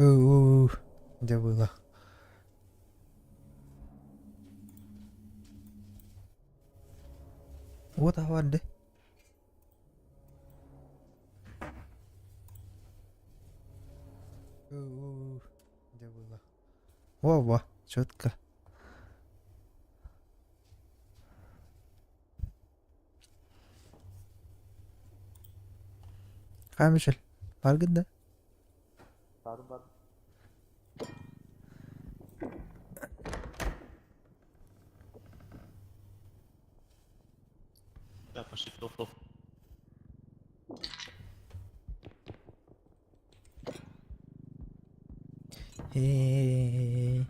Уу, дьэ было. Вот аварды. Уу, дьэ было. Во-во, четко. Хаа Мишель, баргын да? Бар бар. Да, пошли, топ, топ. Эй.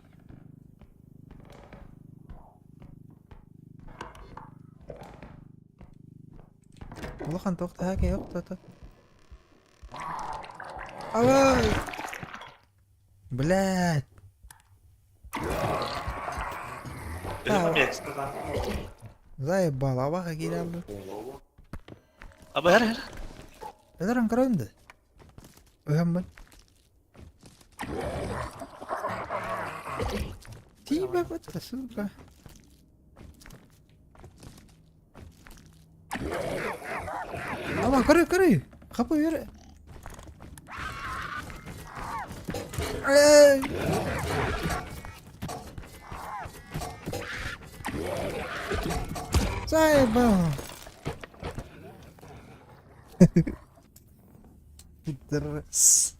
Улахан туох да киһи охтото. Авай! Блядь! Заебал, абаха киирэллэр. Аба эр Өлөрөн көрөйүм да. Өһөммүн. Тиийбэт сука. Ама көрүй көрүй. Хапы бер. Эй! Заебал. Пидорас.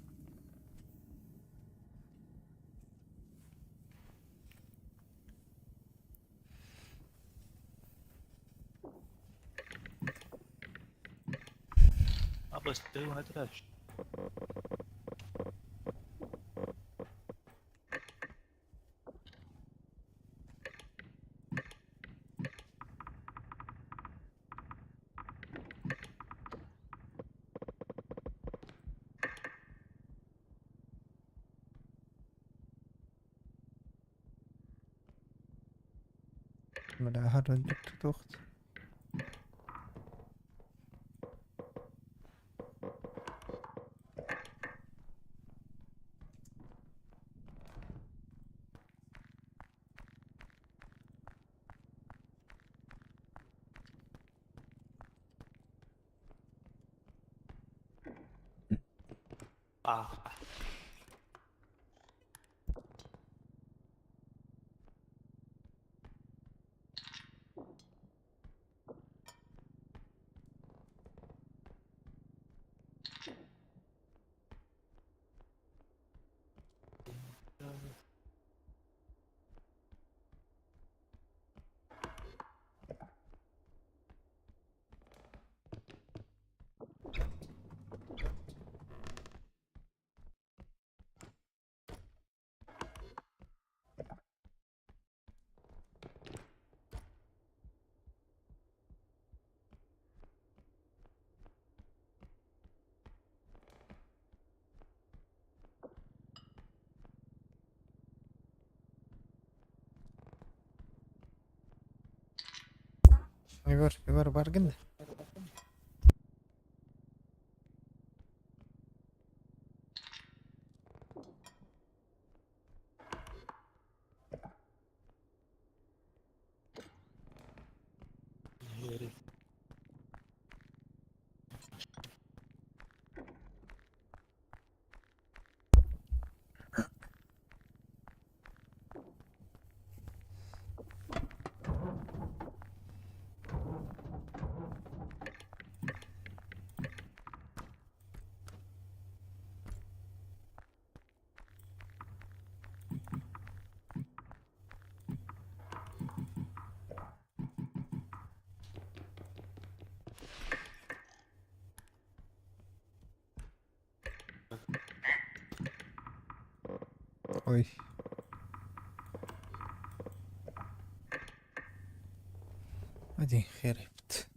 Абыстыы уна турар. Бля, харын тутуохт. Ah. Егор, Егор баргын да? Ой. Один хер эбит.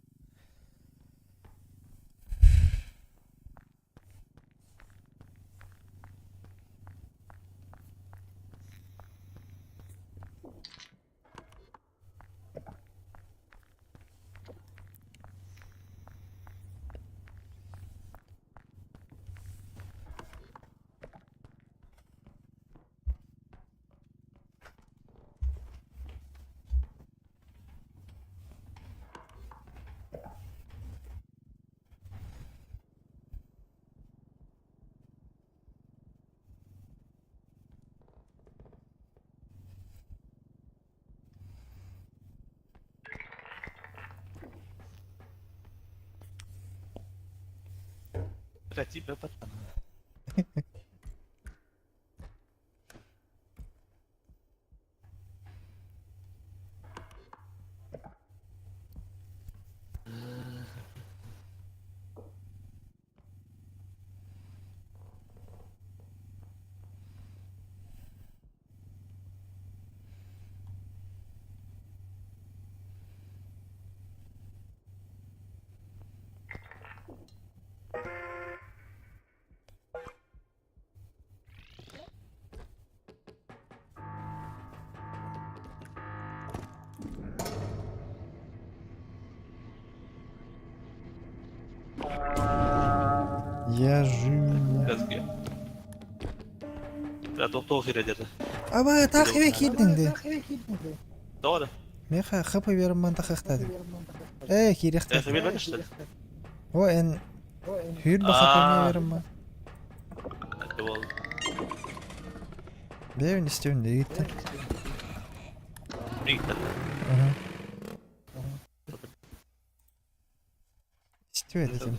Бля, Я жив. Аба таах ибэ киирдиҥ дии. Миэхэ хп беремман тахыахтаатым. Ээ киириэхтээх. О эн хүүр бахапамия беремман. Бэйэбин истэбин дэгиттэн. Истибэт этим.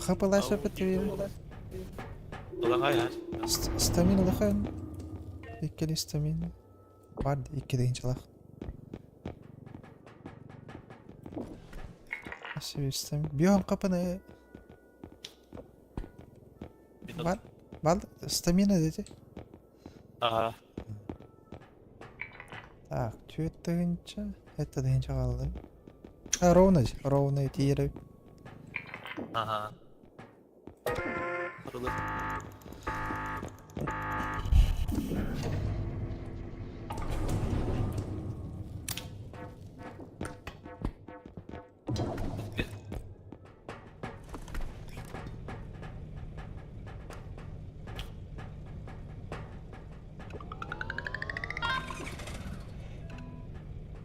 Хапылаша петри. Стамина лахан. Иккили стамина. Бар икки дыгынчылах. Бион капаны. Бар, бар стамина дети. Ага. Так, түөрт тыһыынча, сэттэ тыһыынча хаалла. А, ровно, ровно тиийэр. Ага.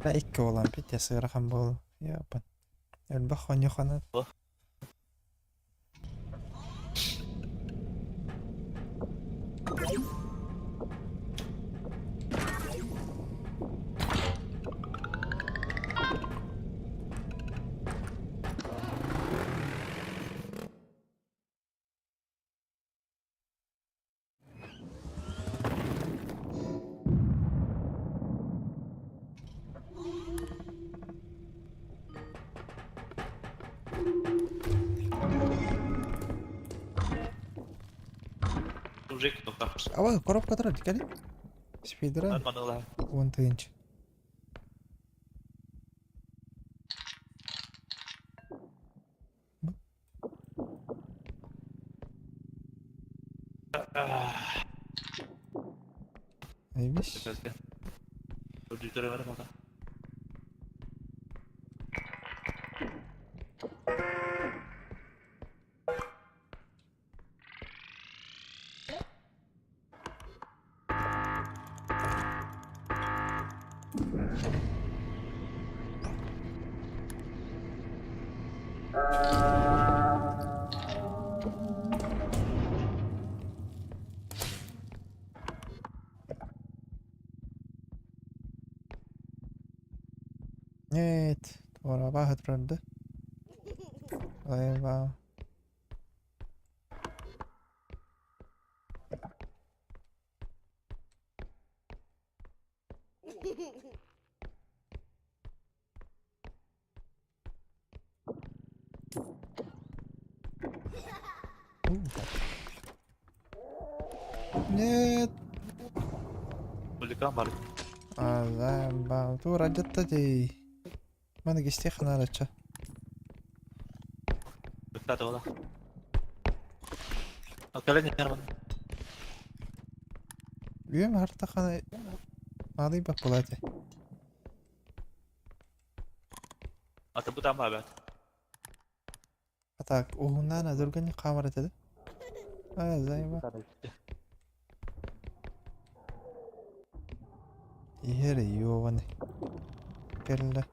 Да икки буолан пиздец ыарахан буолуо. Япон. Элбэх хоньохонат. Аба коробка турар кэлин. Спидран 10 тыһыынча. Эбис. Нет, туора турар да. Айба. Нет. А, тура дьатта дии. Маны кистиэх ханаарачча. Үйэм хартахана маалыйбат буолаа этэ. А так уһуннаан адыргын хаамар этэ да? А, займа. Иһэр ёбаный. Кэллэ.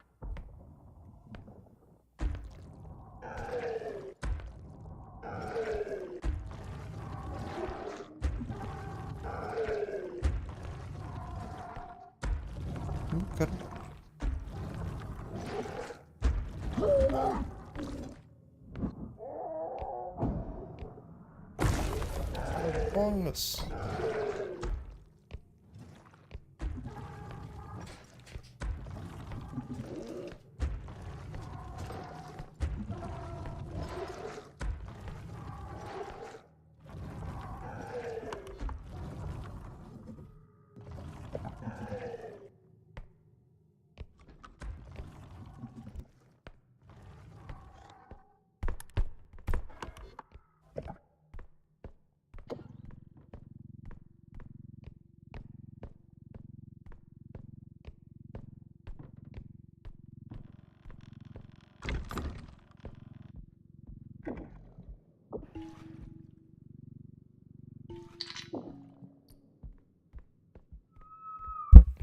Көр. Fungus.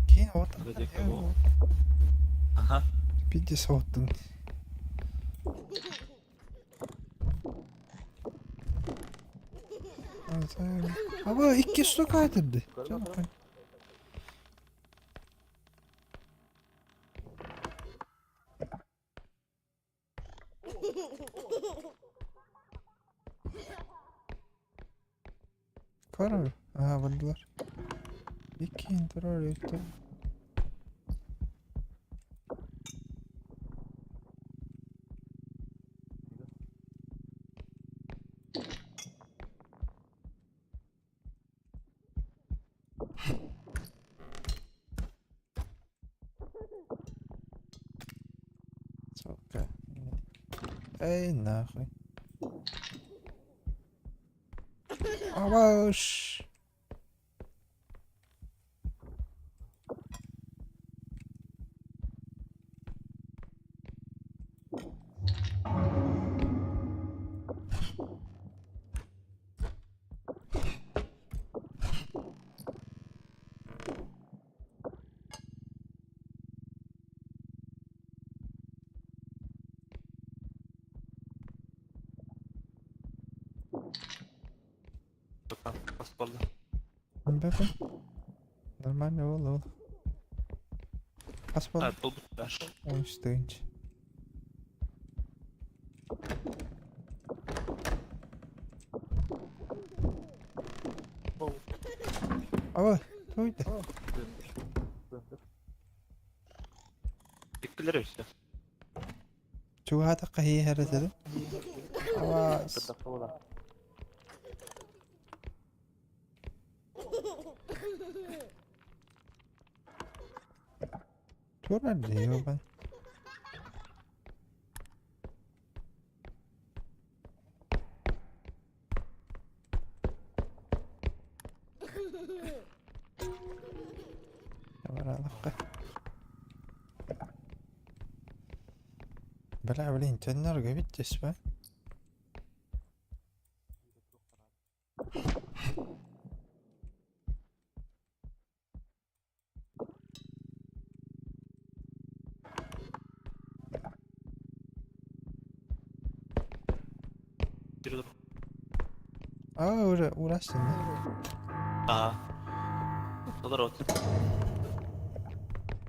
Киин Биирдэ соһуттун. Аба икки штука айтырды. Көрөр. Аа, бардылар. Иккиэн турар өттө. Сука. Эй, нахуй. Абаш! Бэпэ. Нормально ол ол. Хас буолла? 13 тыһыынча. Ой, туйда. Иккилер өссө. Чугаһаатахха иһэр этэ да? Аваас. Турар дии бан. Баралахха. Бля, блин, төннөргө бүттүс ба? Аа, уже урастын да? Аа. Толору.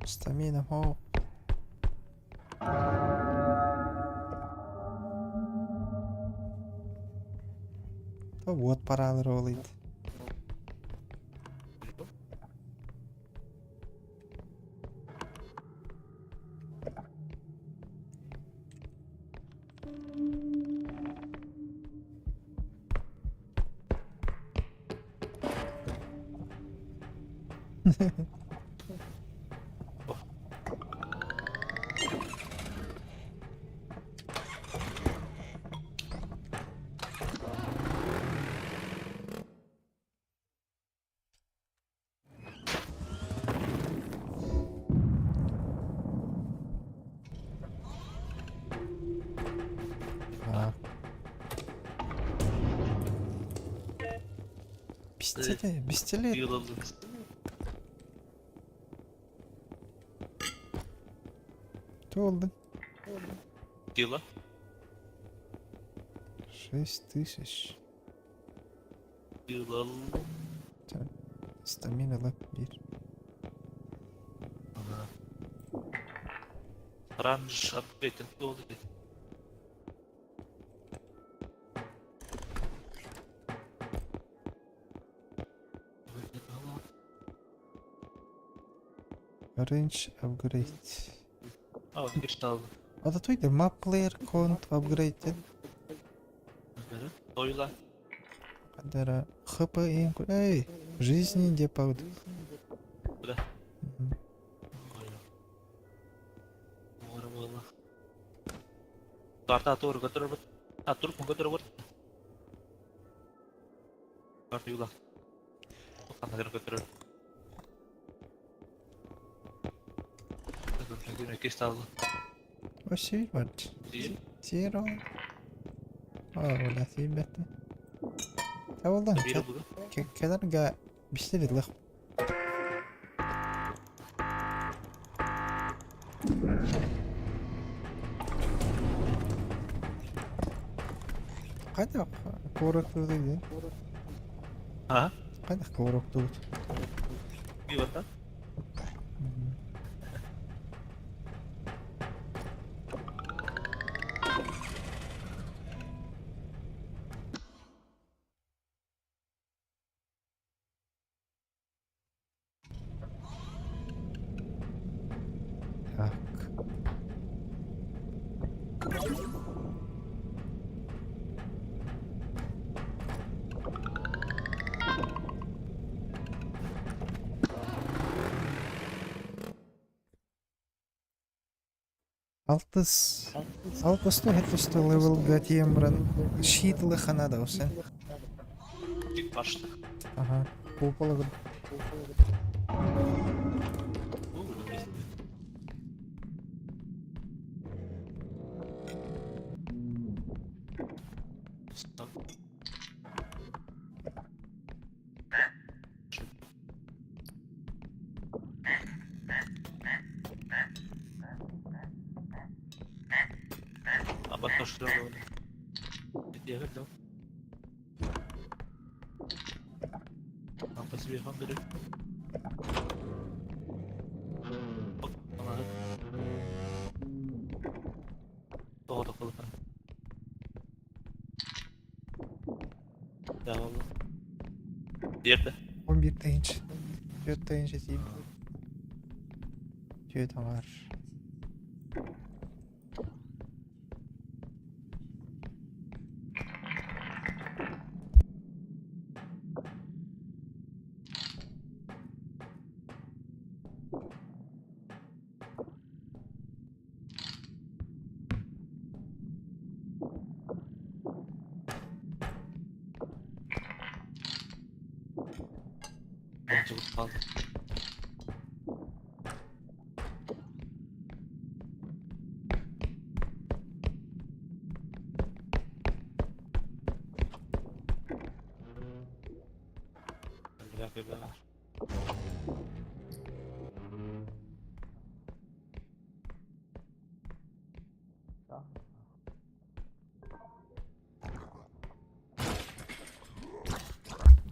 Стамина хоо. Вот паралар ол ит. Пистолет, пистолет. Туолдун. Дела. 6000. Стамина лап биир. Ранж апгрейд туолду. Range upgrade. А, кристалл. А то иде map player count upgrade. Тойла. Кадара ХП Эй, жизни где пауд. Куда? Карта тур көтөр А тур көтөр бут. Карта юла. Канагыр көтөр. Кристалл. Вообще бат. Тиро. А, ола сибетте. Тавалдан. Кедерге биштерит лых. Кайда корокту дейди? А? Кайда корокту? Бивата. Так. Алтыс. Алтысты хеттусты левел гатием бран. Щитлы ханада усе. Башты. Ага. Купола. Diğerde. 11 тыһынч. 4 тыһынч этиим. Түөт аңар. Bence bu kaldı.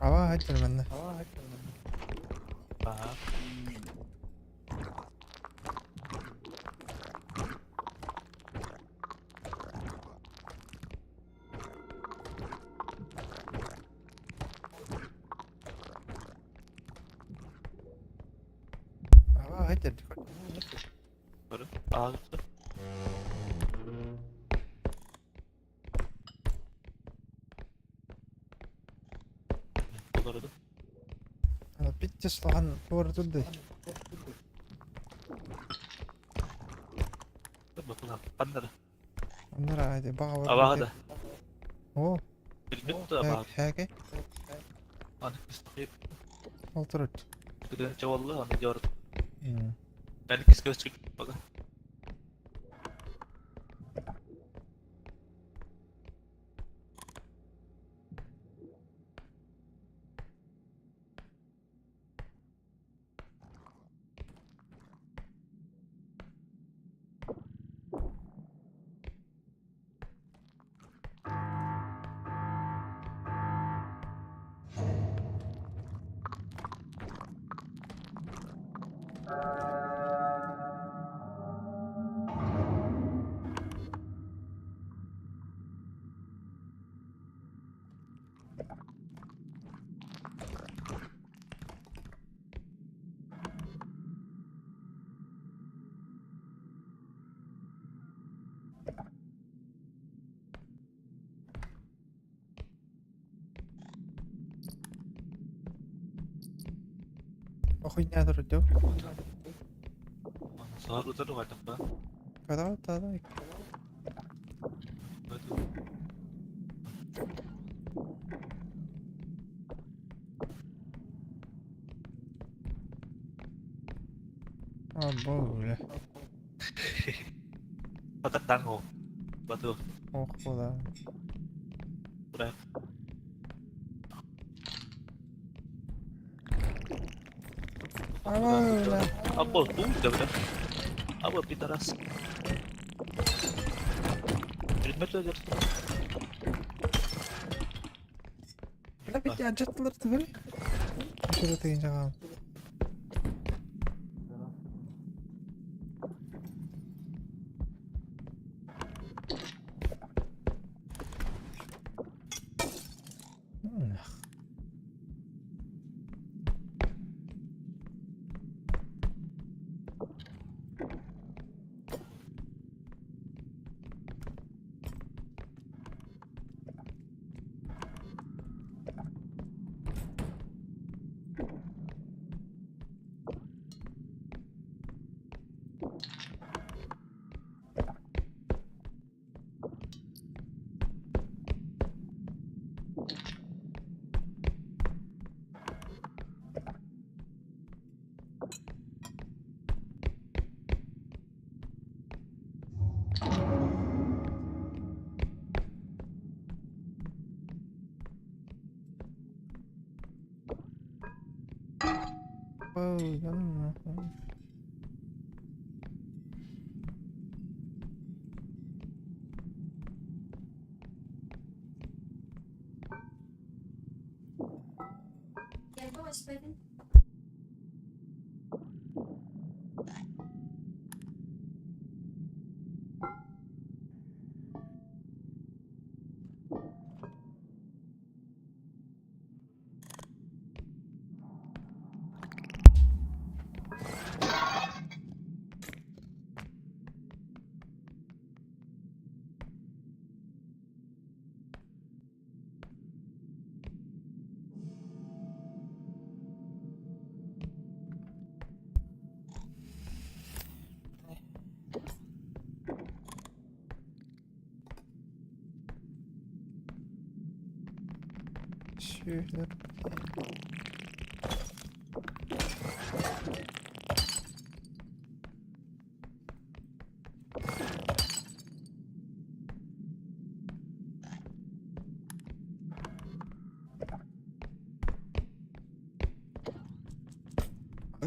Ава хайтар манна. Aha. Ава хайтар. Көрү. Аа. Олорду. Питте слахан туар тулды. Bakın Аннара. Аннара айды бага бар. Абаада. О, Билбит да хәке. Аны кистеп. Олтурут. Күдөн чаваллы аны жор. Мен киске чык бага. Хуйня турар. Саһар утары хайдах ба? Когда да. А, бля. Patang Batu. Ох, куда. Бля. А, бля. Apa tu dah benda? Apa pitaras? Предмет aja. Бля, бит аджаттылар түгел. Şurada тегин жаган. Ой, да ну нахуй. Сүүһлэр.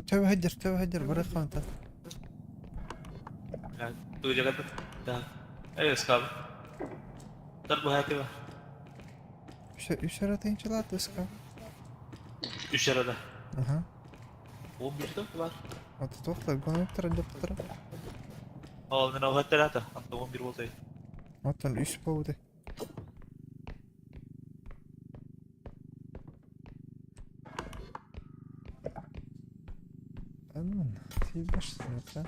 Төбө һыдьар, төбө һыдьар, бары ханта. Ya, tu jaga tu. Dah. Ayo sekarang. Ntar gua hati lah. Үс эрэ тыһыынчалаат ыска. Үс arada. Аха. 11 tuh kelar. Ото туохта гонуктар дьаптара. Oh, мен ол хаттар ата. Anta 11 болды. Оттон үс буолбута. Анан, тиийбэш да.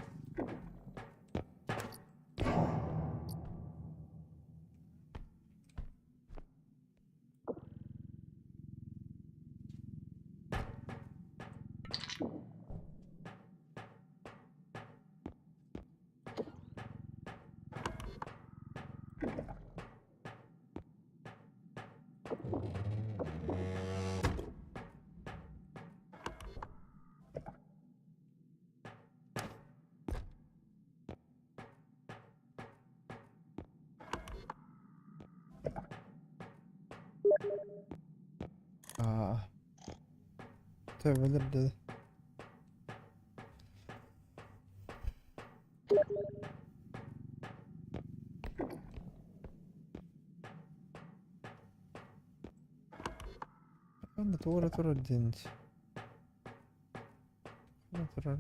Аа. Төбөлөр dedi. Анда туора турар диэн. Турар.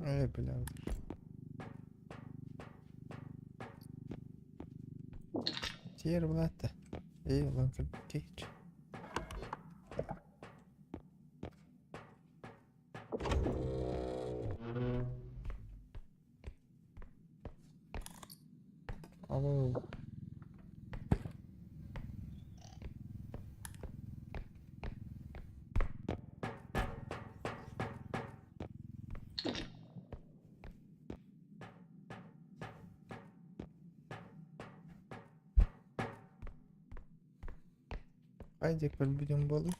Эй, бля. Тиэр булаатта. Эй, улан кейч. Алло. Хай диэк көрбүтүҥ буолуо.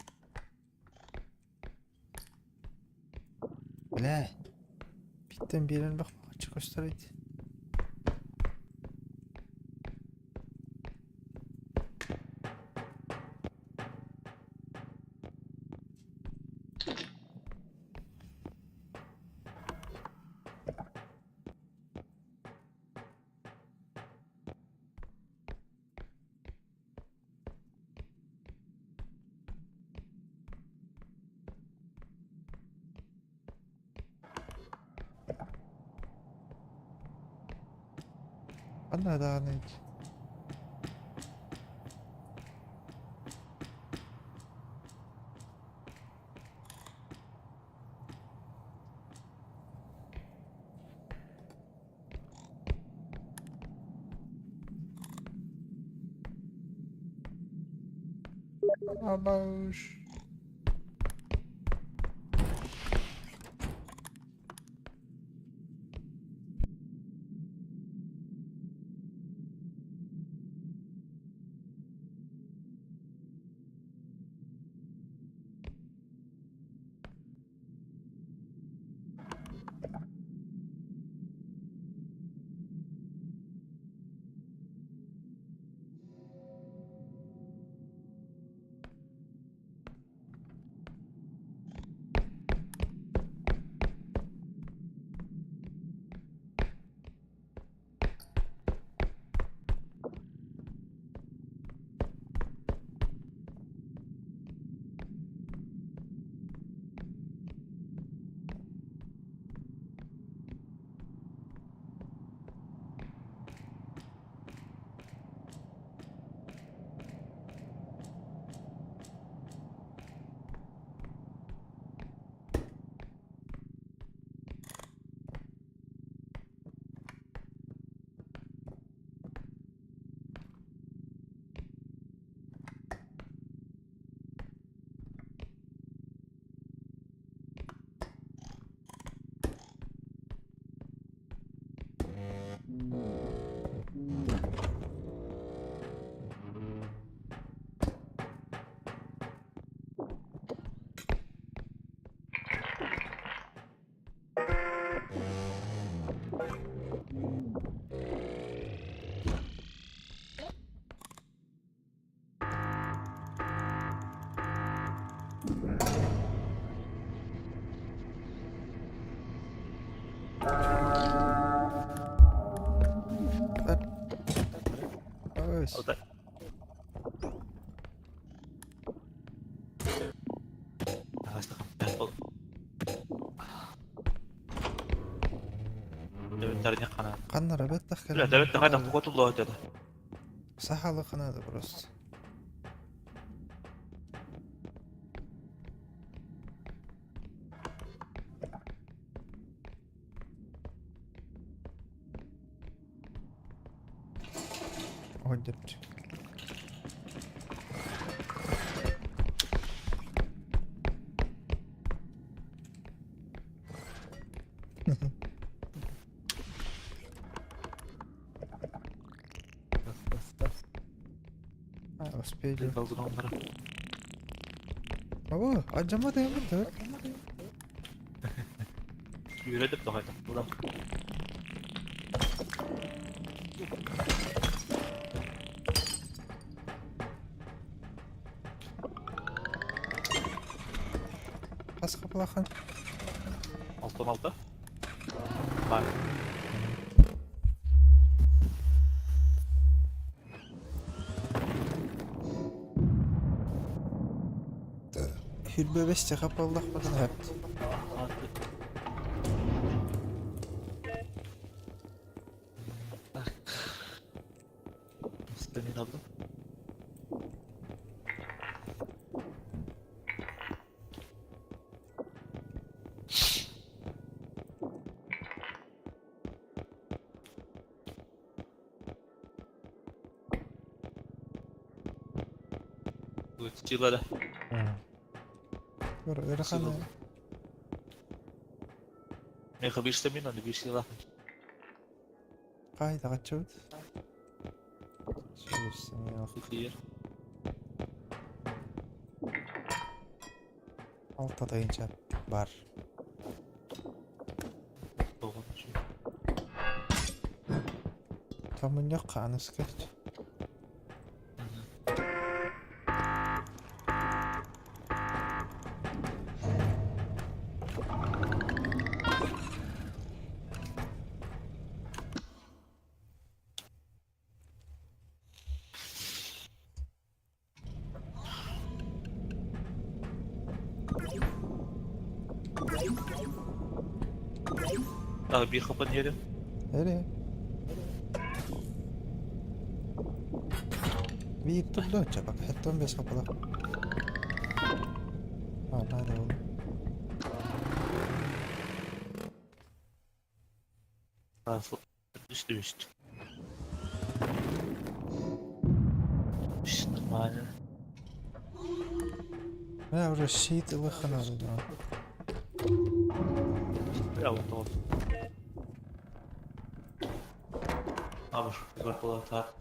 Бля, биттэн биэрэн бахпахаччы көстөр эбит. Ханна даҕаны Абаш. Ось. Ханна бэттэх кэлэн. Сахалы ханады просто. Ойдырчы. А, успели. Ого, алдьаммат эбит да? Үөрэтip тоҕойдум. Хас хапылахан? 6-6. Бар. Хүрбэ бэсчэ хапыллахпытын хөпт. Stamina aldım. Лучилара. Ыарахан. Миэхэ биирсэ мин, аны биирсиэлээх. Хаайдаҕаччыбыт. Сүүс Тиийэр. Алта тыһыынча бар. Тоҕо Томунньах хааныска. Биир хапан иһэрим. Эре. Биир турда чапак хэттон бес хапала. А, надо было. Үст. Нормально. Бля, уже щит лыха надо, да. Я вот вот. Абыш, так.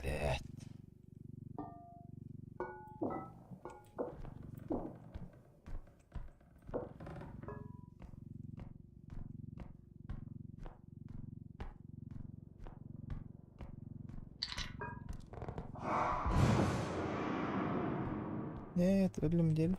Блять. Нет, өлүм деле.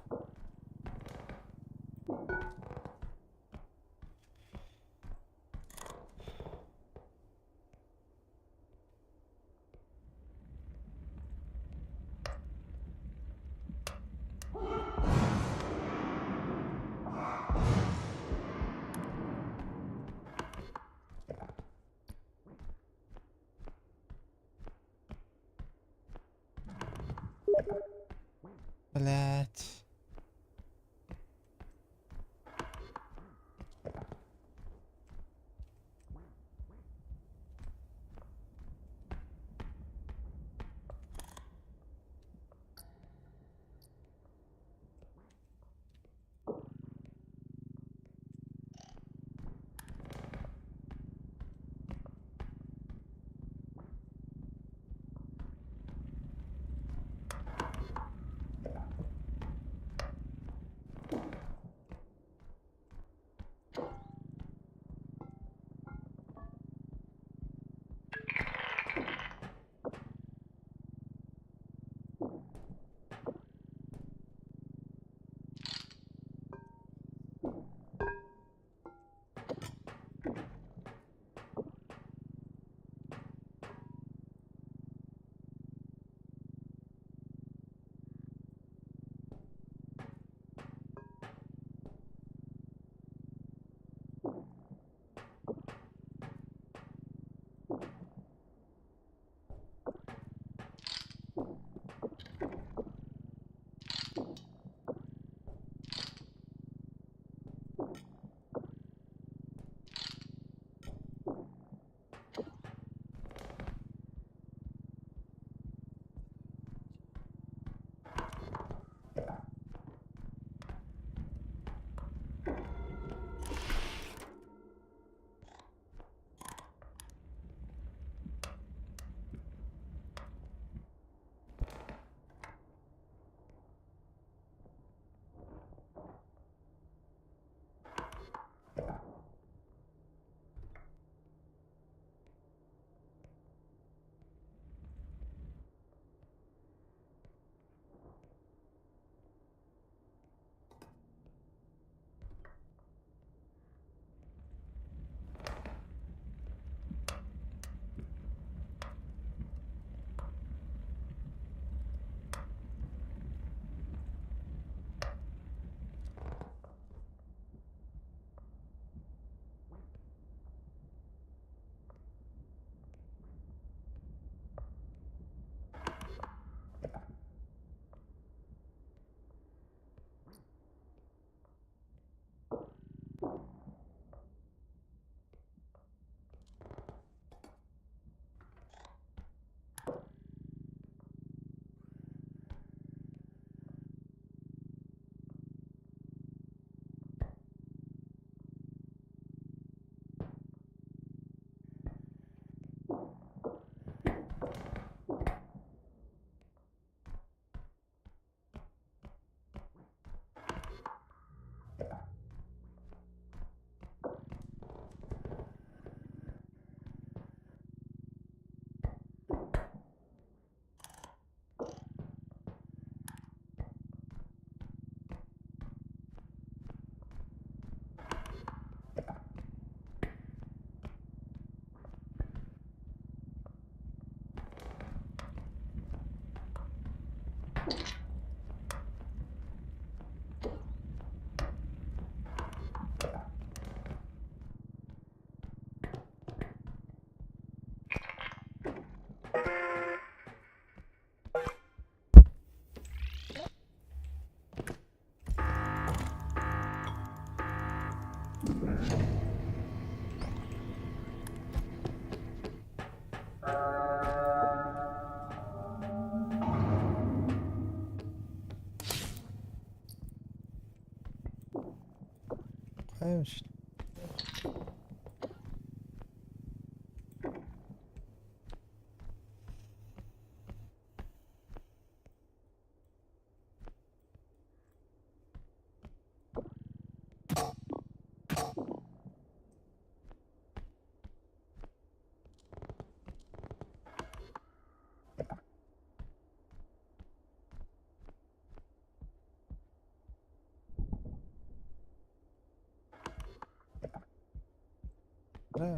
Блять. Хайmış.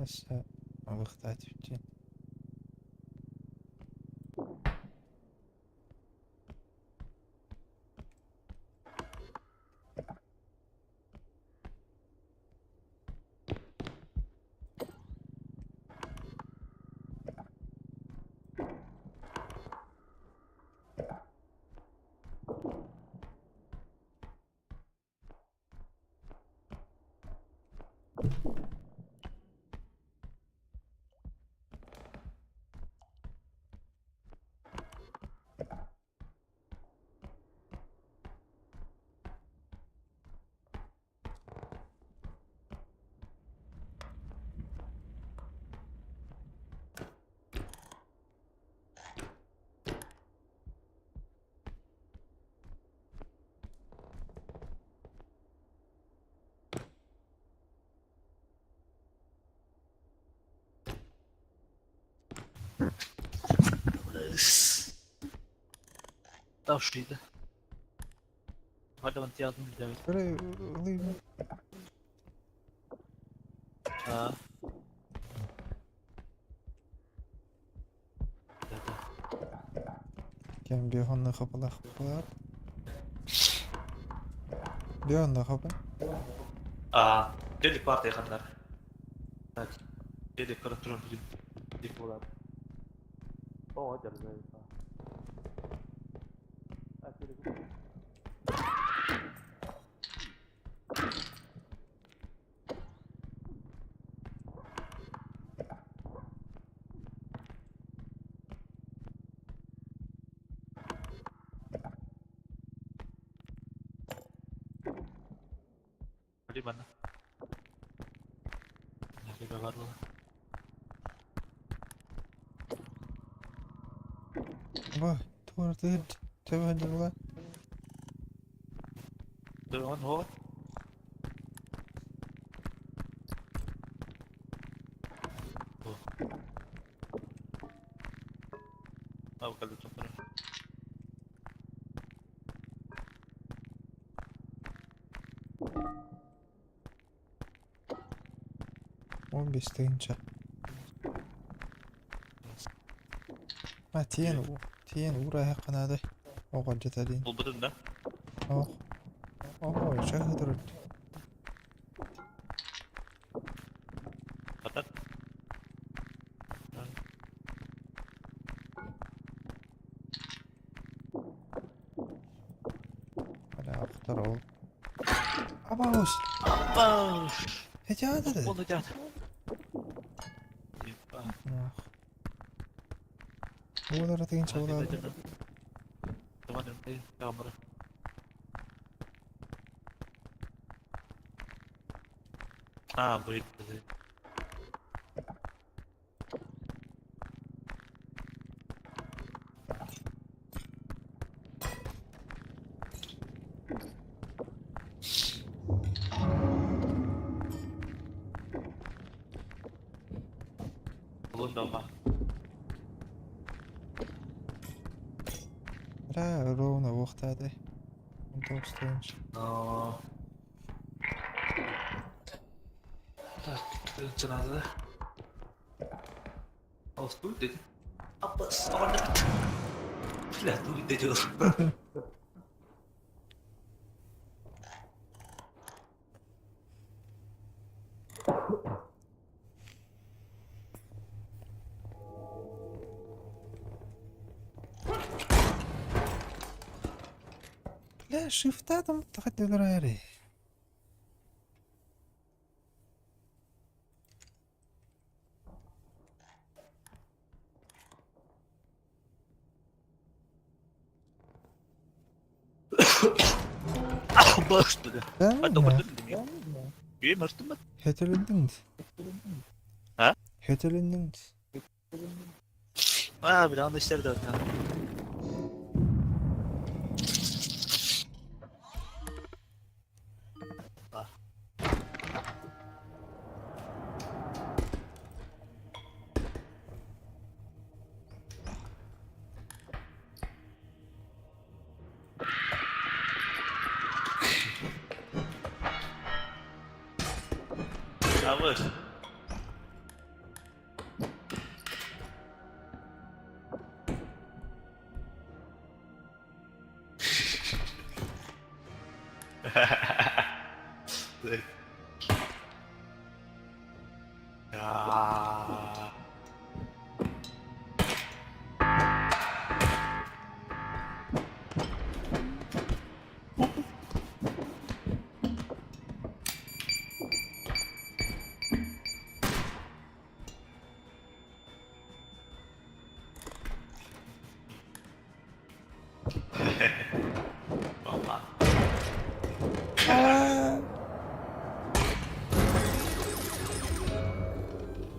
Өссө абыхтаат үччүн. Tavşıydı. Hadi ben yardım gidelim. Böyle ылыйбын. Ha. Да-да. Кем биохонны хапалах бар. Биохонны хапа. А, дели партия хандар. Так. Дели каратуран билим. Dik болар. О, держи. Di mana? Ба, туар тыгыр төбө жылга. Дрон ho. Oh, kalau tu pun. 15 тыһыынча. Ма тиэн тиэн уура канады. Оҕо дьэтэлин. Булбутун да? Ох. Ого, шахы турут. Батат. Бля, охтор ол. Абаус! Апа! Эти Оны дят. Уулара тыгынча улаады. Камера. А, блин. Лундама. Бля, ровно уохтаады. 19 тыһыынча. Но... Так, надо. Ол dedi. Апа, соғанып. Бля, ну деди. Бля, шифтадым тахат өлөрөөрү. Хөтөлүннүҥ Хөтөлүннүҥ Абыс.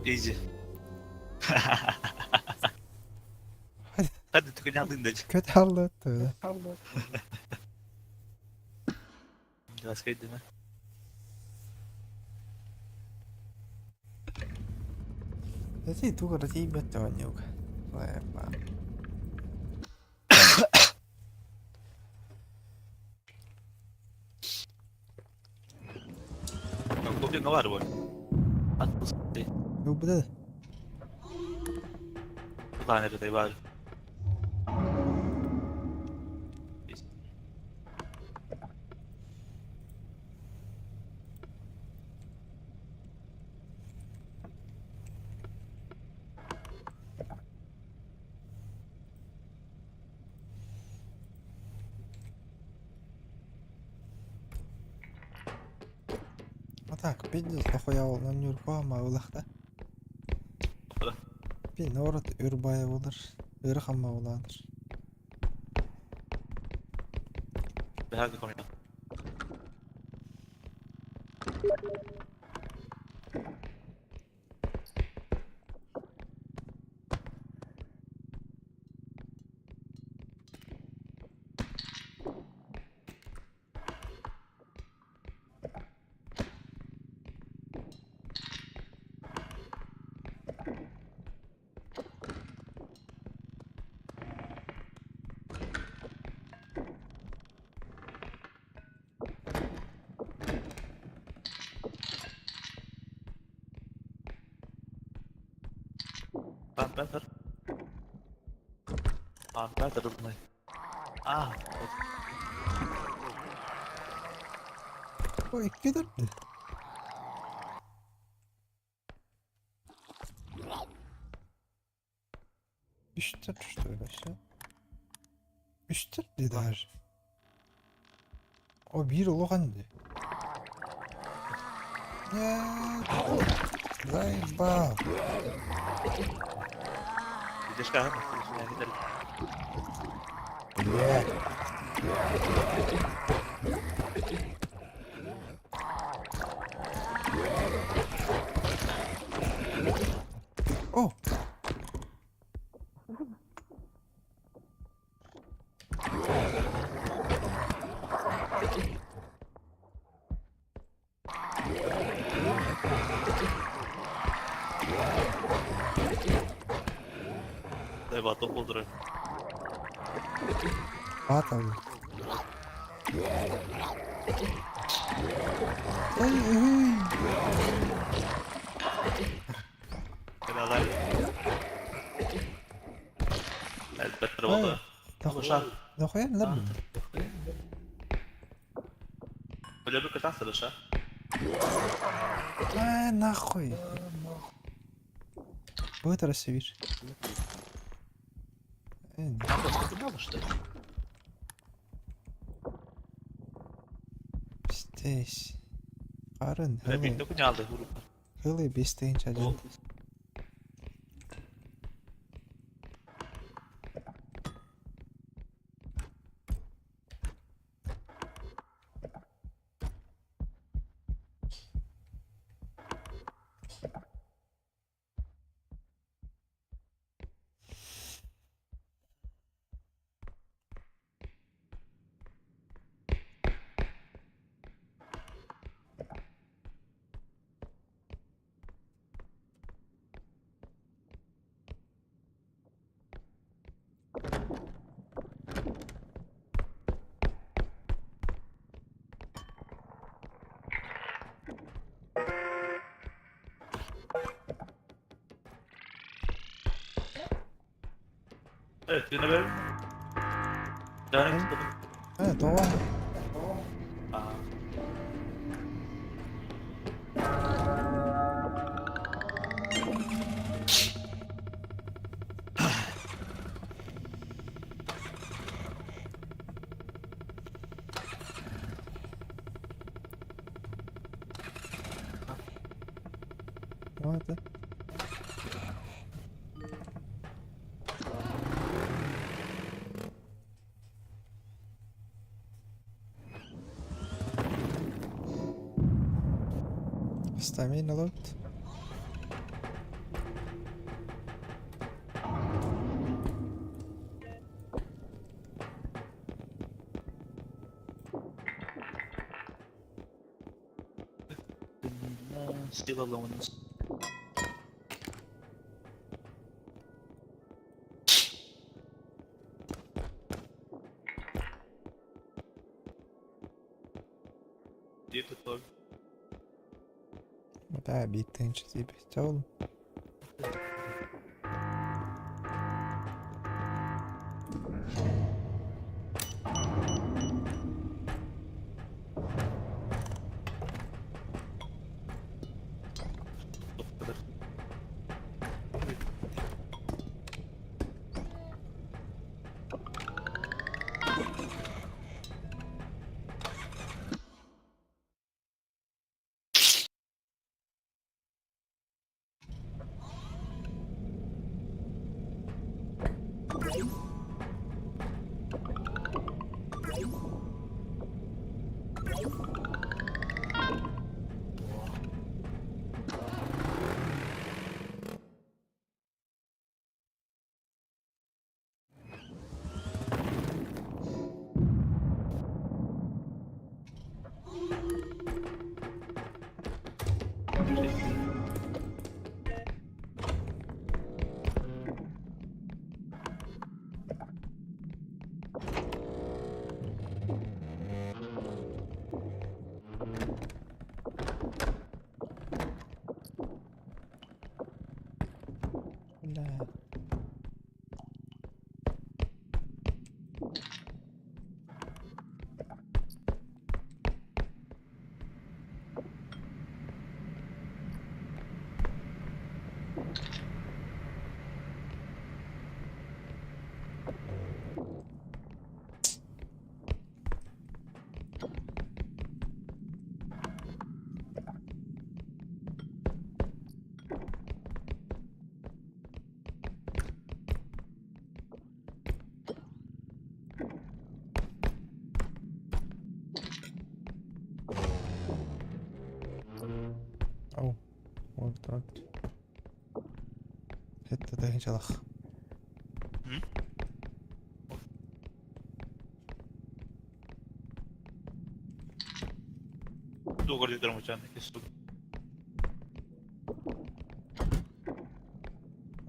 Easy. Hadi tükürüğünü de. Kötü aldı. Başka değil mi? Эти тугара тиийбэт оонньууга. Ылбыта А так, пиздец, нахуя ол нанюркуама ылахта. Пин орот үрбая болар. Өрі хамма боланыр. О, икки төрдү. Үстер что ли вообще? Үстер даже. О, биир улахан дии. Нет. Заебал. Блядь. О! Аата Ой, ой. Нахуя наб. А, нахуй. Будет рассевишь. Здесь. Арын, хылы бестейін чажан. Э, Тыына бэр. Э, тоҕо? Аа. Вот это. Stamina load. Still alone. Диэбит ол. Да, биир тыһыынча тиийбэт ол. Тохтор. Бля. Оо, вот вот. Сэттэ тыһыынчалаах. Дугар дедер мучан кесу.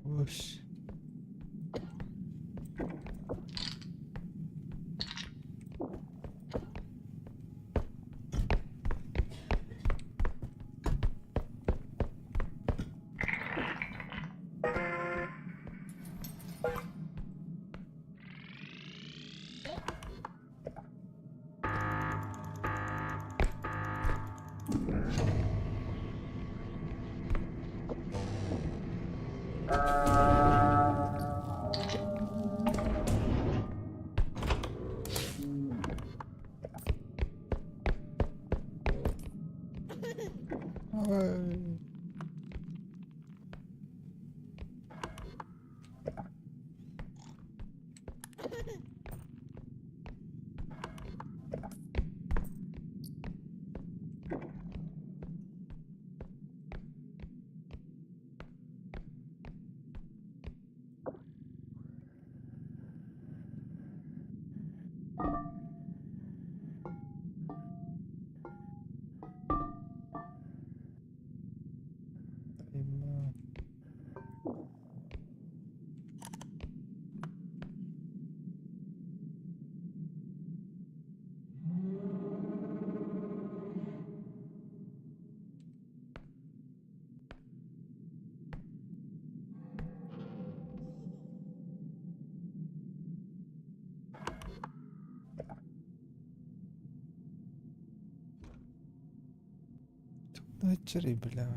Уш. Ой. Дочери, бля.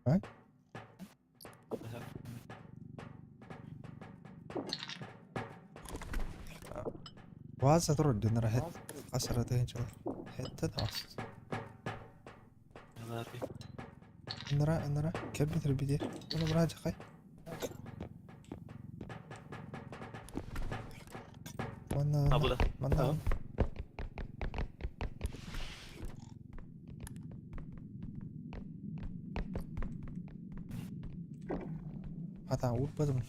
А? Ваза турар дэнэр хас эрэ тыһыынчалар. Хэттэ таҕыс. Ынара ынара кэлбит эрбидиэр. Ону быраат дьахай. Манна Абыда. манна. Хата уурбатым.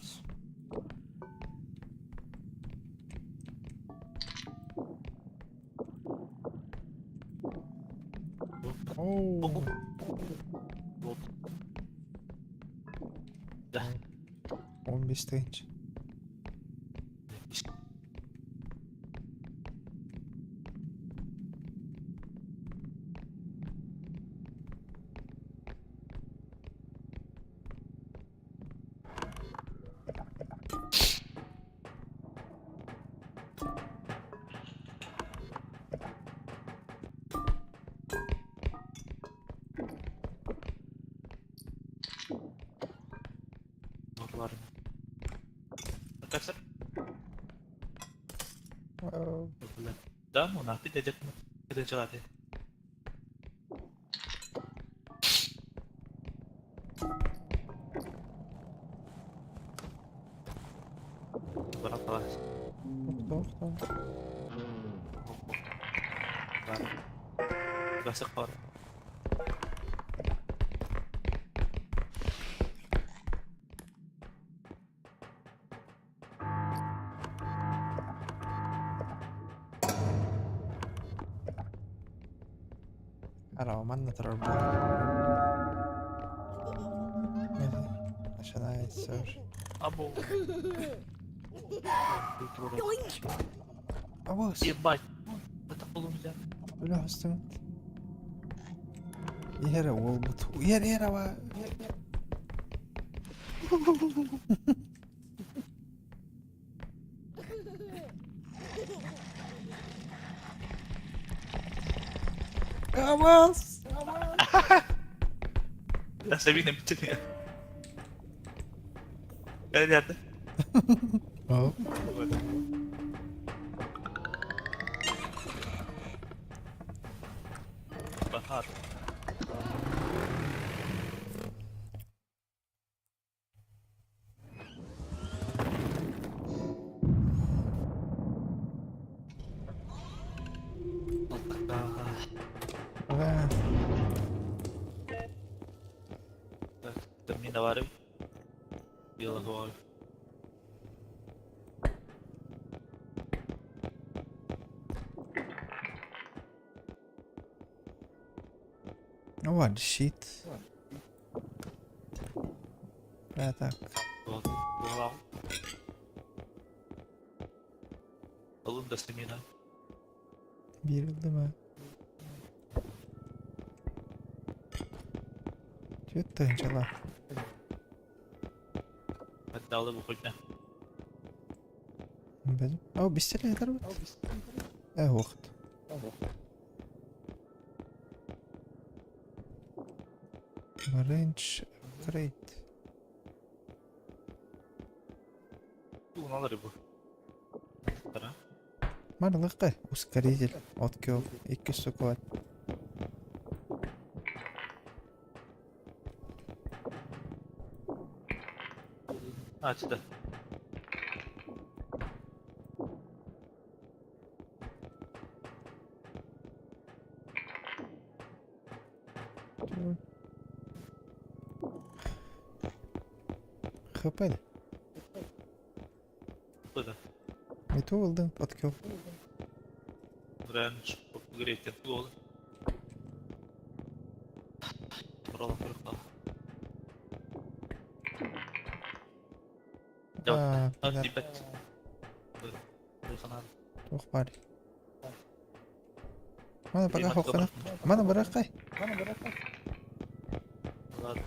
Оо. Да. 15 тыһыынча. Var. Arkadaşlar. Да, ну на, ты дядя. Это челаты. Барапала. Тохтоо. Бар. Басық бар. Араа манна турар буолар. عشان عايز Або. Абас. Ебать. Это полумзя. Бля хостың. Иһэрэ уолбут. Иһэр иһэр аба. Абас. Я Сабина битini. Gel yerde. Оо. Bahar. Ва. Мина баар эбит. Белоголовый. What shit. Да, так. Ылын да стамина. Биир ыллым аа. Түөрт тыһыынчалаах. Отдала бу хуйня. Бэл. О, бистэлэ этэрбит. Э, уохт. Range upgrade. Уналар бу. Тара. Марлыкка ускоритель от кёв икки сукуат. А, сюда. ХП. Куда? Не то ылдың от кёв. Range upgrade гол. Ролан Аа, Тибет. Туох баар. Мана пока хоххана. Мана быраккай. Ладно.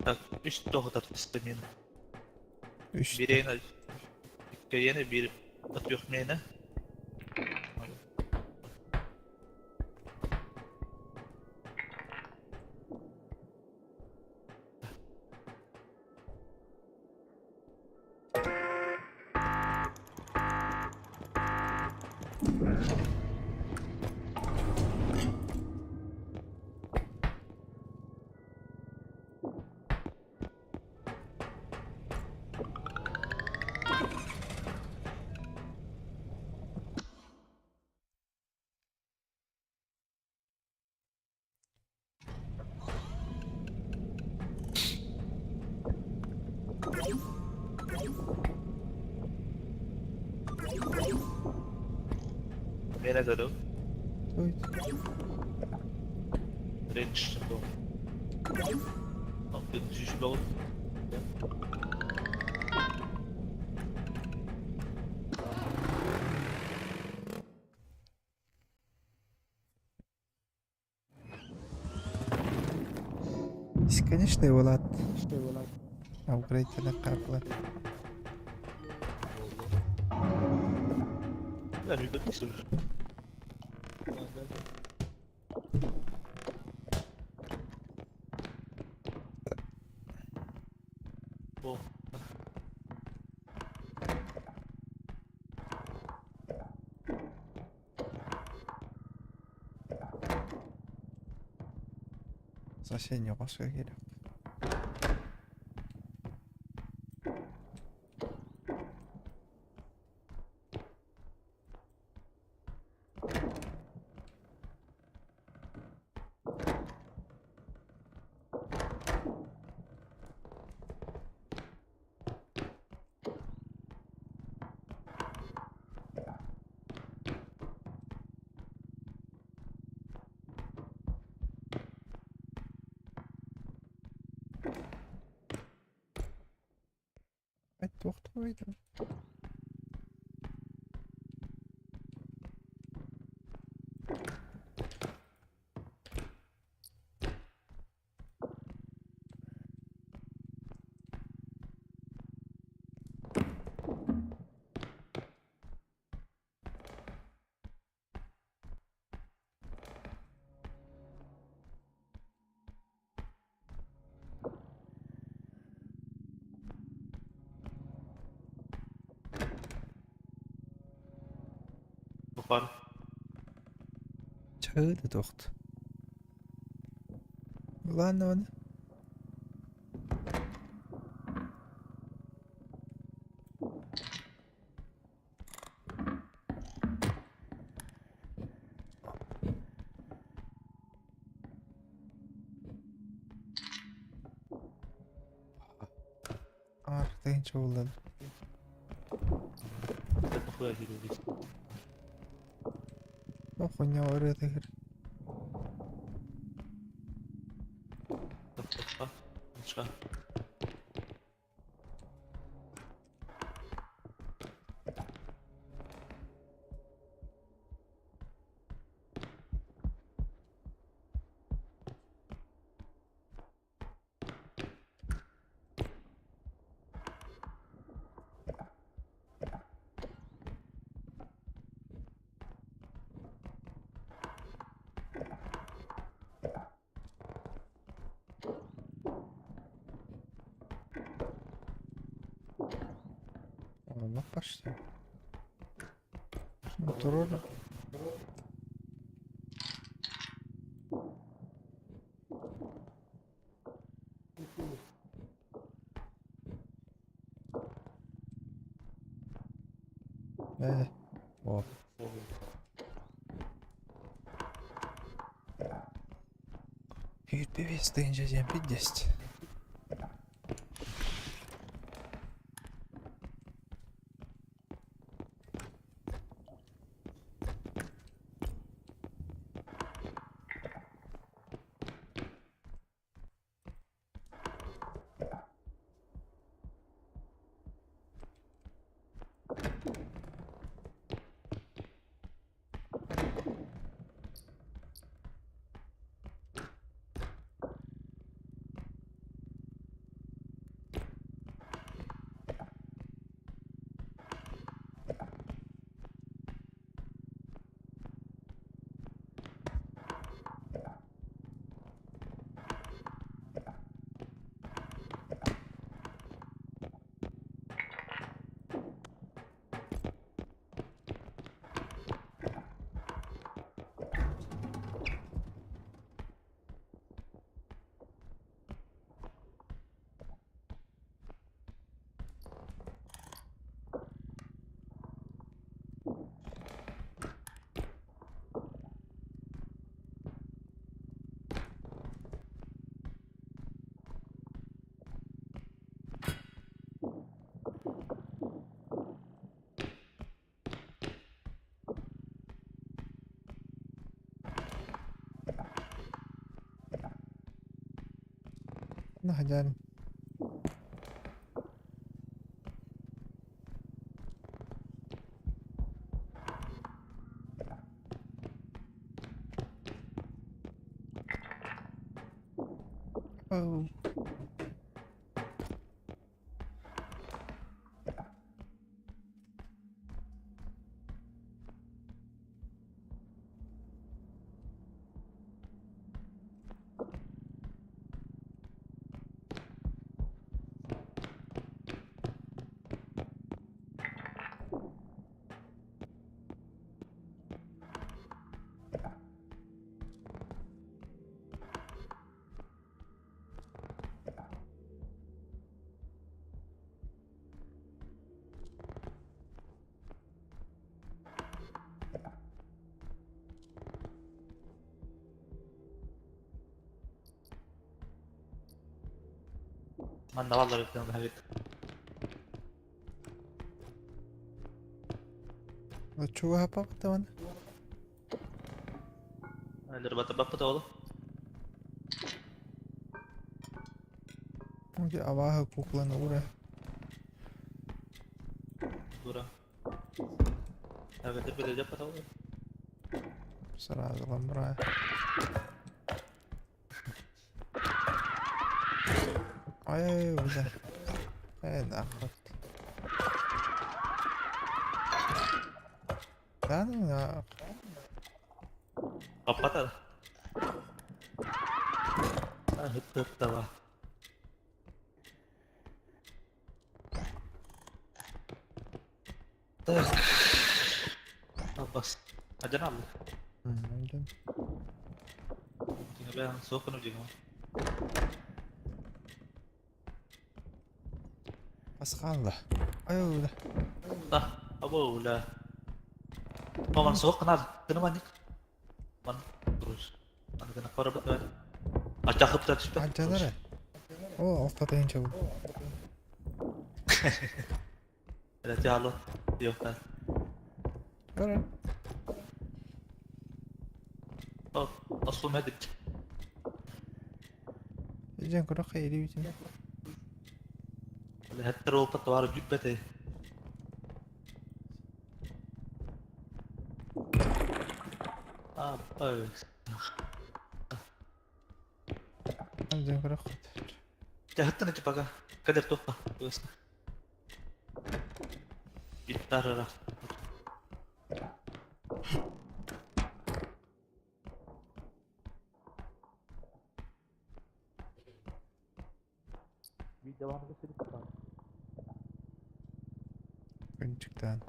Так, үс тоҕотар стамина. Үс. Бирэйин иккиэйэни биир отүөхмиэнэ. Миэнэ көрүҥ. Ой. Range сүүс. Бесконечный болот. Апгрейд капла. О. Соседний хоско киирэ. Ай, туох туой. Бухар. Чаһы тохт. Ладно, ладно. Аҥаар тыһыынча буолла дуу? О, хуйня ырыатыгар. Онно почти. Турur. Ээ, вот. Певец тысяча семь пятьдесят. Наһадьаан. Oh. Манна бааллар эбит. Чугаһаппаппыт Баппыт оҕолу. Абааһы кукланы ура. Ура. Сразу ламбра. Ай, бля. Э, нахуй. Да ну нахуй. Папата. Ыттыттава. Так. Бас. Адьан Адьан. Асхаалла. Айылла. Абоула. Маман суох гынар. Гына маннык. Ман турус. Аны гына корабыт Ачахып та түспэт. Ачанара. О, алтата инча бу. Эрэ диэхтэр. Көрөн. Ослум эдит. Дьэн көрөх хайырыбытын. Хэттер олта товар бүппэтэй. А, ой. Дьэн көрөх. Тэхэттэн ити пока. Кадер тухта. Гитара. Күнчүктэн.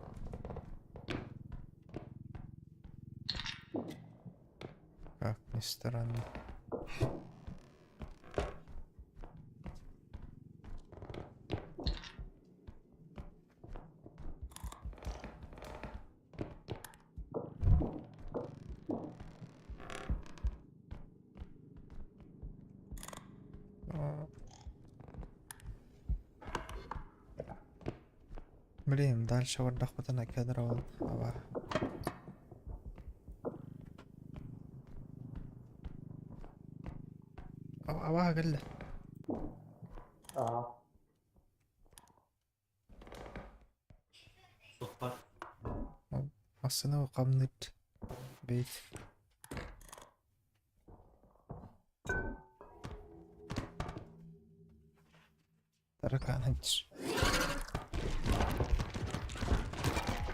Как ни странно. Блин, дальше бардахпытына кедр ол аба. Аба кэллэ. Аа. Тухпар. Массыына хамныт бейт. Таракан ханчыр.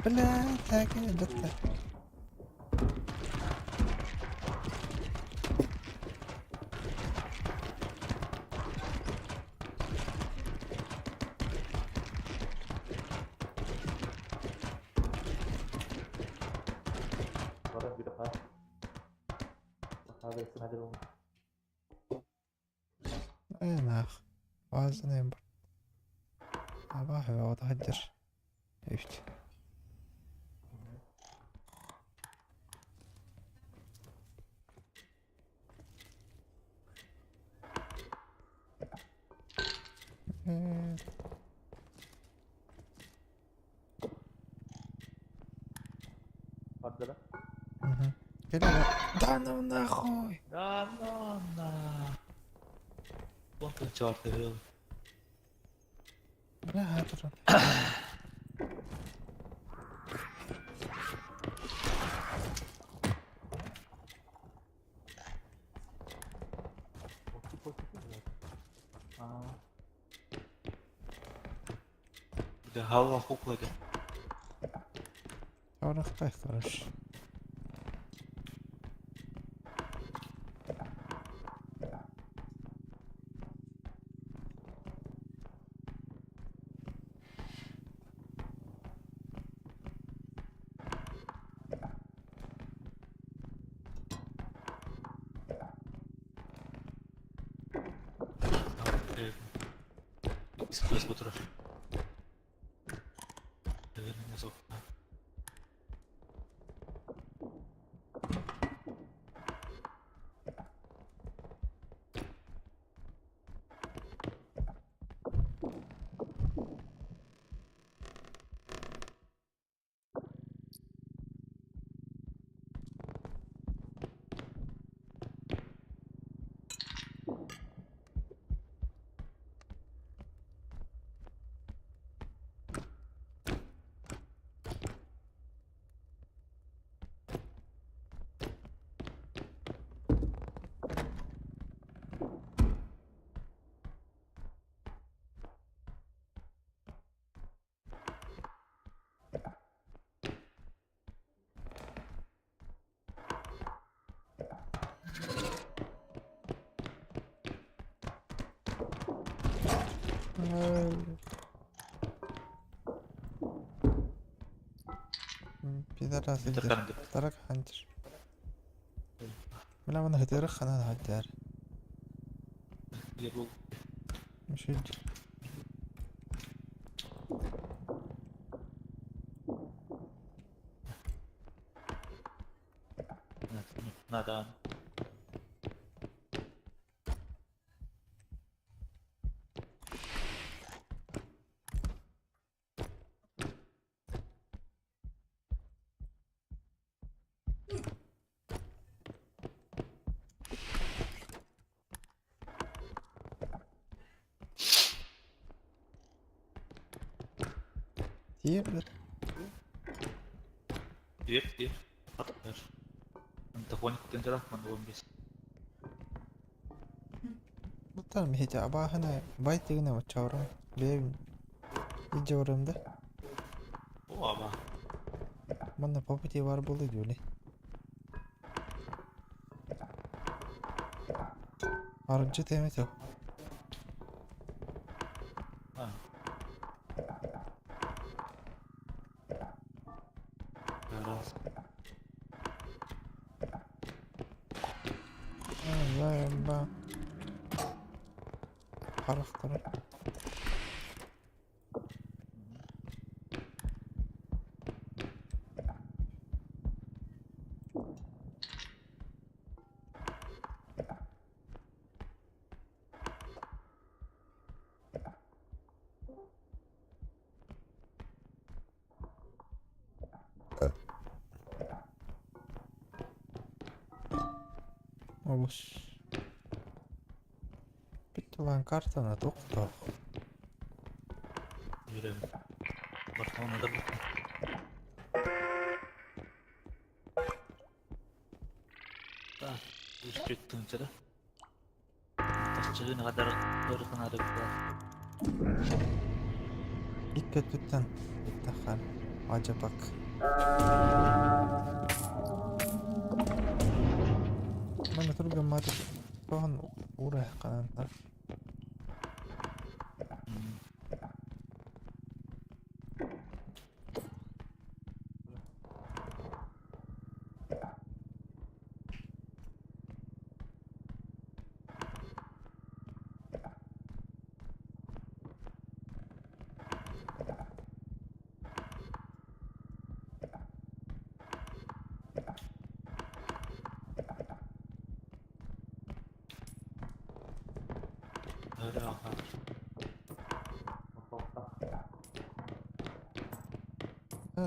Бля, так датта. Баран bir defa. Hadi hadi oğlum. Нах. Базаны бар. Аба хавада хадэр. Эвт. Бардыра. Угу. Кэлэ. Да ну нахуй. Да ну на. Онтон чарты. Бля, хатыр. Бля, хава кукла. Орохтой хорош. Сквозь турар. Пидорас илдер. Тарак хантер. Бля, мана хэтэрэх ханаа хаддаар. Мишид. Надо. Тиийэр Тиэр, тиэр. Аттар. Антофоник тынчалах манна 15. Бутар михити абааһына бай тигинэ оччоорум бэйэбин илдьэ барыам да. О, аба. Манна по пути бар буолуо дии Арылдьы тиэмэтэ. А. Раз. Ба. Харахтара. Олус. Бүттүлээн картаны тохтоо. Үөрэммит. Бартаҕына да Так, үс тыынчара. Тахчыгын хадар ырытынарыгар. Икки өттүттэн иттаххан адьапак. Манна тургаммат тоһон уураһахханан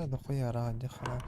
Дохуя ради хана.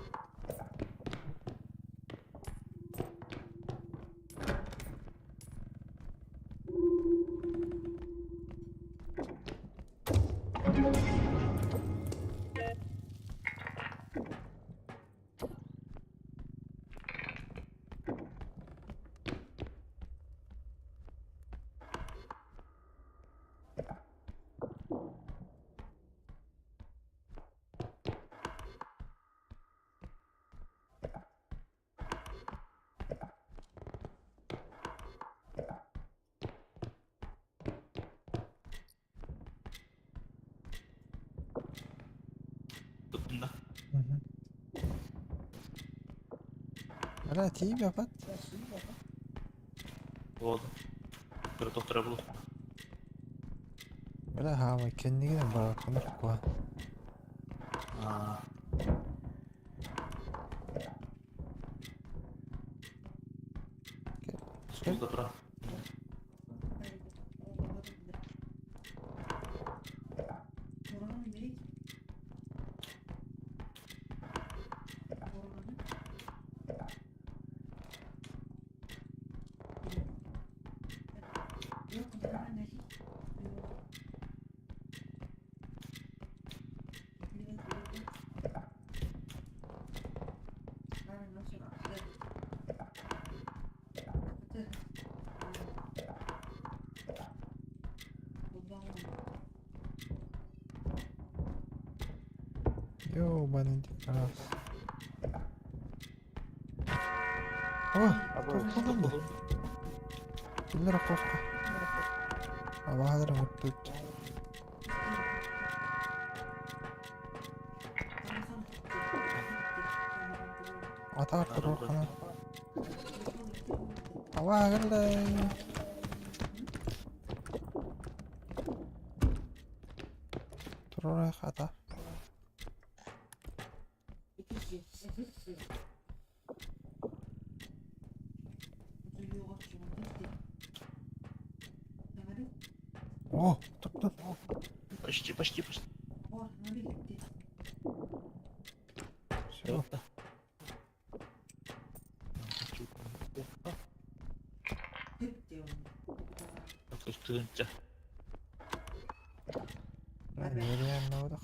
Туттунна. Бля, тиийбэппит. Буолла. Кыра тохторо булу. Бля, хаамай кэннигинэн барарханар куһаҕан. Аа. Сколько тура? Ёбаный раз. О, туох буолла? Кинилэр окуопка. Абаһалар оҥортубут. Атаар туруорхана. Абааһылар. Туруорай хата. О, туттун. Почти, почти, почти. Все. Тыынча. Нервианна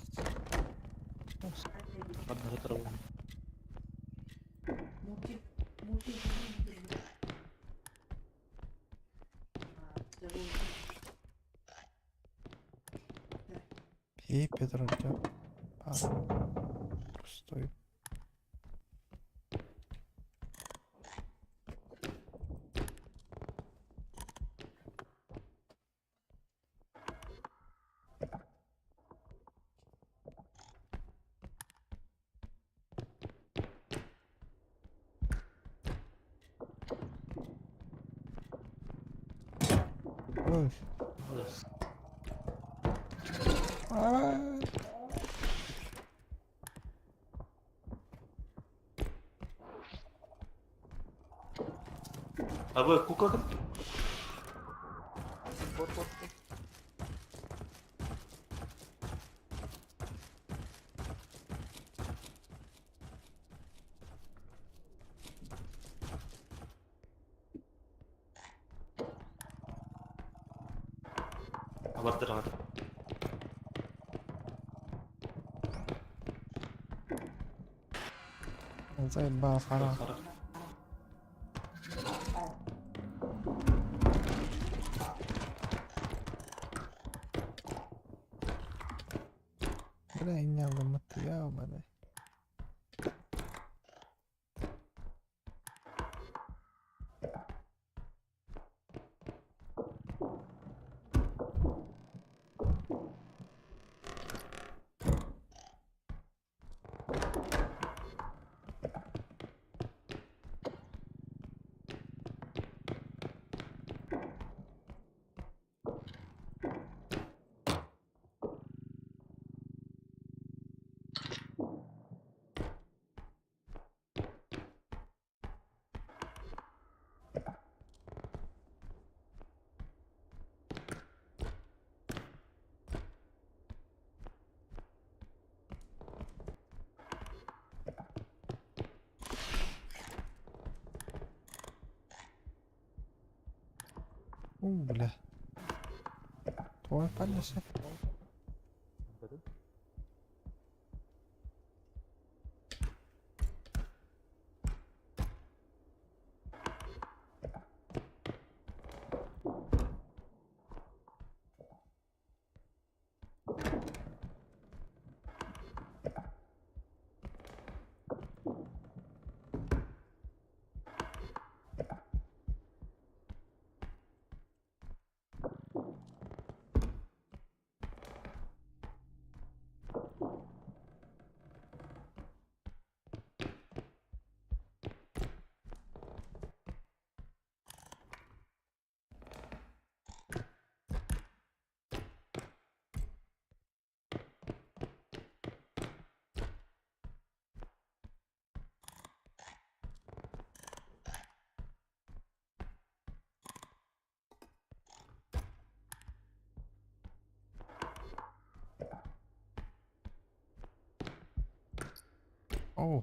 И Петр Пустой. Ой. Абы кукла Абардыр. Заебал, хара. Бля, иння материал, бля. У, бля. Твой палец. О.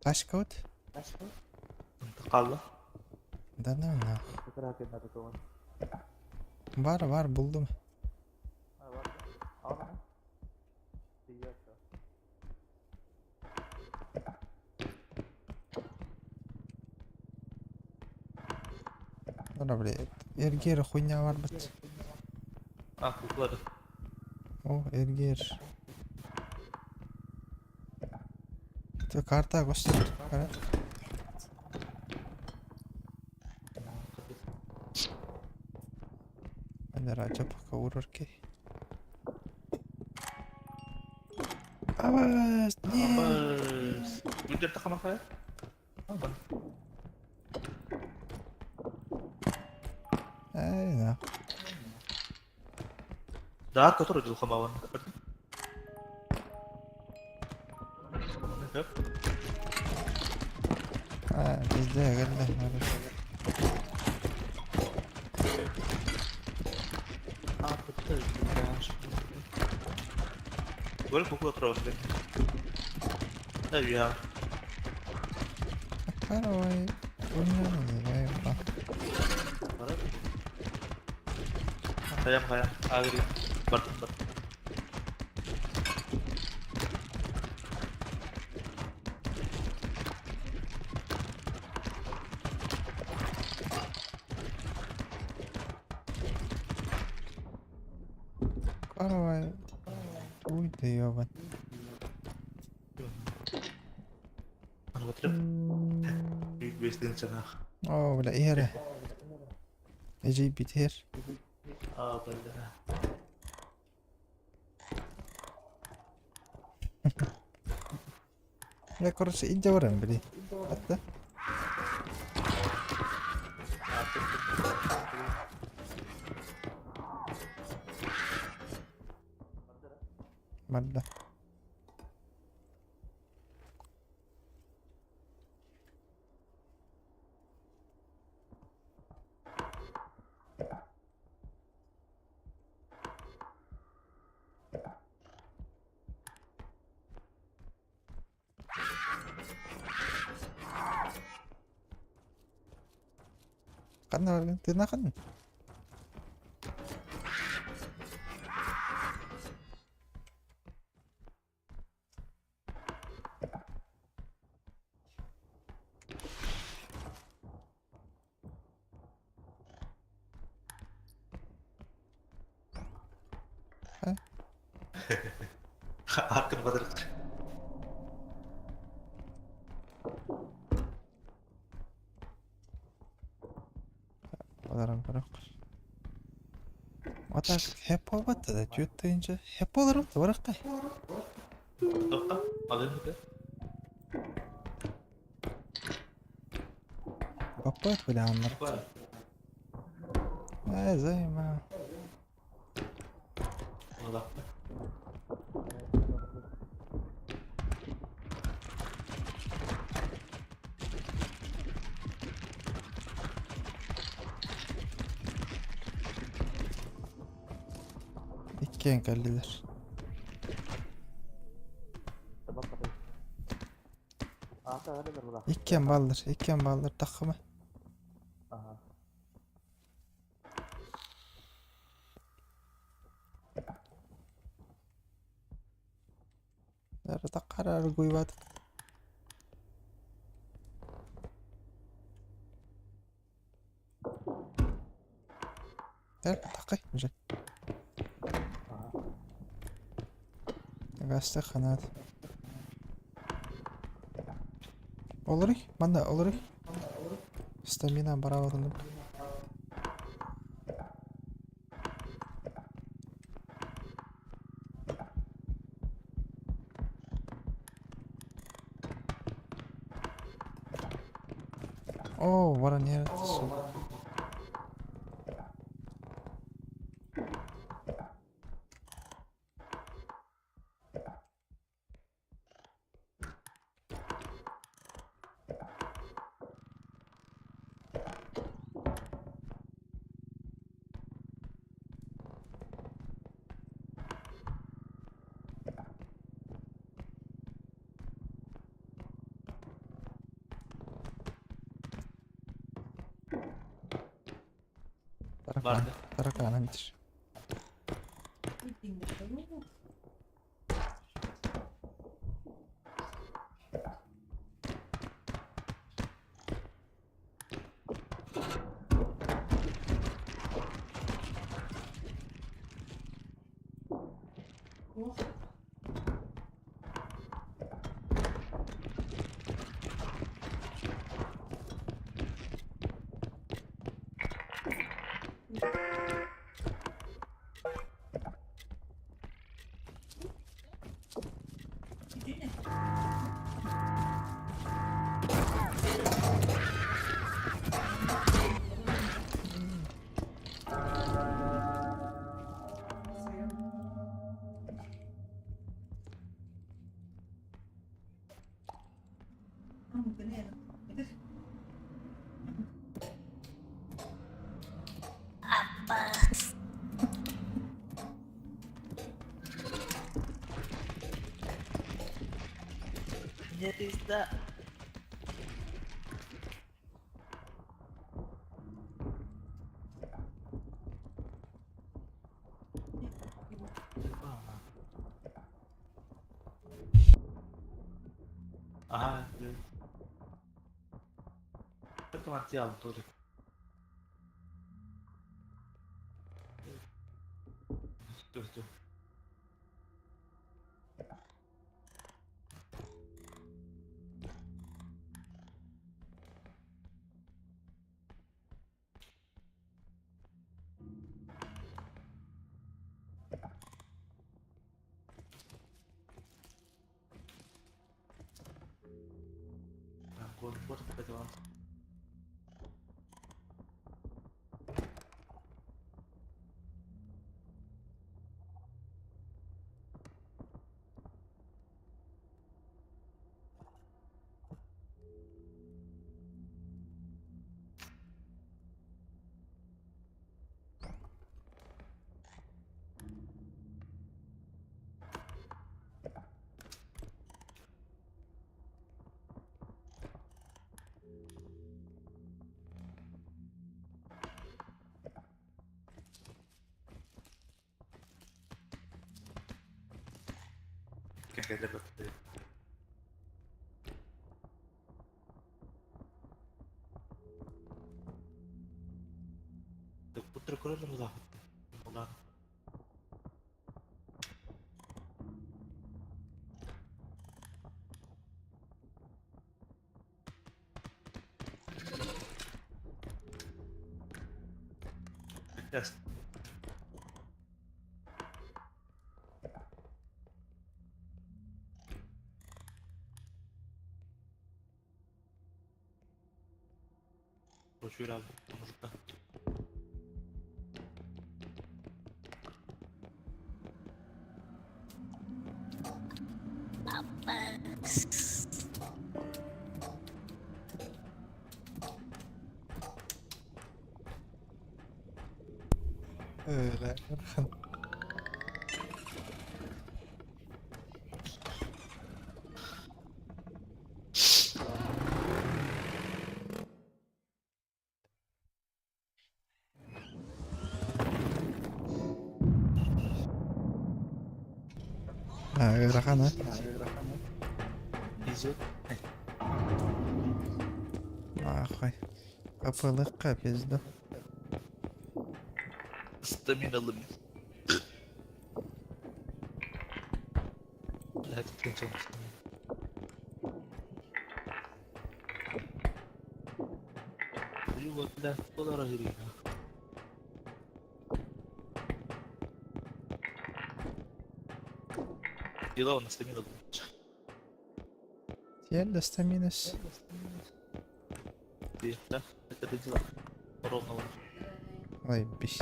Ташка вот. Kaldı. Да ну нах. Var var buldum. Да, блядь. Эргер хуйня var бит. А, куклады. О, эргер. Ты карта göster. Kara. Ben de Rajapaka vurur ki. Абас, не. Абыс. Гүлдер тақамаққа? Абан. Эй, на. Даар көтөр дьылхамабын. Аа, пизде кэллэ. Гол кукла турабын. Да, я. Каравай. Хайам хайам. Агри. Бардым бардым. Каравай. Уй да ёбан. Оо, бля, иһэрэ. Эдьиийбит иһэр. Я, короче, илдьэ баран били. Атта. Барда. Ханна баргын? Тыына ханна? Аркын бадырык. Баран барак. А так хэп буолбат да түөрт тыһыынча хэп буоларым да барахтай. Тоқта, алын да. Баппат билэҕиннэр. Ээ займа. Иккиэн кэллилэр. Иккиэн бааллар, иккиэн бааллар таххыма. Таххара аргуйбат. Таххай уже. Гастах ханаат. Олоруй, манна олоруй. Стамина барабатынып. Оо, баран иһэр Таракан, таракан антир. Пизда. Aha. Автомат Tuh, tuh. Yes. Öyle. Ыарахан а? Везет. Нахуй. КПЛ-ка пизда. Стаминалым. Блядь, Дела у нас стамина. Тиэрдэ стаминас. Да, это дела. Ровно. Ой, бись.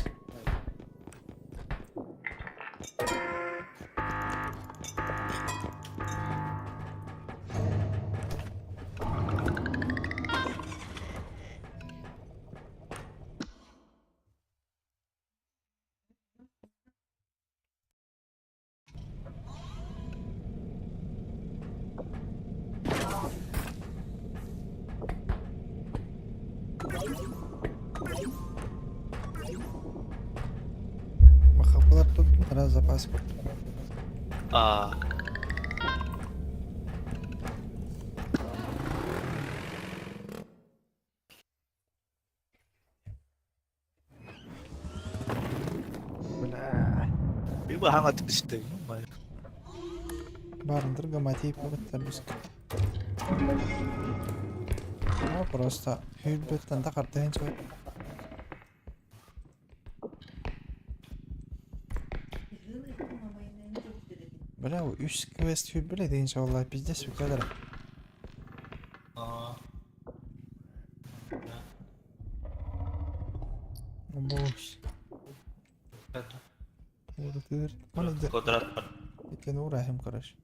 Махапалар тут раз запас. А. Бля. Либо хаңа түстэ. Барындыр гаматей побыттар биск. Ну, просто хүрбөттен да картайын чыгып. Бля, үс квест хүрбүле деген иншалла пиздец бүкәләр. А. Бош. Квадрат. Иткен урахим, короче.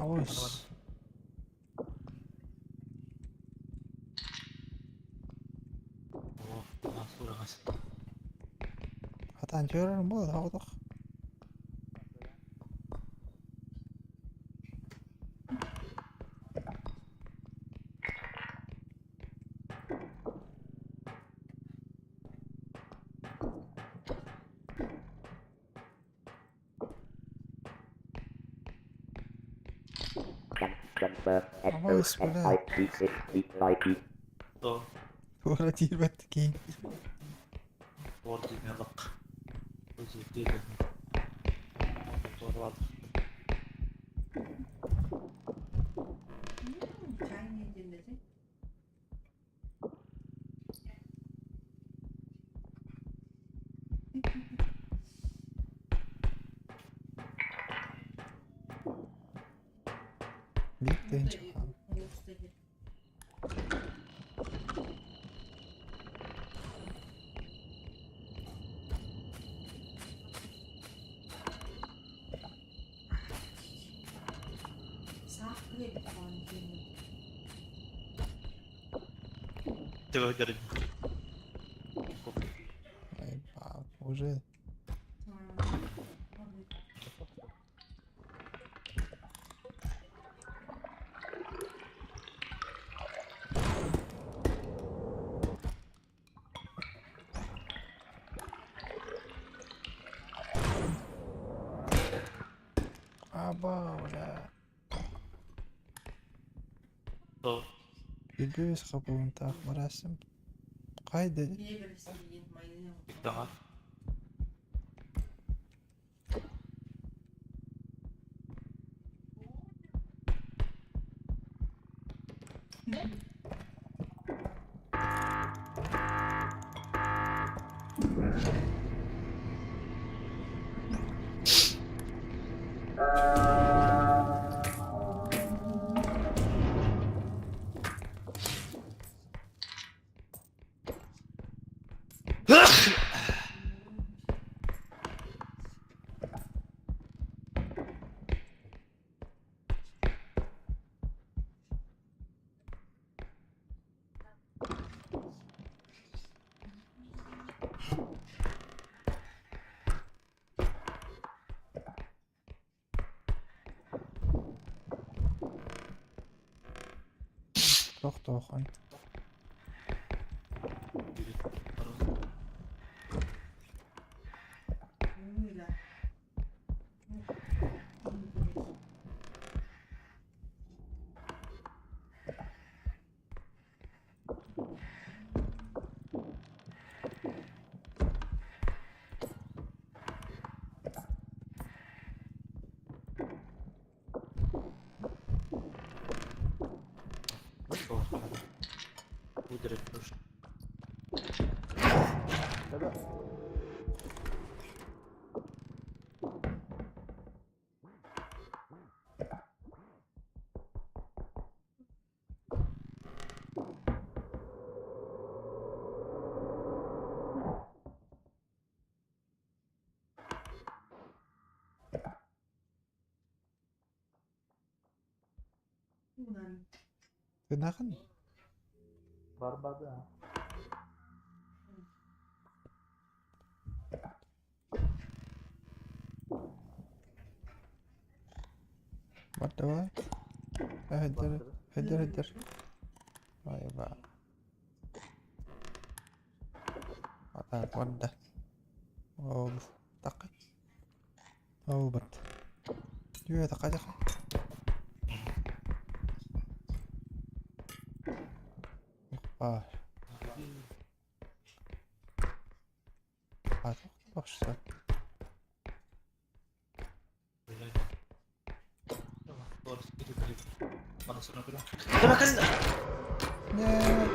Аҕыс. Хатаан чөөрөр буолар оҕотох. Аҕыс бля. Туора тиийбэт киһи. Биир тыһыынча хаалла. Уже Абаа, Үгүс хабылынтаах барасым. Хайда Тохтоохун. Гынаҕын? Бардыбай. Өһөддөр, өһөддөр, өһөддөр. Айба. Ата барда. Ол такы. Ол барда. Үө така така. Опа. А, бахшса. Нет.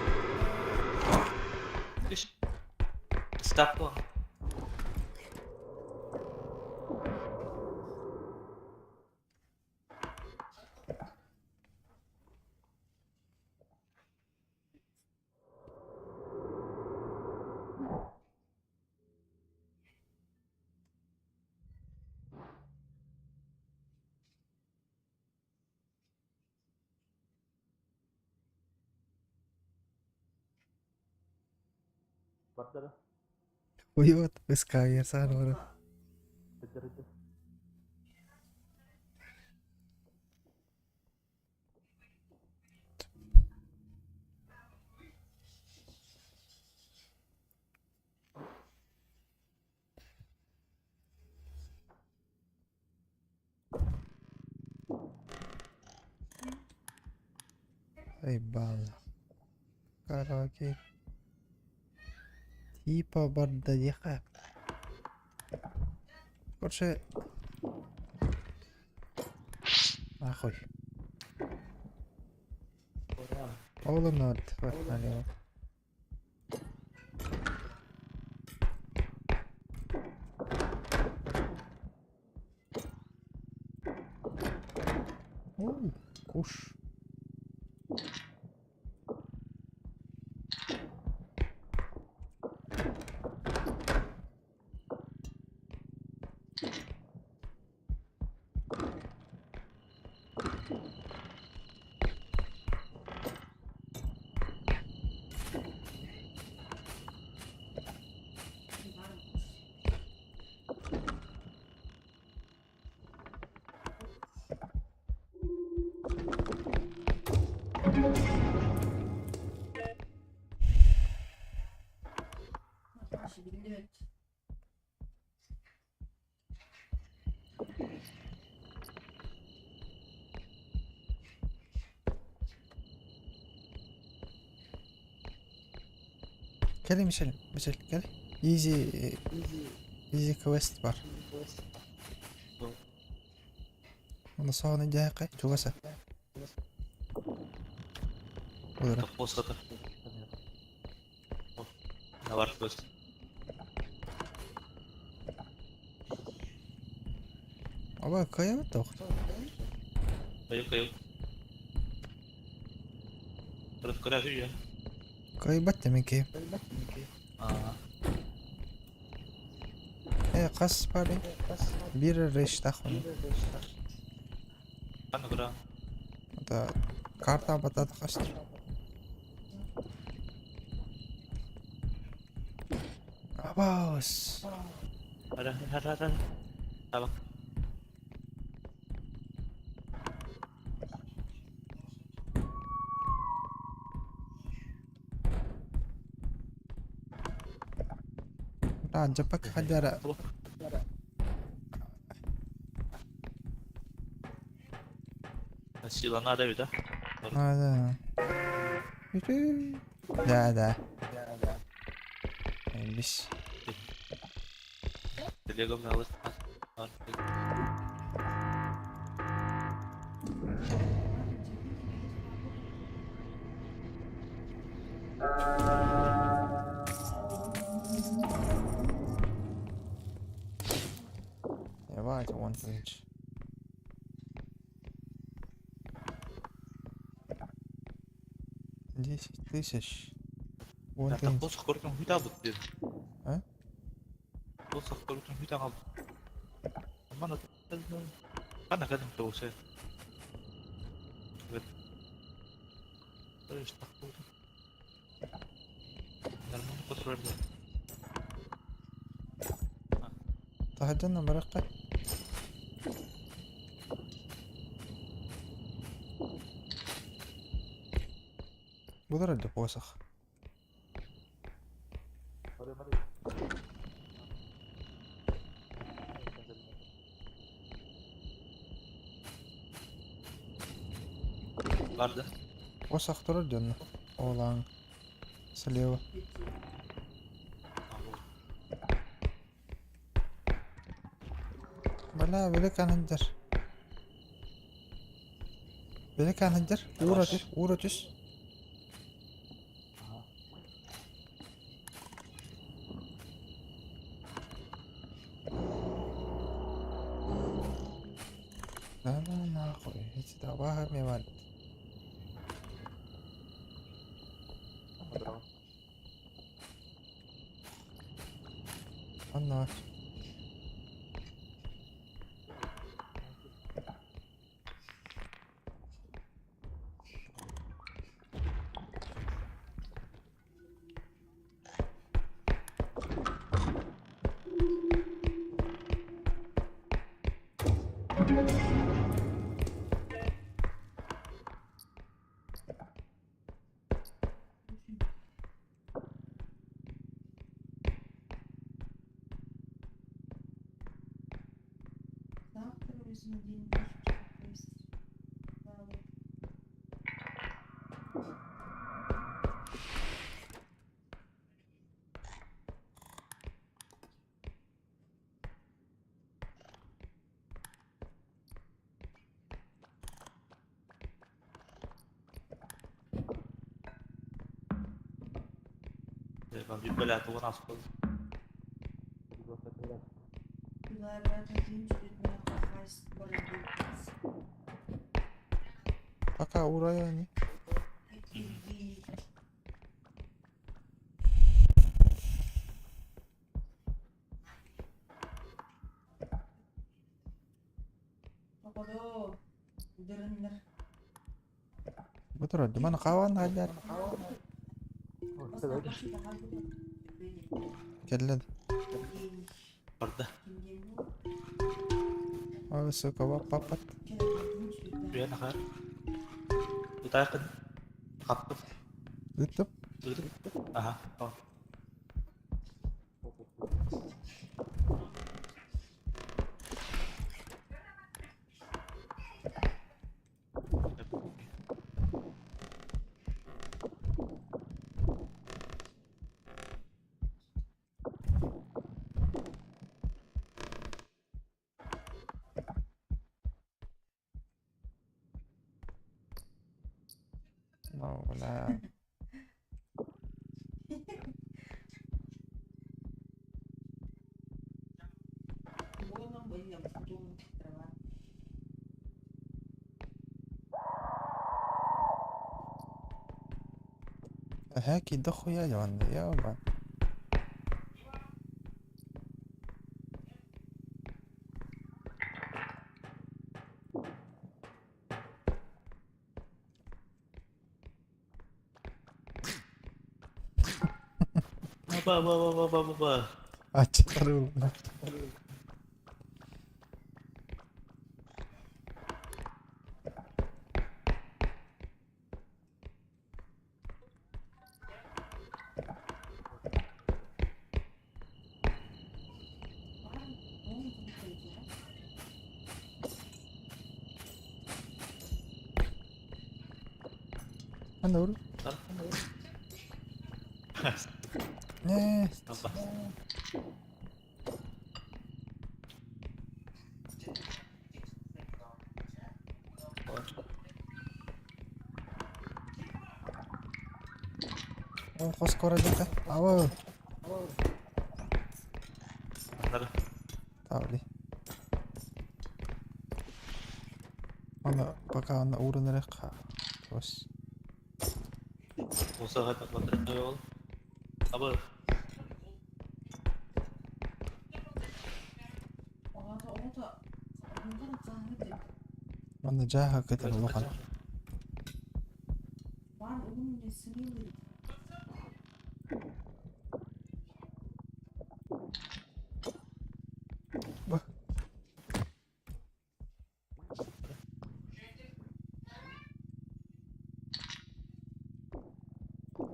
Stop ko. Уйуот, ыскаайар саҕана баран. Айбааллах. Караоке. Типа барда диэххэ. Короче, нахуй. All or not, налево. Ой, куш. Кэлий Мишель, Мишель, кэлий. Easy, easy квест бар. Оны соҕун дьээххэ чугаса. Удара. Топпуоската. Навар квест. Аба кыайабыт да охто. Кайы кайы. Көрө көрө үйе. Кыайбат демек киһи. Аа. Э, хас парень? Биир рештах он. Ханна көрө. Это карта батат хастыр. Абаус. Ара ара ара. Таба. Раджапак хадяра. Силана да да. А, да. Да, да. Бис. Телегом алыс. Давайте, one inch. 10 000. One Та inch. босох көрдөн хүд авд дээр. А? Босох көрдөн хүд авд. Мана хана кадам тоосэ. Нормально контроль. Таһырдьан барахха. Булар эле посох. Барды. Посох турар дьонно. Олаң. Слева. Бала великан ханджар. Великан ханджар. Уура түс, уура түс. Да да нахуй. Эти давай мне валит. Анна. Пока уурайа ини. Бу турар Диман хааван хааллар. Кэллин. Барда. Ой, сука, паппат. Үйэн ахар. Утаакын. Хаптым. Ыттым. Аха. No, бля. Эһээ киирдэ хуйа дьонно, ёба. Ба ба ба ба ба ба ба. Аччыктар ылла. Ханна ур? Ээ. Ол хос көрөдүкэ. Аба. Тавли. Аны пока аны уурун эрэ Ос. Аба. Манна дьааһа кытар улахан.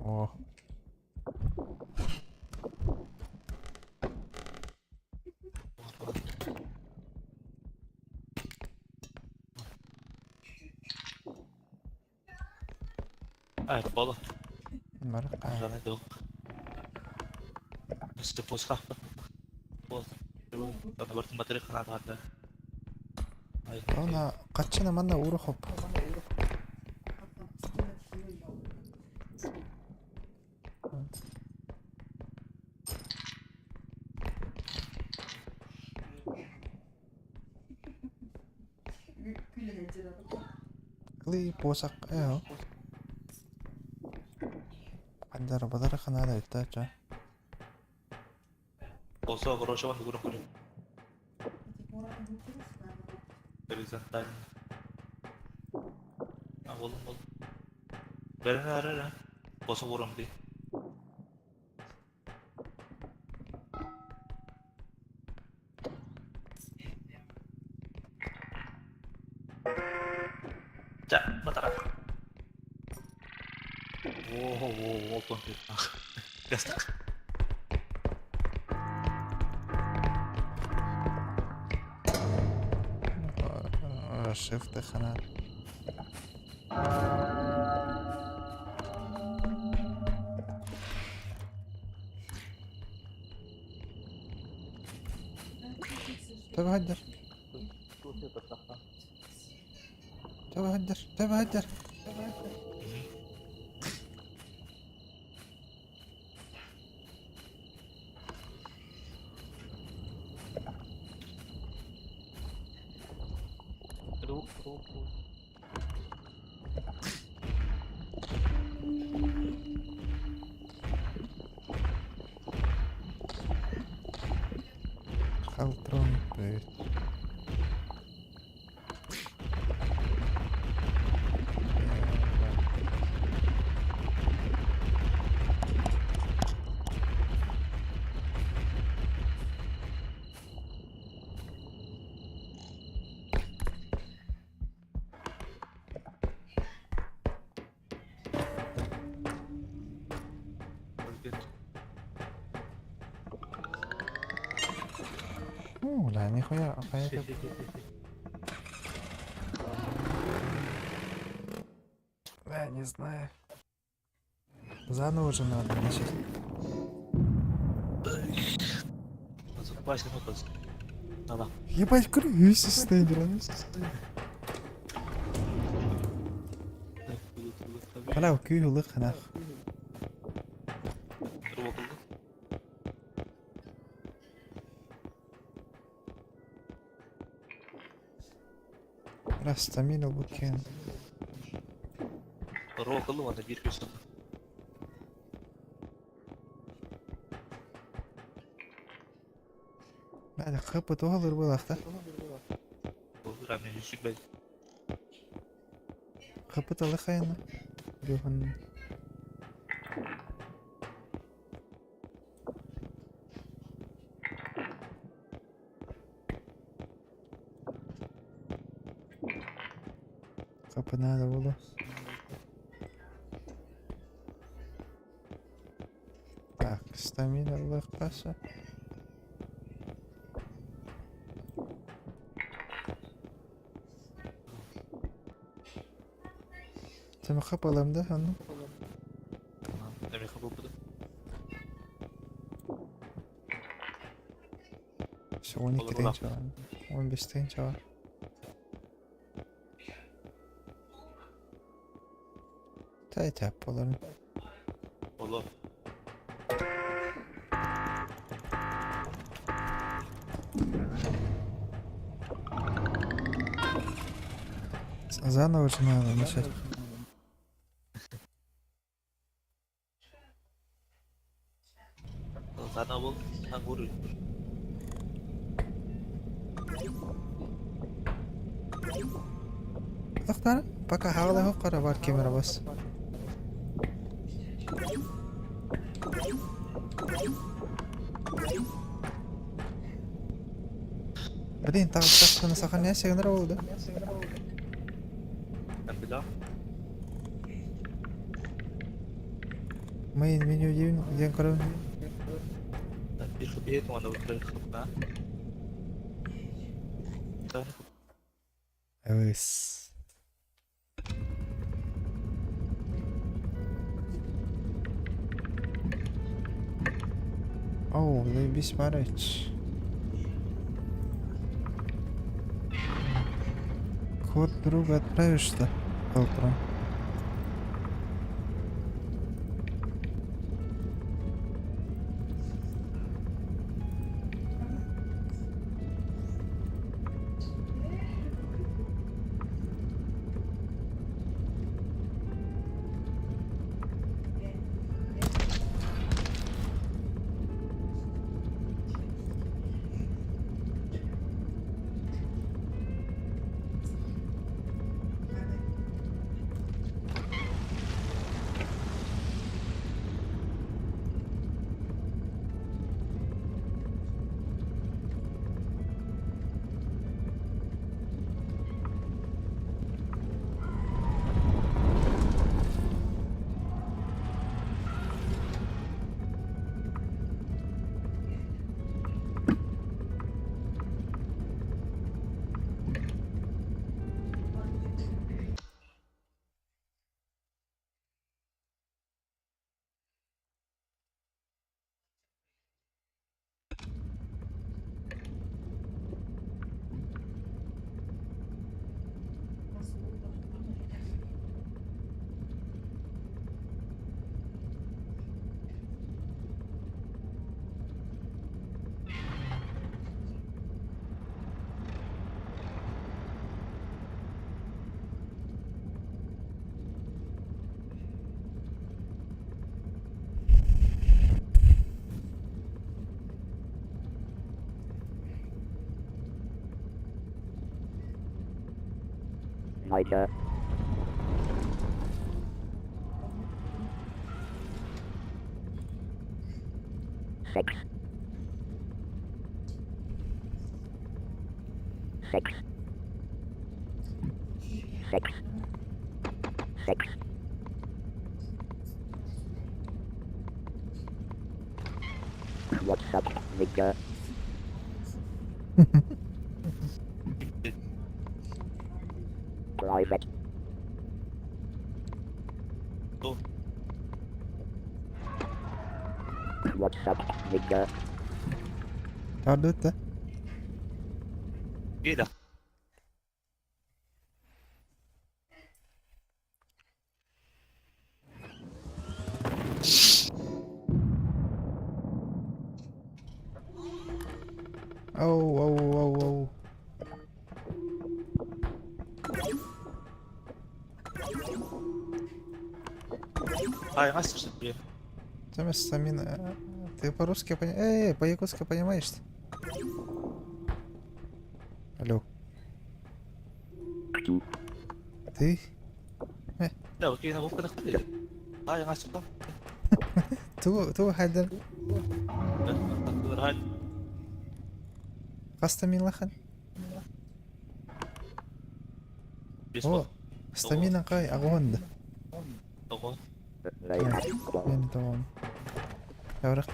О. Ay, буолла. Барыкка. Она каччана манна ууру хоп. Кылый посак ээ. Хандар бадара ханаада иттаача. Прошивтыхына. Төбө сылдьар. Төбө сылдьар. Төбө сылдьар. Халтрон бүт. Оо, ла нихуя, хайа. Я не знаю. Заново уже надо начать. Ебать, крыса стоит. Бля, күйі нах. Раз стамина букен. Бля, хп тоғалыр был ахта. Хп талыхайна. Бюхан. Хп надо было. Так, стамина лыққасы. Сен хп алам да, аны? Все, 12 тыһынча бар. 15 тыһынча бар. Тай тап боларын. Заново же надо начать. Тахтар, пока хавала қара бар камера бас. Блин, тағы сохраняйся болды. Main menu диэн диэн көрөн. Эвис. Оу, заебись марыч. Код друга отправишь-то? Утром. Niger. 6. 6. 6. 6. What's up, nigga? Private. Oh. What's up, nigga? Тардыт да? Биэдэ. Оу, оу, оу, оу. Хайҕас биэ. Там стамина. Ты по-русски понимаешь? Эй, по-якутски понимаешь? Алло. Ты? Да, окей, на вовка нахуй. Хайҕас сутам. Ту, ту хайдар. Хаста милахан? О, стамина кай агонда. Тоҕо. Мен тоҕон. Яврак.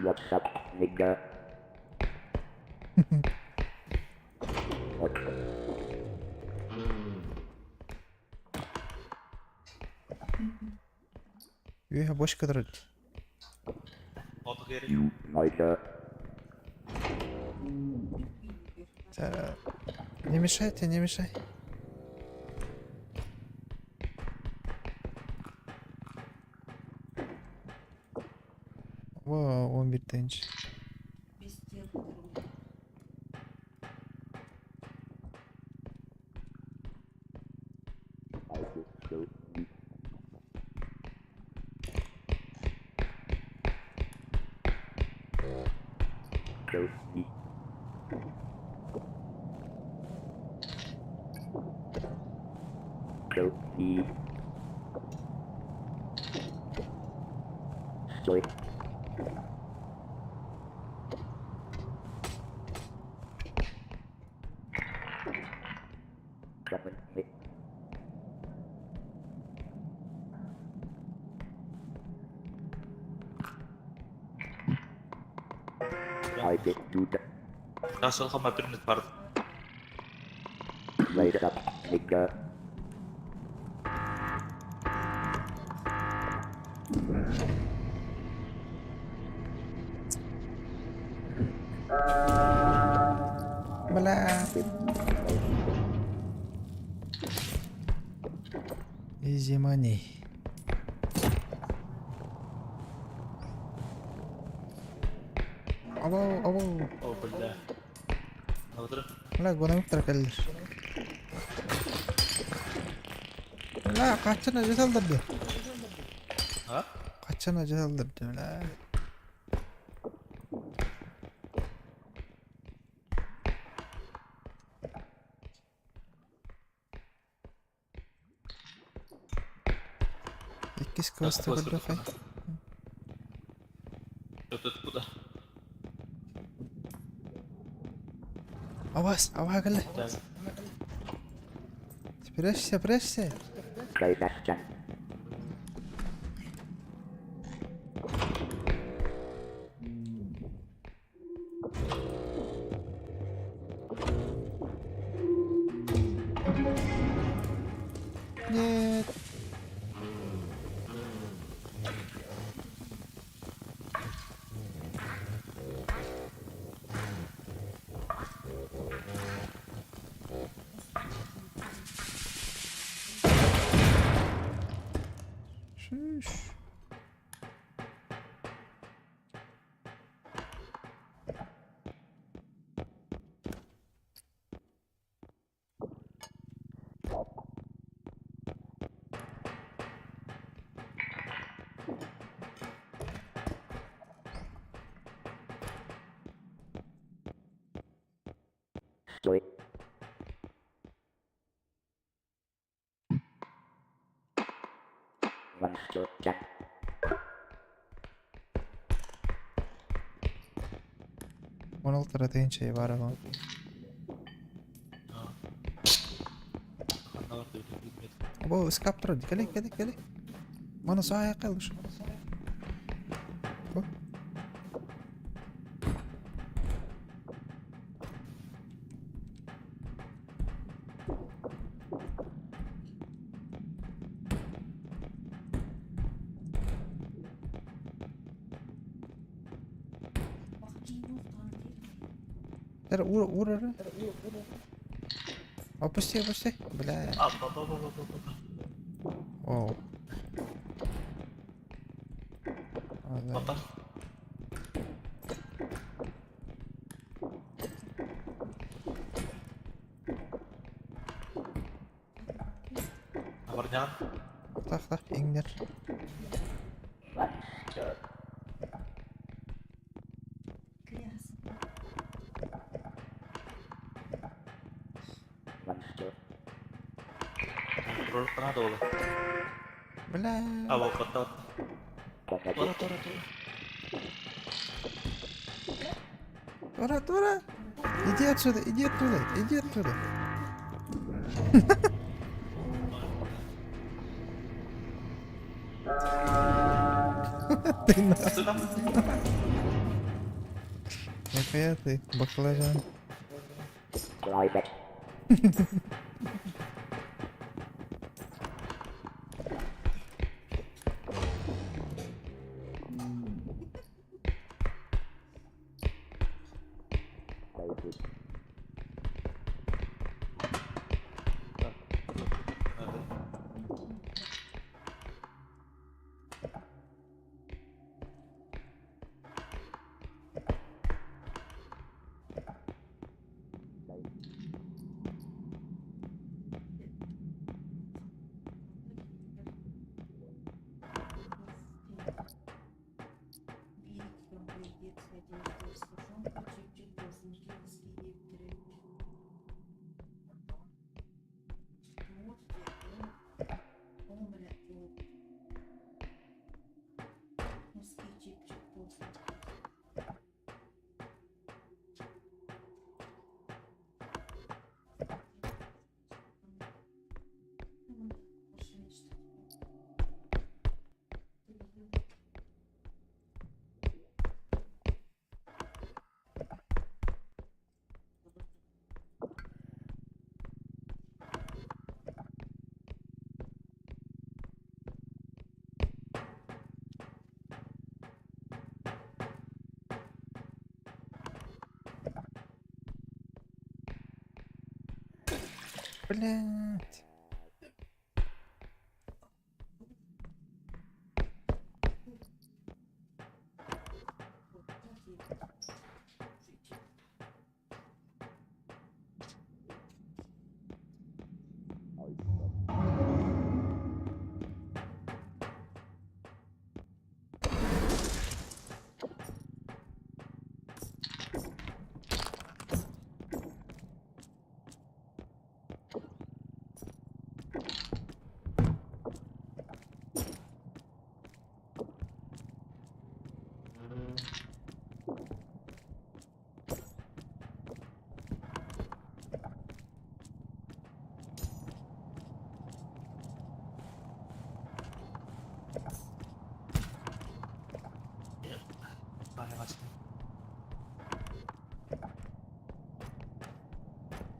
What's up, nigga? What? Үөһэ бочка турар. You nigga. Не мешайте, не мешай. Во, 11 тыһыынча. I get do that. Nasıl hama birini vardı. Wake up, nigga. Бля. Easy money. Абау, абау. О, бля. Бля, гономиктар кэллэр. Бля, качан ажа салдырды. А? Качан ажа салдырды, бля. Иккис квесты көрдөххө. Куда? Авас, аваа кэллэ. Прячься, прячься. Нет. Шиш. Joy. Monster Jack. 16 тыһыынча баар аҕам. Бу ыскаап турар дии. Кэлий, кэлий, кэлий. Маны саайа калыш. Бу. Эр, уур, уур эрэ. Опусти, опусти. Бля. Оу. А, да. Тах, тах, иҥнэр. Бля. Тура, тура! Иди отсюда, иди оттуда, иди оттуда. Ты на. Нахуя ты, баклажан? Блять.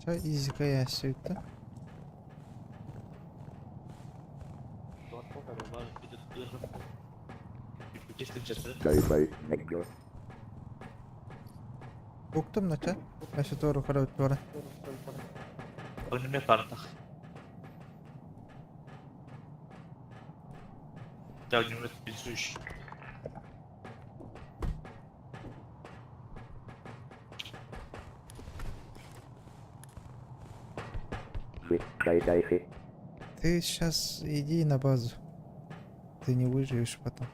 Чэ, изикая сүттэ. Уктум нача. Мәсе туору көрөбүт туора. Ты сейчас иди на базу. Ты не выживешь потом.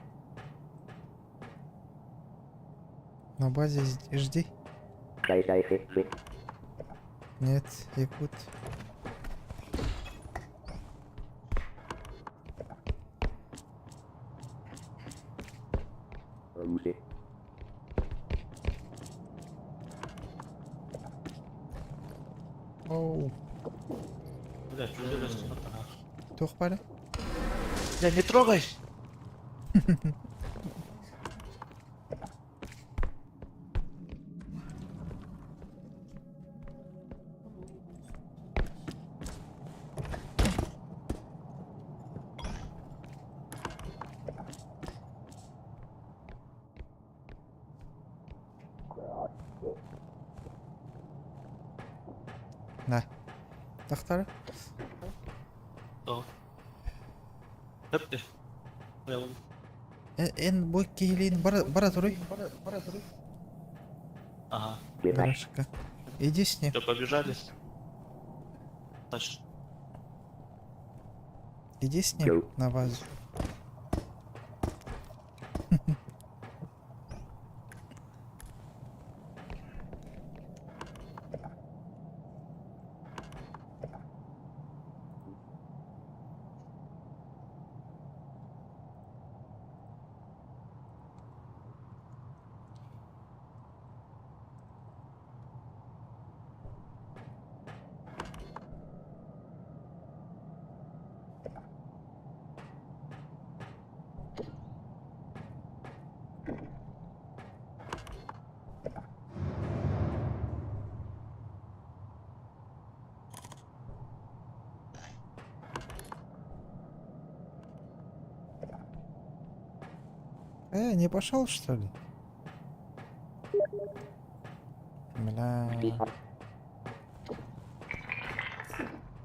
На базе жди. Нет, якут. Руси. Оу. Бля, Туох бары? Бля, не трогай! На. Тахтары? Тоҕо? Хөп Эн бу киһилиин бара, бара туруй. Ага. Барашка. Иди с ним. Все, побежали. Значит, Иди с ним на базу. Не пошел, что ли? Бля.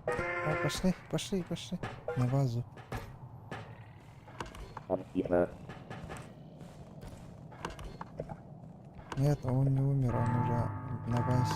А, пошли, пошли, пошли. На базу. Нет, он не умер, он уже на базе.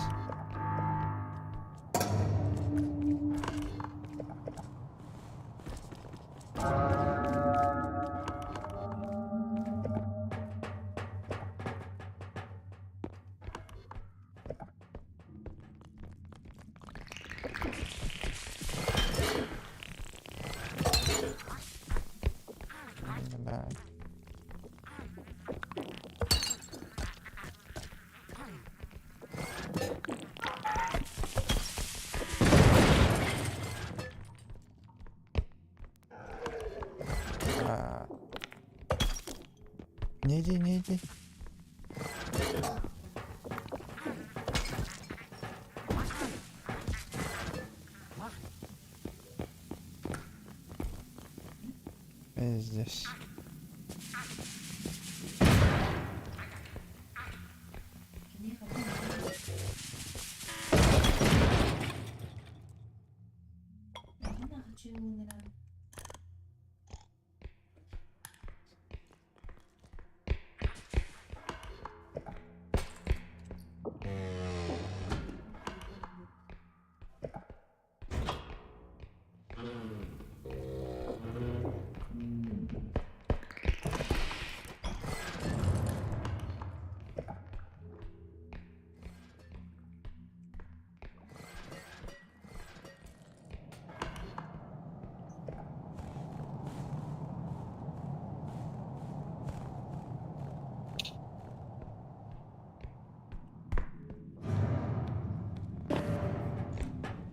Бля. А. Не иди, не иди. Я здесь.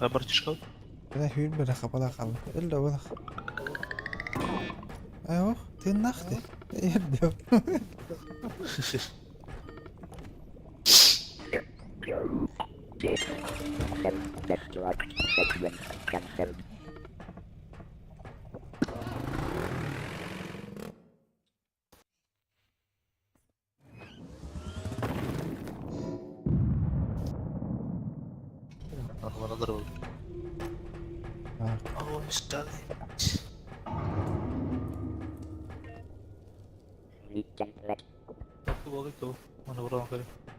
Братишка. Бля, хүл бля хапала хал. Illa бля. Айох, тыннахты. Ердё. Another one. Oh, study.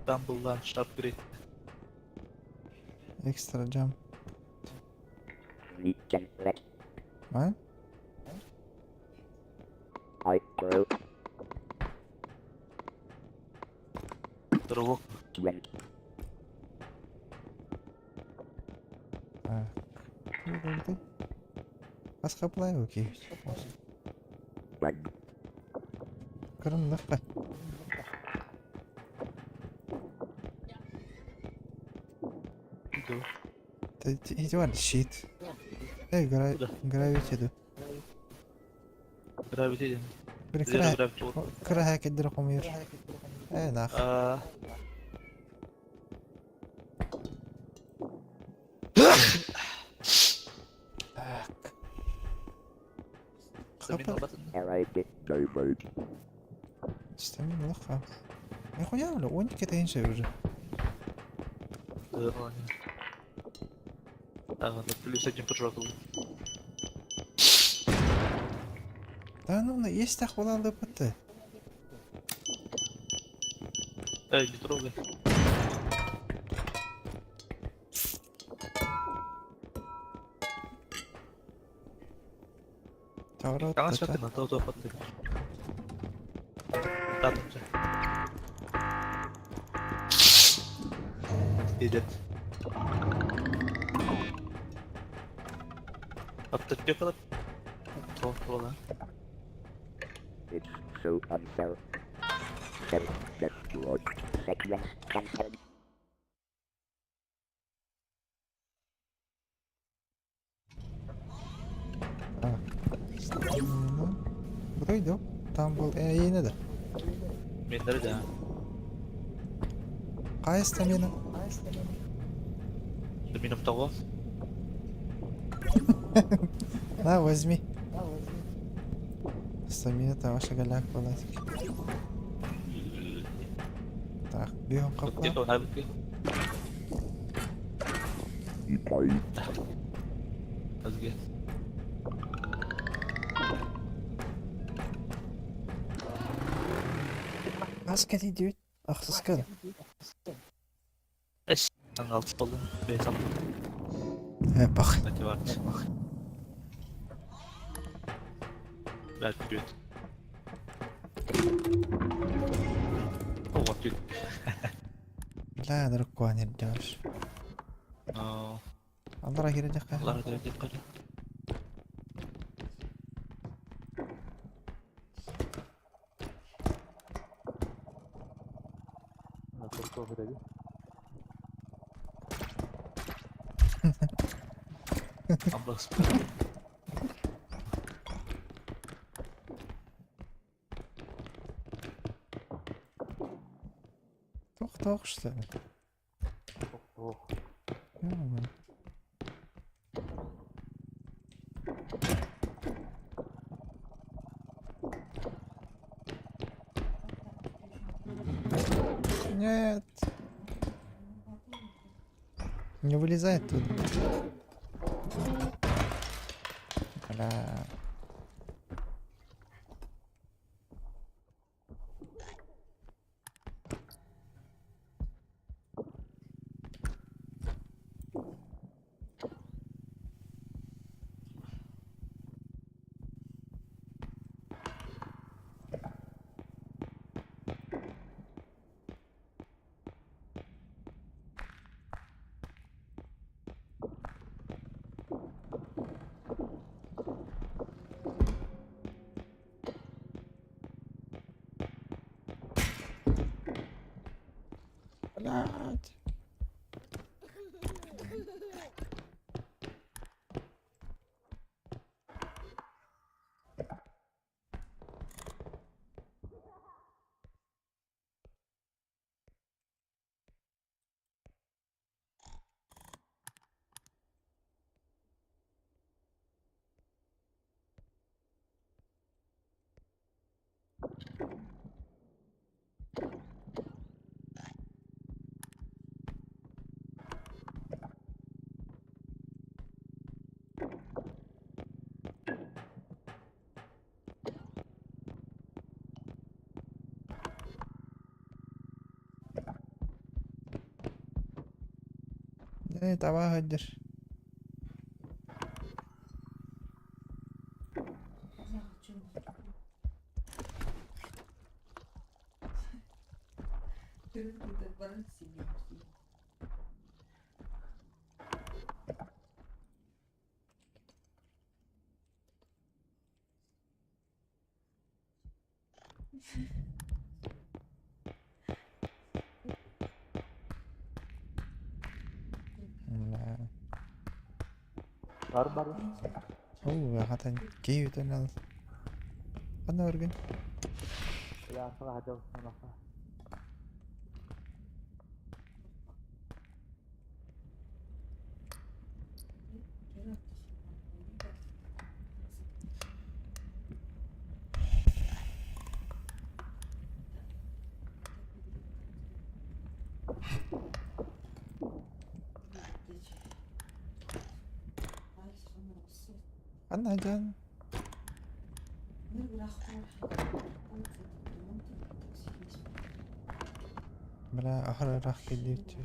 Dumble upgrade. Extra jump. What? I grow. Дровок. Хас хаплай окей. Кырыннахха. Ити бар щит. Эй, гравити ду. Gravity диэн. Били Zero кыра gravity буолла. кыра хакердер хомуйар. Э, нах. Аа, Так. Стамина Хапа. ылбатын. Стамина лоха. Нихуя, бля, он китайнче уже. Ага, плюс один прыжок ылла. Да ну, есть так была ЛПТ. Эй, не трогай. Хаҥас өттүн ата ото хаттык. Татымча. Идет. Аттык кылып. Тоқ була. It's so unfair. Self-destruct sequence cancelled. Ну, Пройду. Там был... Ей надо. Мен да. Какая стамина? Минем того. На, возьми. Стамина-то ваша голяк была. Так, бегом капла. Азге. Аска идет. Ах, соска. Эс. Алты болдум. Бес алты. Пах. Мотивация. Да, вперед. О, вот тут. Бля, дракон идешь. Аллара кире жакка. Аллара кире жакка. Амбас. Тох-тох, что ли? Тох-тох. Нет. Не вылезай оттуда. Бля. Блять. Э, таба хаддер. Бар бар. Оо, хатан киһи үтэн ал. Ханна баргын? Ханна сылдьан? Бля, аһар ыраах кэллиэччи.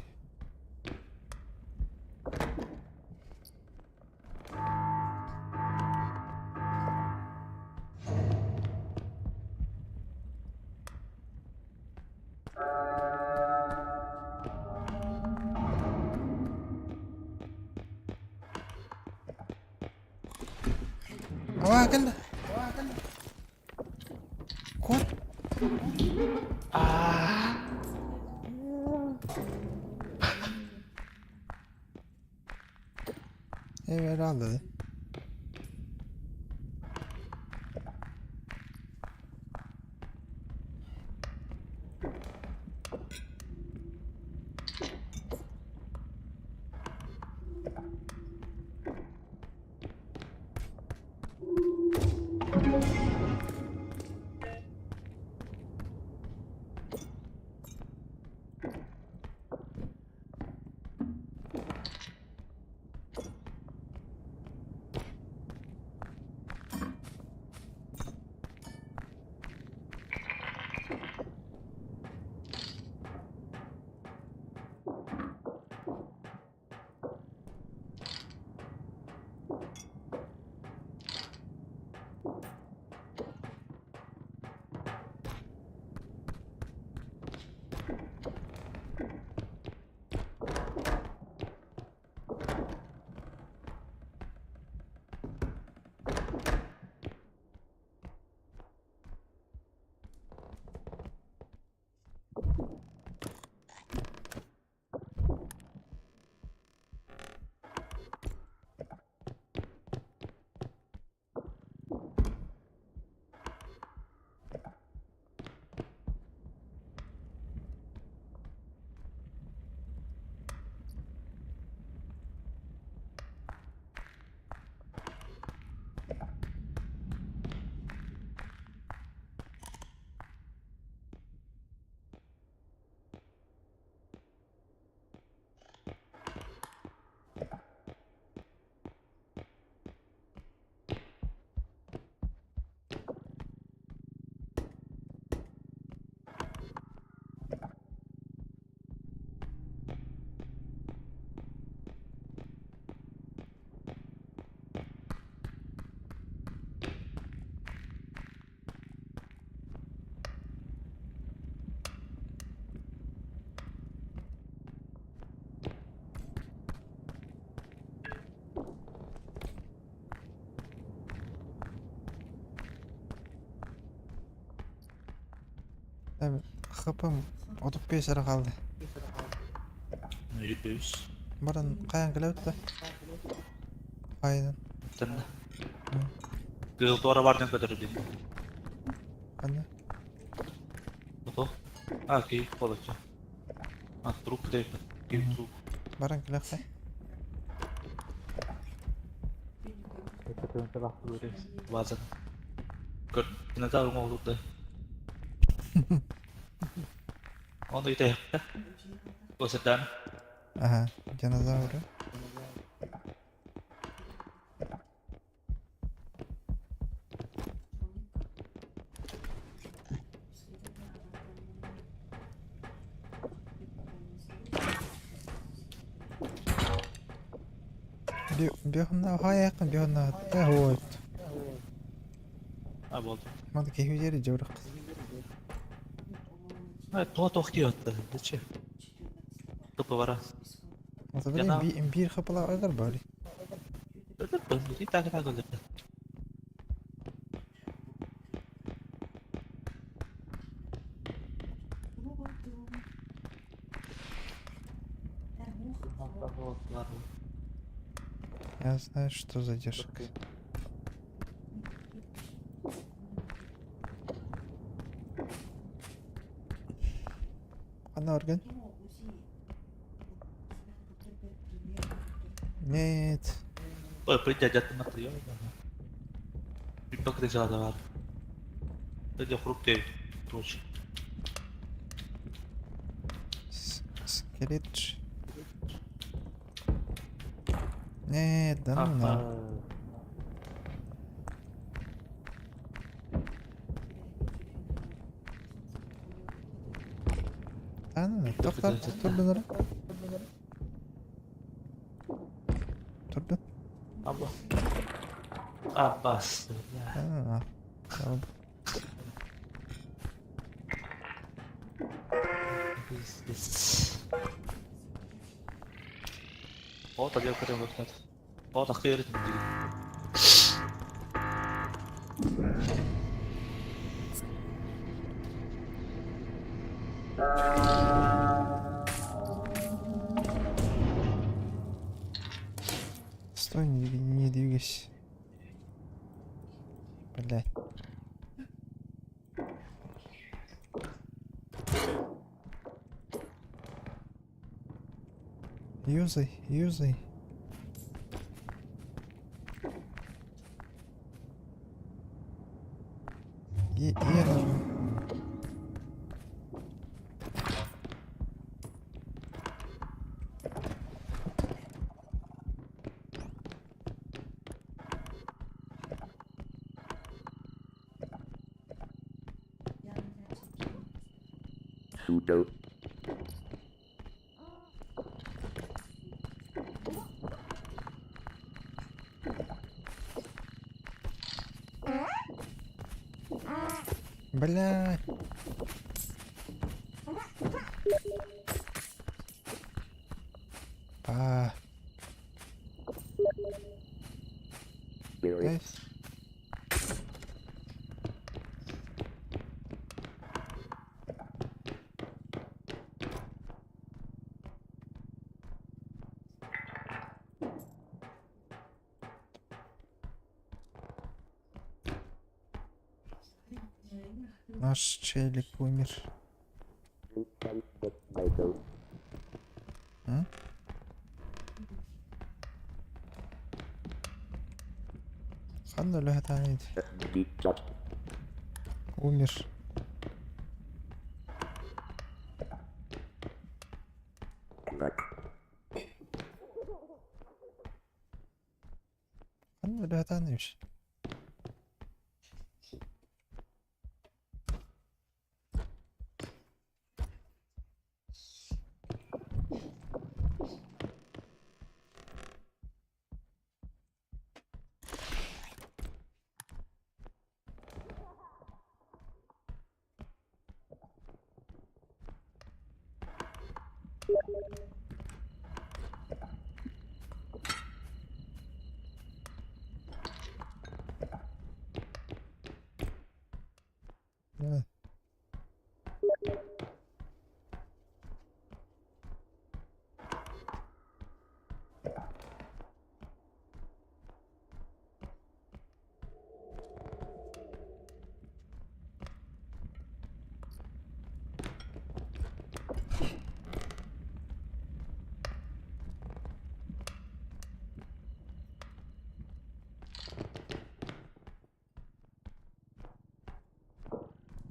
Аваа кэллэ. Кот. Evet aldı. Хапым 35 эрэ хаалла. 55. Баран хайаан кэлэбит да? Хайынан. Тэннэ. Кыыл туора бардын көтөрдүн. Ханна? Ото. А, кий болочу. А, труп дейт. Кий труп. Баран кэлэххэ. База. Көр, динозавр оҥоһуллубута. Ону итэһэххэ. Косырдаан. Аха, динозавры. Бөхүнна хаайааккын бөхүнна та хуойт. А болды. Мады киһи жери жорық. А, то тох киотта, дече. Тупо бара. Ата биир хапала өлөр бали. Өлөр бали, так так өлөр. Я знаю, что задержка. Ханна орган? Нет. Ой, Скелет. Нет, да ну на. Да ну на. Тохтар, турдун эрэ. Турдун. Abbas. Да ну на. Стой, не двигайся. Блядь. Юзай, юзай. Е, Е нажми. Sudo. Бля. А. Spirit. Наш челик умер. М? Ханна лөһэтаанит. Умер. Ханна лөһэтаанибиш. Давай.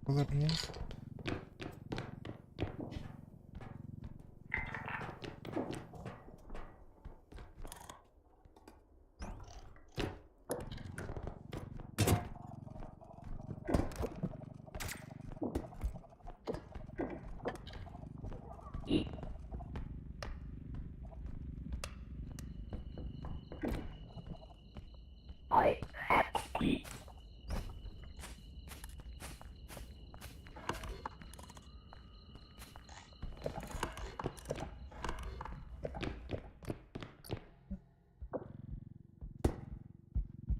Булар нет. I have key.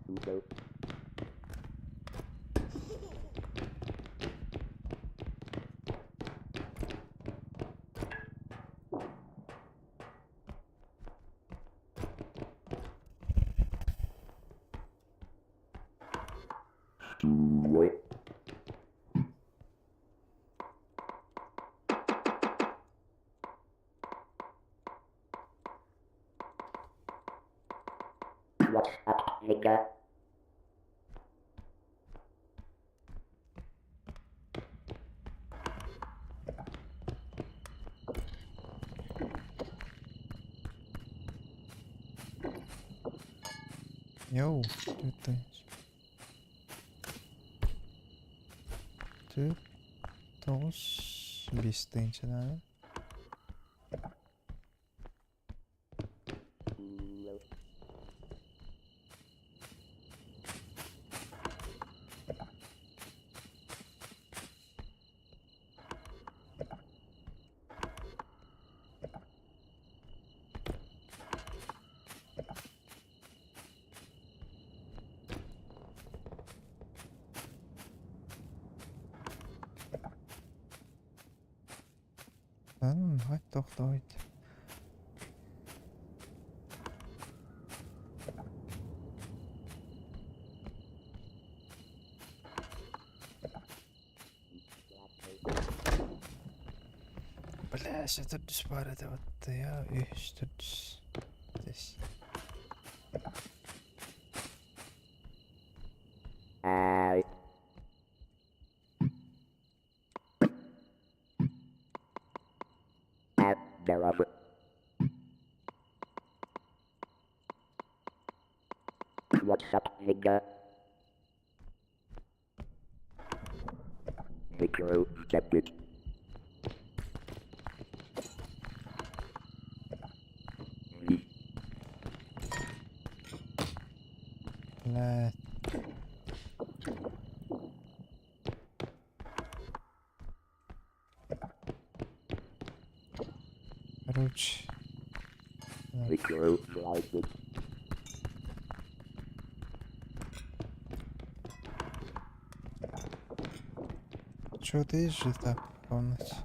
Sudo. What's up, nigga? Йоу, түөрт Түөрт, тоҕус, биэс тыһыынча наада. Хать тохтоойт. Бля, төрдүс баар этэ баттайа, үһүс төрдүс. Здесь. I At What's up, nigga? Micro it. Бля. Короче. Так. Micro it. Чё ты есть же так в комнате?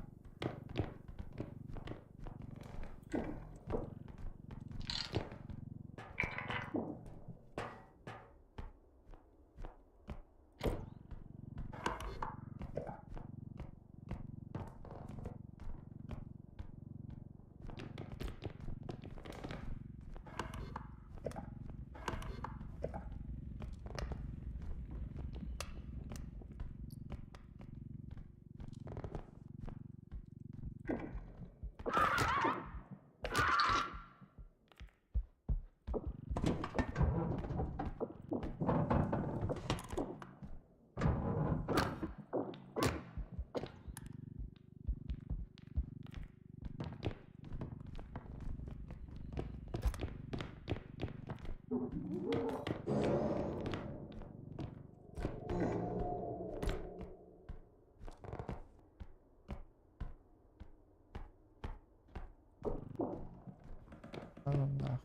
Ну, нах.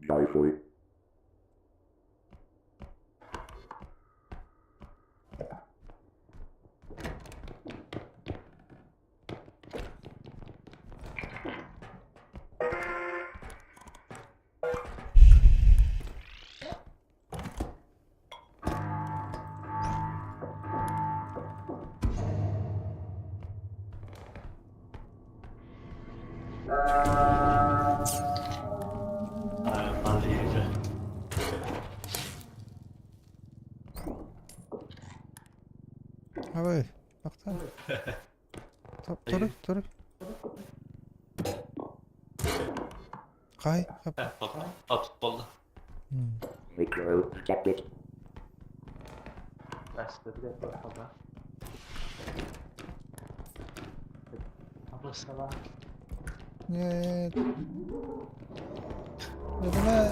Joyful. Believe. Абай, тоқтаа. Тур, тур. Хай, хоп. От буолла. Micro it. Нет. Давай.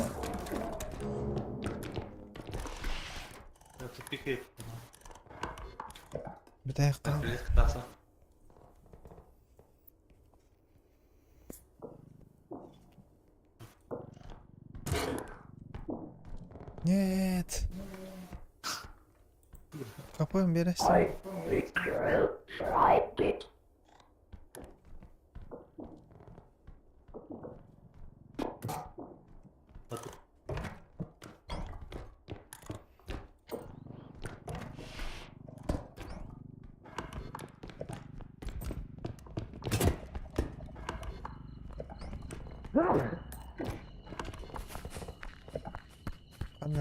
Тупик. Бытайыққа. Таса. Нет. Капоем бересің. I micro it.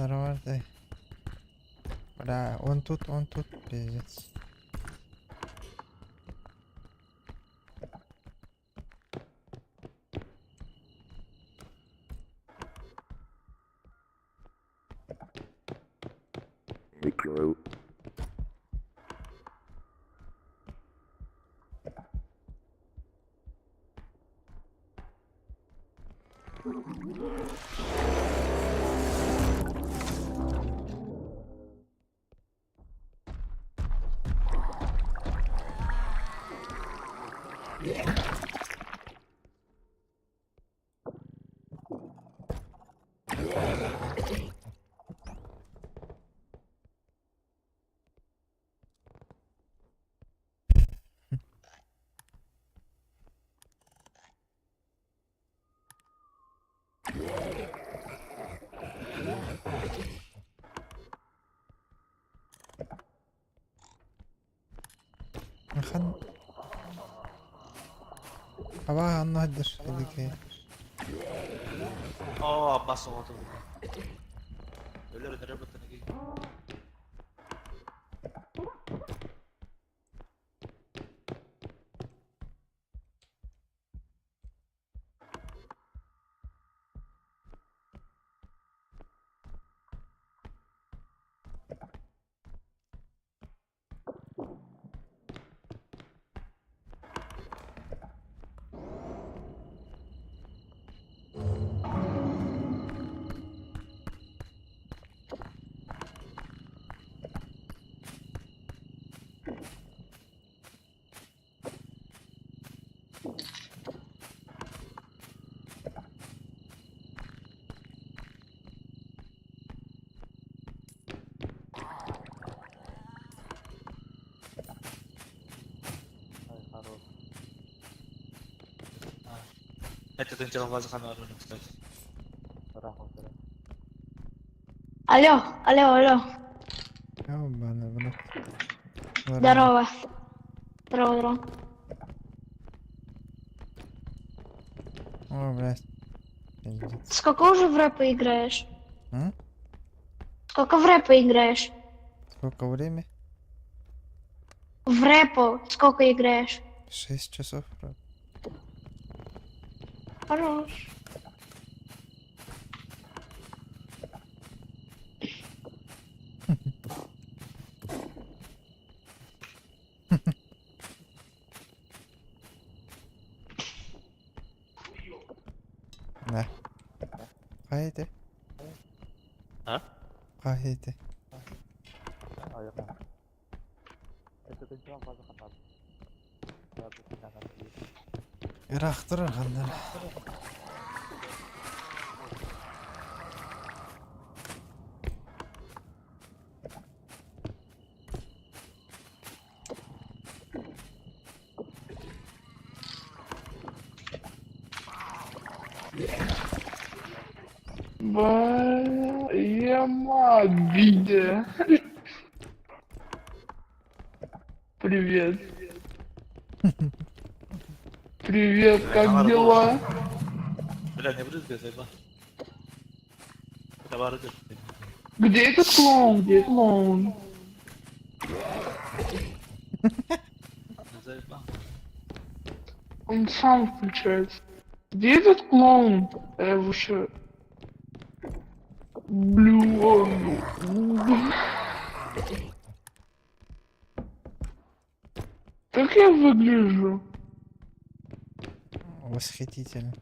Нормально. Бля, он тут, пиздец. Micro. Хан... Абаа анна хаддыр эдики. Оо, бас оҕото. Өлөр өлөрө баттан. Это кстати. Алло, алло, алло. Ёбаный. Здорово. Здорово, здорово. О, блядь. Пиздец. Сколько уже в рэпа играешь? М? Сколько в рэпа играешь? Сколько время? В рэпу сколько играешь? 6 часов. Брат. Хорош. Да. Хайде. А? Хайде. Ырахтыр ханнар. Ба, ема, видя. Привет. Привет, как дела? Бля, не брызгай, заеба. Товары. Где этот клоун? Где клоун? Заеба. Он сам включается. Где этот клоун? Я вообще... Блю. Как я выгляжу? Восхитительно.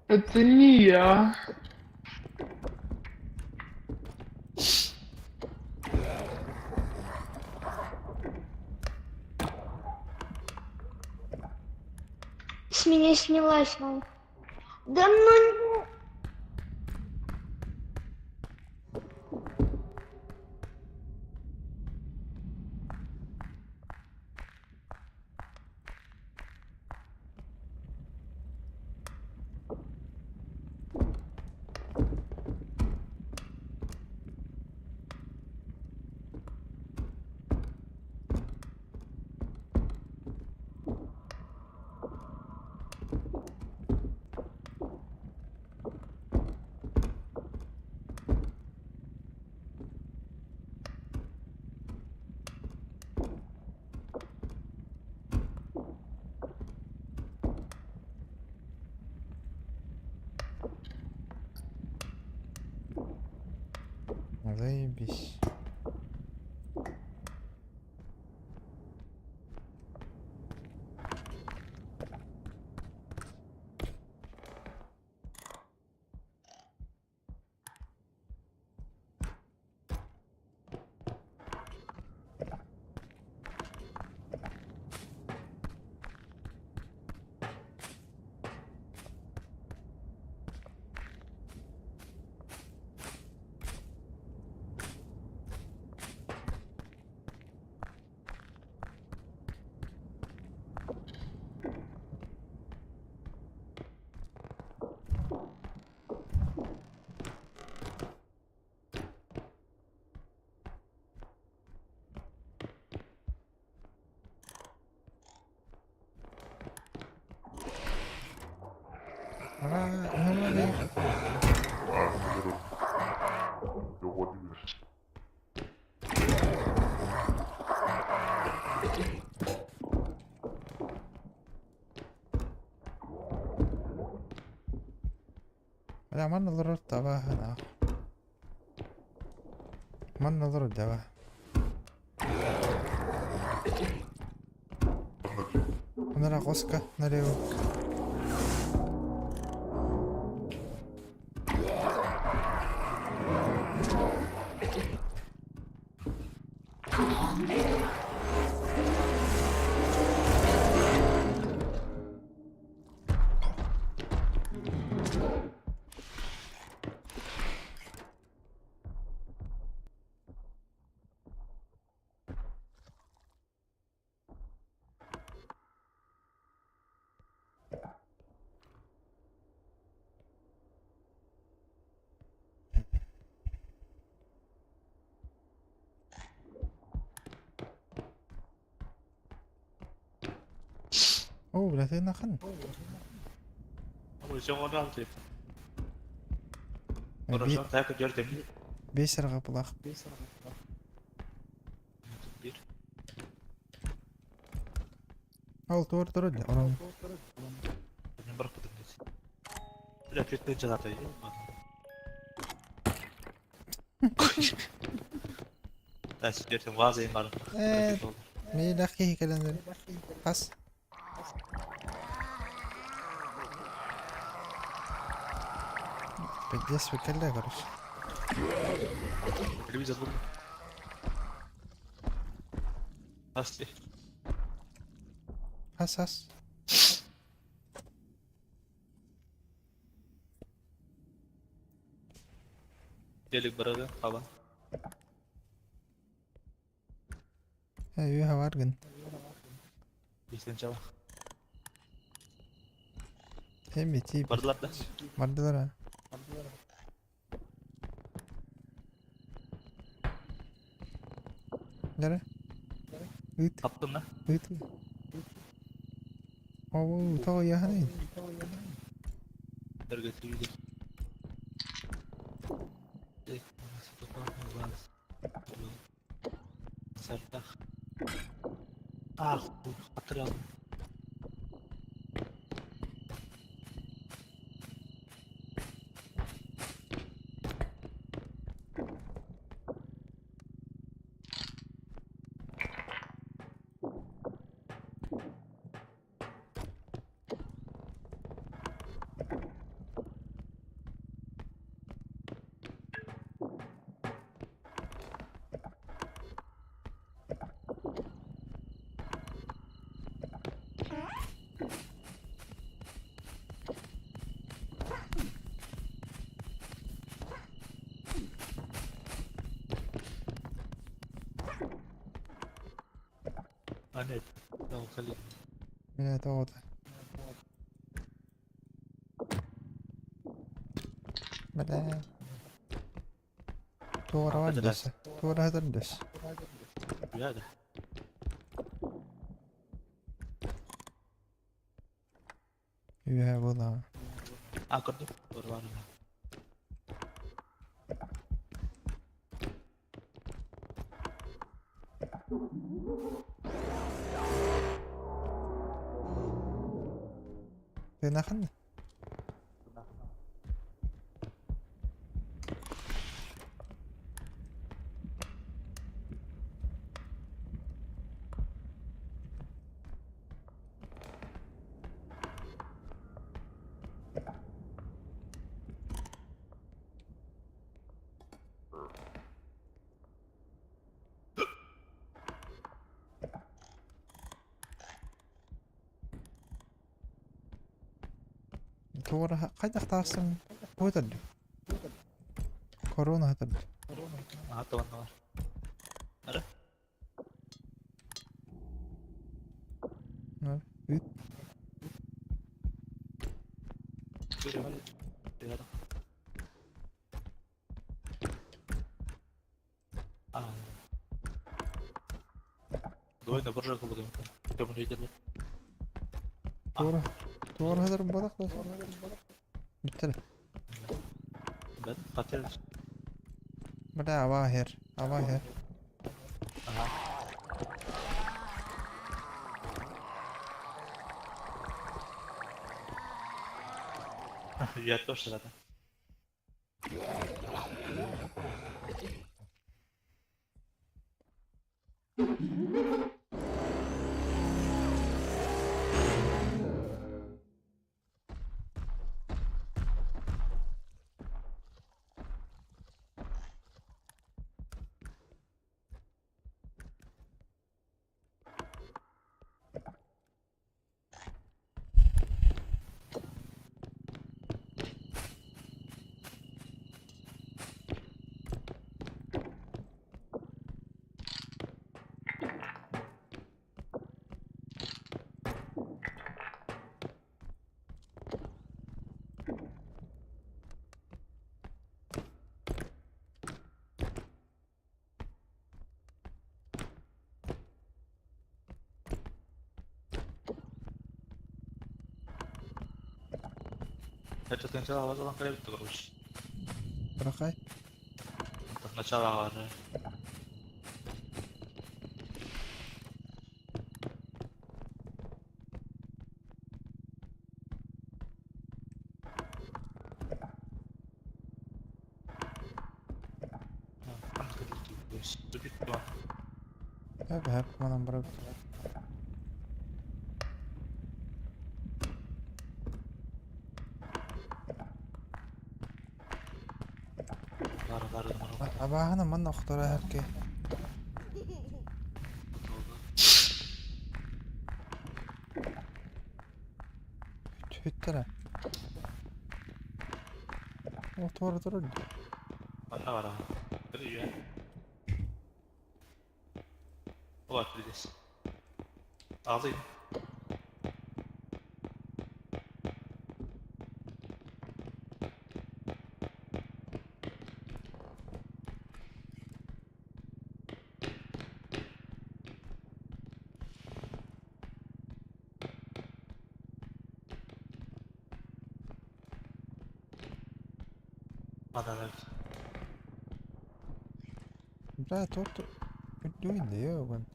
Это не я. С меня снялась, ну. Да ну... Заебись. Бля, манна олорор табааһын аах. Манна олорор дьаба. Манара хоска налево. Оо, бля, ты нахын. Бес арҕапылаах. Ол туор тур да, орон. Ээ, миилэх киһи кэлэн хас. Пиздец, кэллэ, короче. Хас хас. Ээ, үөһэ баар гын. Эми тип. Бардылар а. Нere? Ыт. Ыт. Оо, тоҕо яһаный? Бля, тоҕо Бля. Туора бар дөссө. Туора хатар дөссө. Үөһэ буолаҕа. Тыынахын? Туора хайдах таастым Уотар дуу? Корона хатар дуу? Аха табанналар. Ара. Үт. Двойно буржуа кылыгым. Көмүлүйдер. Туора туора хатар бодах да. Бүттэр. Ben katil. Бля, авахер. Авахер. Ага. Я тоже рада. Сначала авазалан кэлэбит короче. Бырахай. Сначала аваза. Эп манан барабыт. Абааһына манна охторо эрке. Хүттэрэ. Ол туора турар дии. Манна бара. Привет. Вот, здесь. Алый. Манна Бля, торт үрдүгүн да ёбан.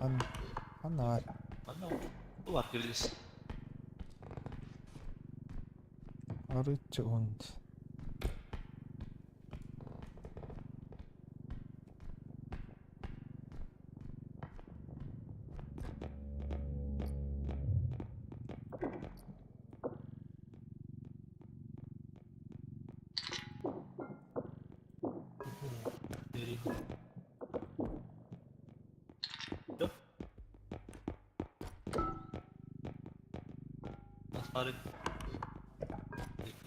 Ан анна Манна бар кирдис. арыччы унд.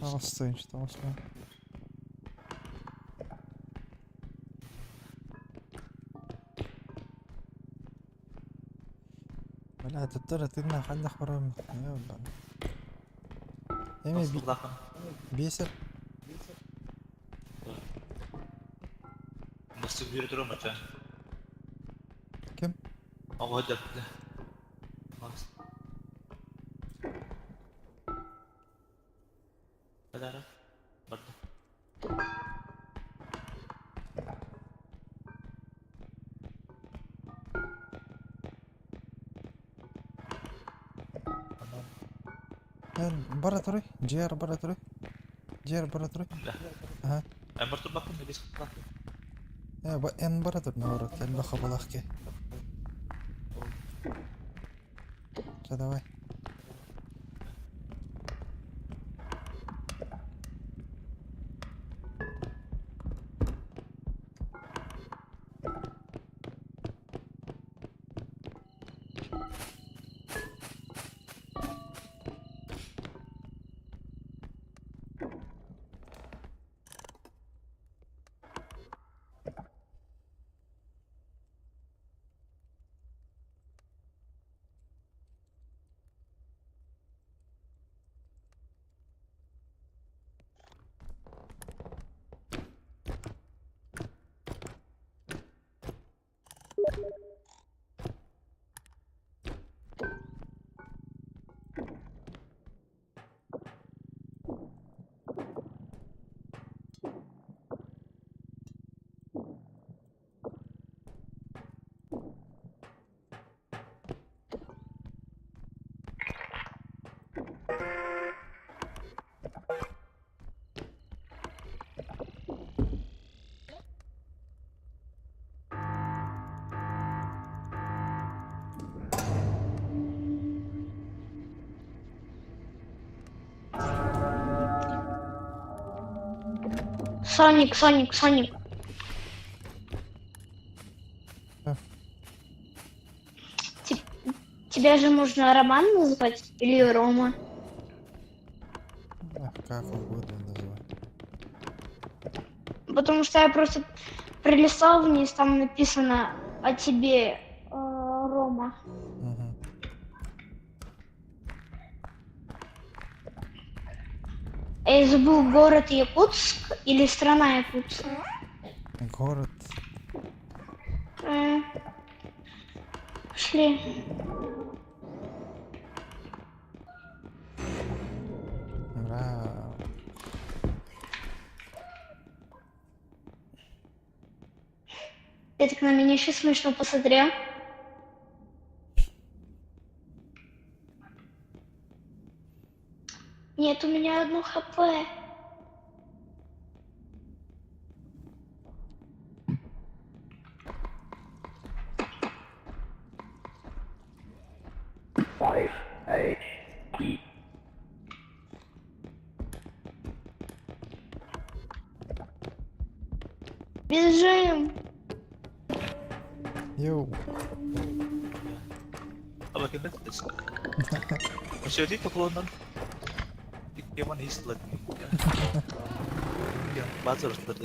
Таҕыстыын таҕыстыын. Бля, туттар атынна ханнах барам. Ёбан. Эми бесер. Ким? Бара туруй. Жер бара туруй. Жер бара туруй. Ага. Эн бара тур наоборот. Элбэх хабалаах ки. Чэ давай. Соник, Соник, Соник. Да. Тебя же можно Роман назвать или Рома. А, как угодно называй. Потому что я просто пролистала вниз, там написано о тебе, Рома. Мгм. А я забыл, город Якутск или страна Якутск. Город. Пошли. Ура. Ты так на меня еще смешно посмотрел. Нет, у меня одно хп. 5 H P. Бежим. Йоу. Aber gewinnt. Maksudnya kekeluaran Kiaman hislet. Ya, bazı rıhtları.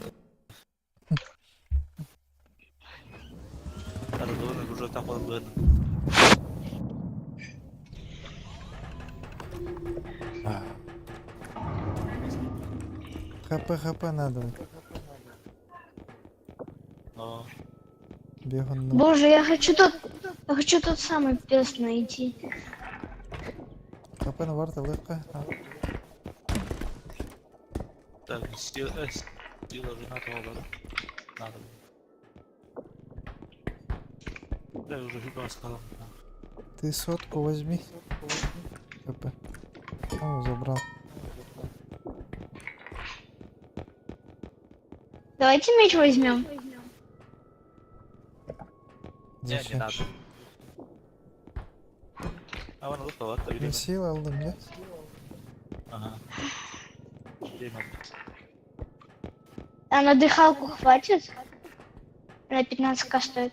Arada уже там был. ХП, ХП надо. Но Бегун. Боже, я хочу тот самый пес найти. ХП на варта легко. Так, сила жена того да? Надо. Да, уже хиба сказал. Ты сотку возьми. ХП. О, забрал. Давайте меч возьмем. Не, не Зачем? надо. А вон лука, вот, Не видимо. сила алдым, да? Ага. Время. А на дыхалку хватит? На 15к стоит.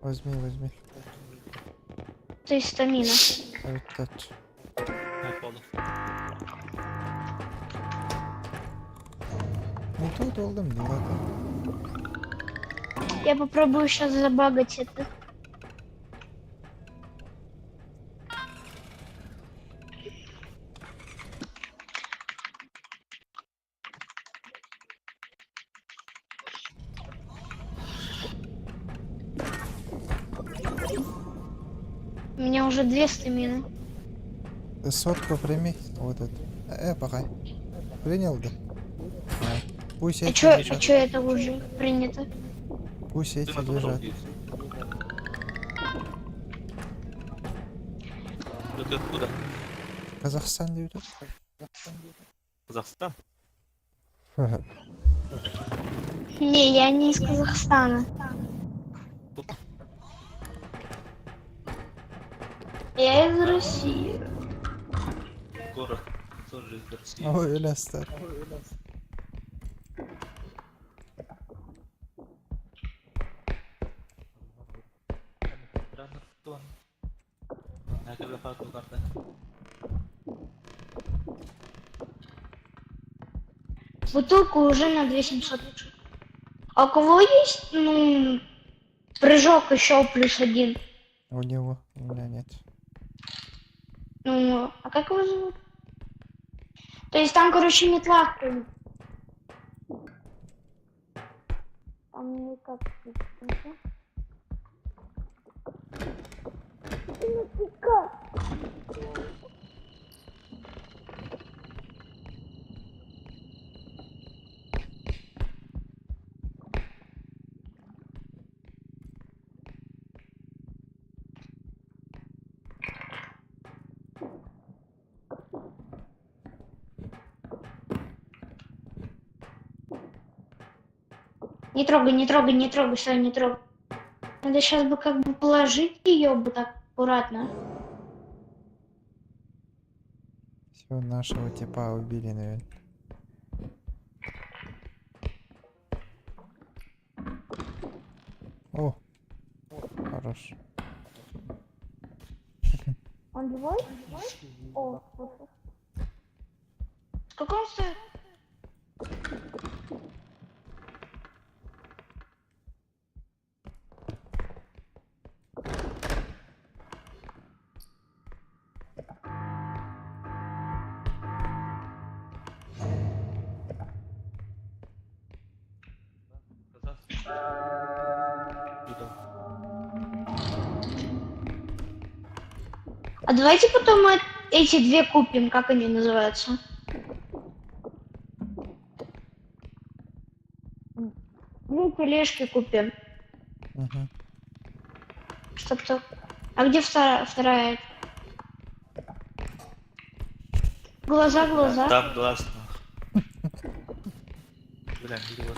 Возьми, возьми. То есть стамина. Вот так. Не понял. Ну тут алдым, да ладно. Я попробую сейчас забагать это. У меня уже две стамины. Ты сотку прими. Вот это. Пока. Принял, да? А. Пусть А эти чё, а лежат. чё это уже принято? Пусть эти Ты на том лежат. Ты откуда? Казахстан дейді. Казахстан? Не, я не из Казахстана. Я из России. Город. Тоже из России. Ой, Лястер. Бутылку уже на 2700. А у кого есть, ну, прыжок еще +1? У него, у меня нет. Ну, а как его зовут? То есть там, короче, метла. Там никак не. Ну, Не трогай, не трогай, не трогай, стой, не трогай. Надо сейчас бы как бы положить ее бы так аккуратно. Все, нашего типа убили, наверное. О, хорош. Он живой? О, вот. Сколько он стоит? А давайте потом мы эти две купим, как они называются? Две тележки купим, Угу. чтоб то. А где вторая? Глаза, глаза. Там глаз нах. Бля, видела.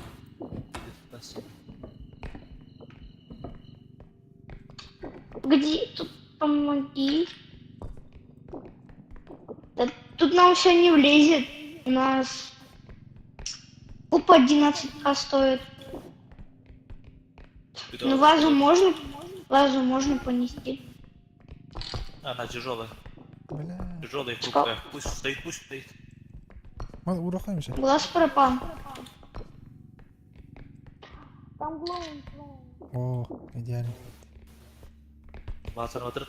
Где тут помоги? Да тут нам все не влезет. У нас куб 11к стоит. Ну вазу можно понести. Она тяжелая. Бля. Тяжелая и хрупкая. Пусть стоит, пусть стоит. Мал урохаемся. Глаз пропал. Там глоун. О, идеально. Лазер вот этот.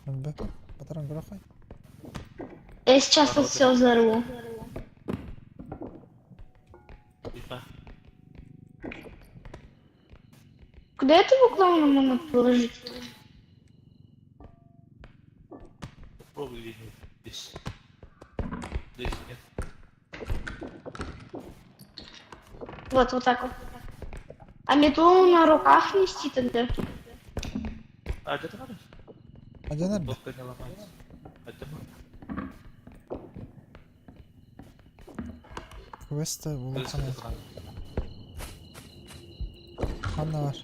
Б. Патрон грохай. Я сейчас тут все взорву. Типа. Куда этого клоуна можно положить? Попробуй где-нибудь здесь. Здесь нет. Вот, вот так вот. А метлу на руках нести тогда? А, где-то надо? А где надо? Лодка не ломается. А где надо? Квест Здесь улахана. где-то надо. Ханна бар.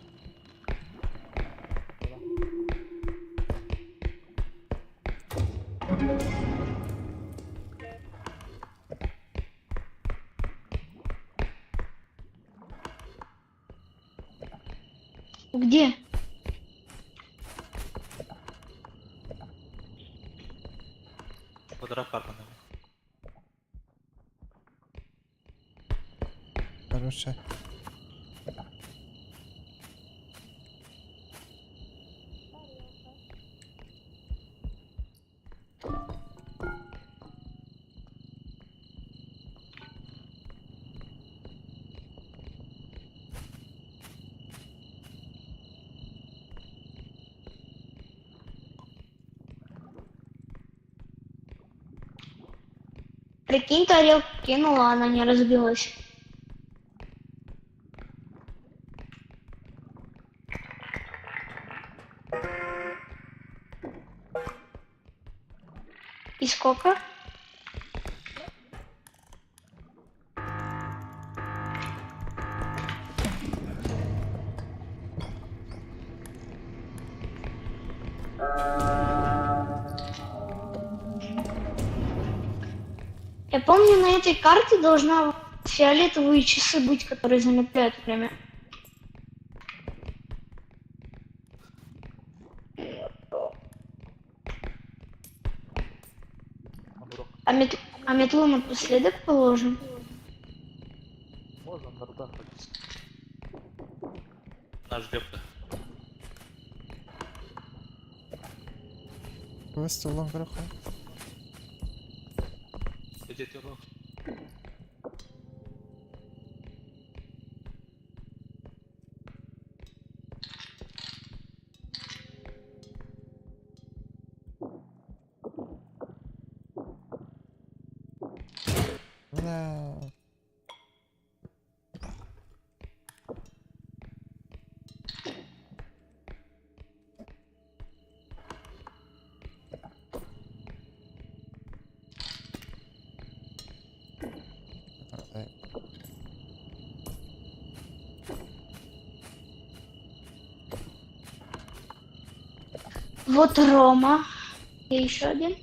Где? Квадрат карта, Короче. Прикинь, тарелку кинула, она не разбилась. И сколько? Я помню, на этой карте должна фиолетовые часы быть, которые замедляют время. А метлу напоследок положим? Можно на руках ходить. Наш депта. Квест улан грохай. Где тело? Бля. Вот Рома. И еще один.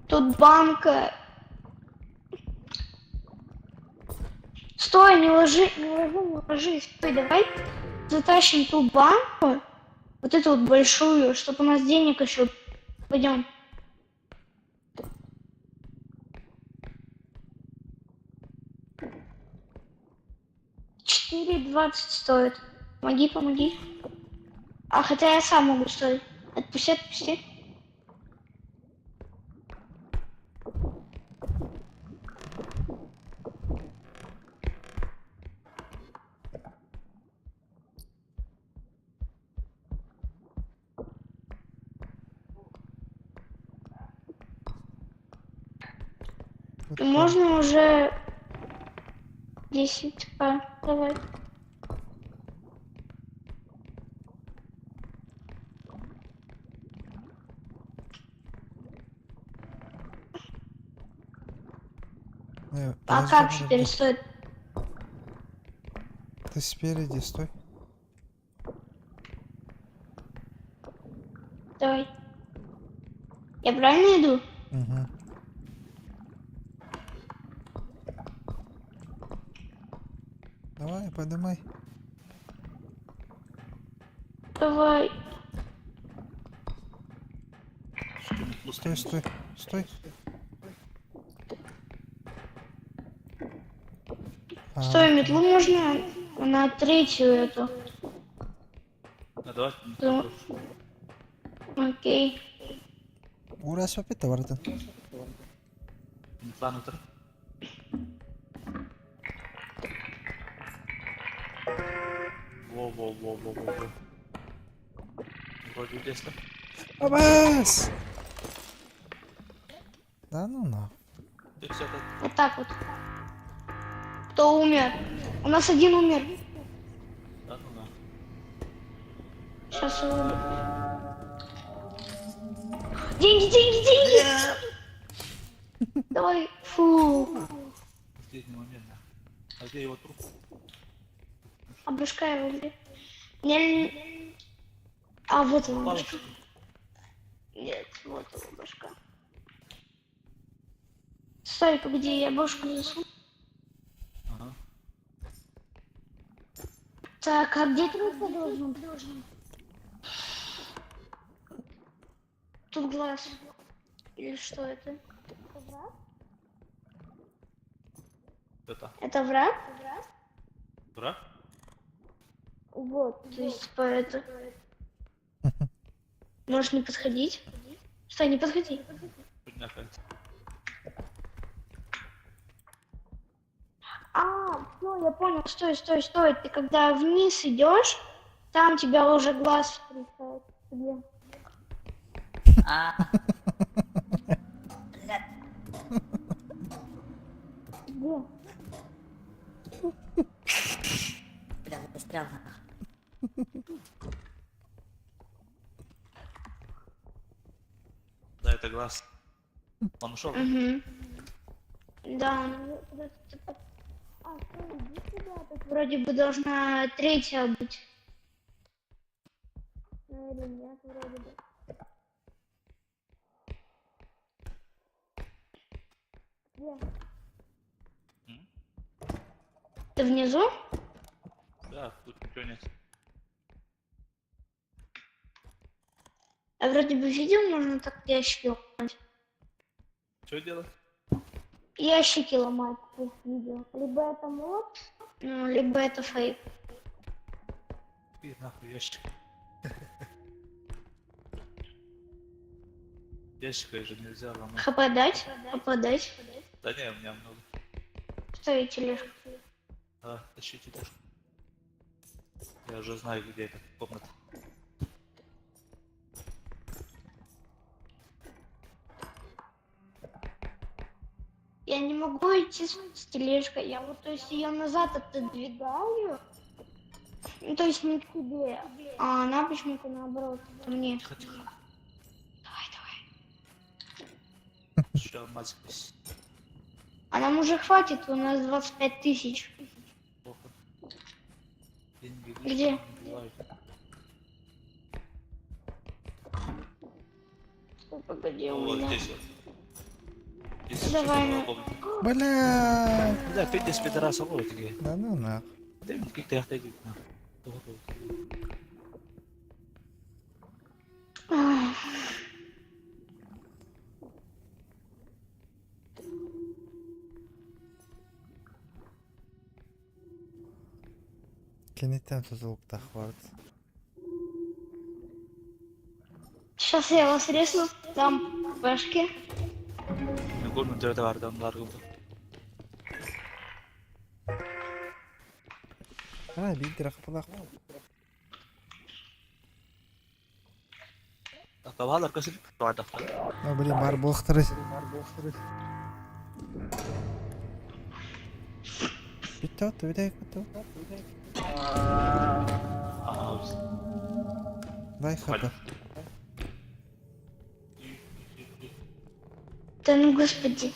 Тут банка. Стой, не ложи, не ложи, не ложи. Стой, давай затащим ту банку, вот эту вот большую, чтобы у нас денег еще. Пойдем. 4,20 стоит. Помоги, помоги. А хотя я сам могу стоить. Отпусти, отпусти. Вот Можно уже 10к давай. Не, А подожди, как подожди. теперь стоит? Ты спереди стой. Давай. Я правильно иду? Угу. Давай, поднимай. Давай. Стой, стой, стой. А, Стой, метлу можно на третью эту. А, давай. Ну. Окей. Ура, опять товар-то. Метла внутрь. Во-во-во-во-во-во. Вроде здесь-то. Абас! Да ну на. Ты все это. Вот так вот. Кто умер? У нас один умер. Да ну на. Сейчас его... Деньги, деньги, деньги! Давай. Фу. Последний момент, да. А где его труп? А башка его где? Не... А, вот его башка. Нет, вот его башка. Стой, погоди, я башку засуну. Ага. Так, а где труп должен быть? Тут глаз. Или что это? Это. Это враг? Враг? Вот, то есть, типа, это... Можешь не подходить? Стой, не подходи. Поднял кольцо. А, все, я понял. Стой, стой, стой. Ты когда вниз идешь, там тебя уже глаз встречает. Где? А, Где? бля, застрял. Да, это глаз. Он ушел. Угу. Да, он куда-то типа- А, стой, иди сюда, тут вроде бы должна третья быть. Ну или нет, вроде бы. Где? М? Ты внизу? Да, тут ничего нет. А вроде бы видео можно так ящики ломать. Что делать? Ящики ломать в видео. Либо это мод, ну, либо это фейк. И нахуй ящик. Ящика же нельзя ломать. ХП дать? ХП дать? Да не, у меня много. Стой, тележка. Да, тащите тележку. Я уже знаю, где эта комната. Я не могу идти с тележкой. Я вот, то есть, ее назад отодвигаю. Ну, то есть не к тебе, а она почему-то наоборот ко мне. Тихо, тихо. Давай, давай. Еще алмазик есть. А нам уже хватит, у нас 25 тысяч. Плохо. Деньги Где? лишними не бывают. Стой, погоди, у Вот меня. здесь вот. Давай, ну. Бля! Бля, пиздец, пидорас, алло, тебе. Да ну нах. Ты как ты Ах. Киниттэн тутулуктаах барыт. Сейчас я вас резну, там пешки. А, биир хапалаах. А, блин, бар буолахтары. Бүттэ отто, бүтэйик бүттэ. Дай хапа. Да ну господи.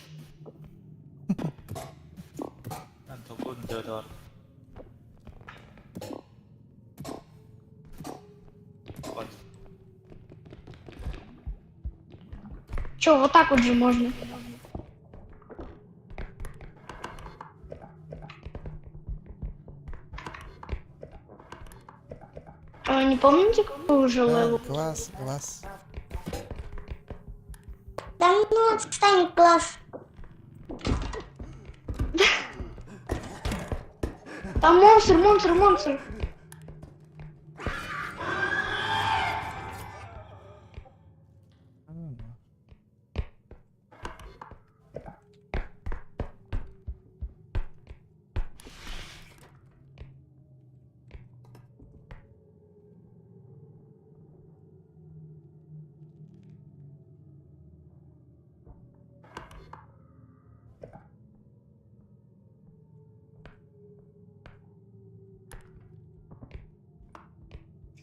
Че, вот так вот же можно. А, не помните, какой уже level? Глаз, глаз. Да ну отстань, класс. Там монстр, монстр, монстр. Да ну нах.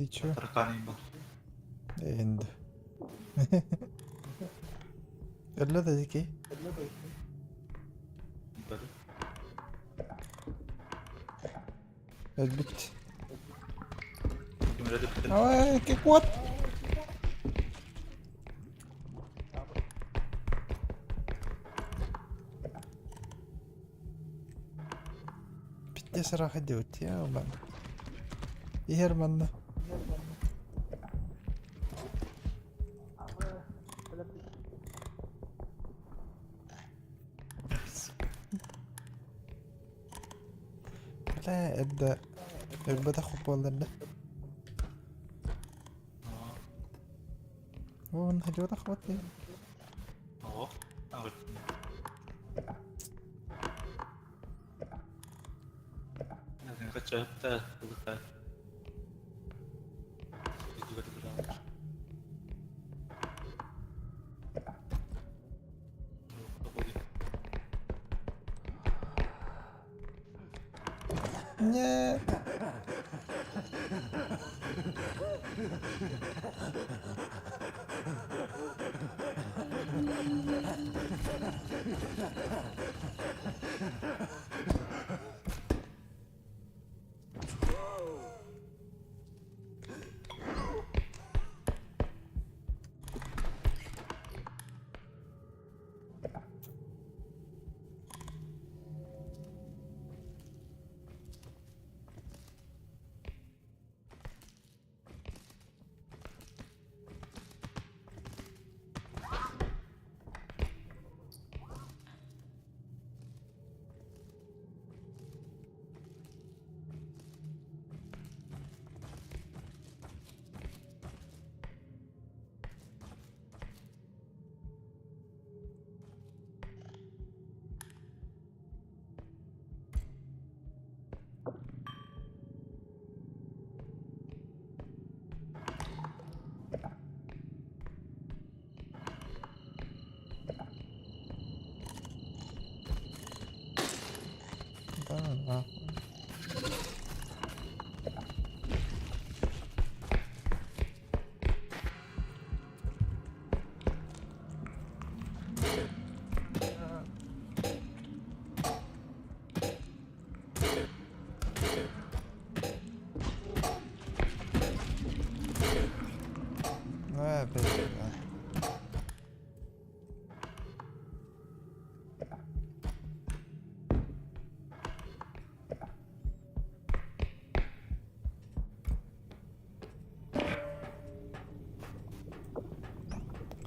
Ты чё? Энд. Өллө да дики. Өлбүт. Ай, как вот. Пиздец раха делать, я ман. Иһэр манна. Бля, эрдэ өлбөтөх буоллар да. Уон хадьуотах вот Нет.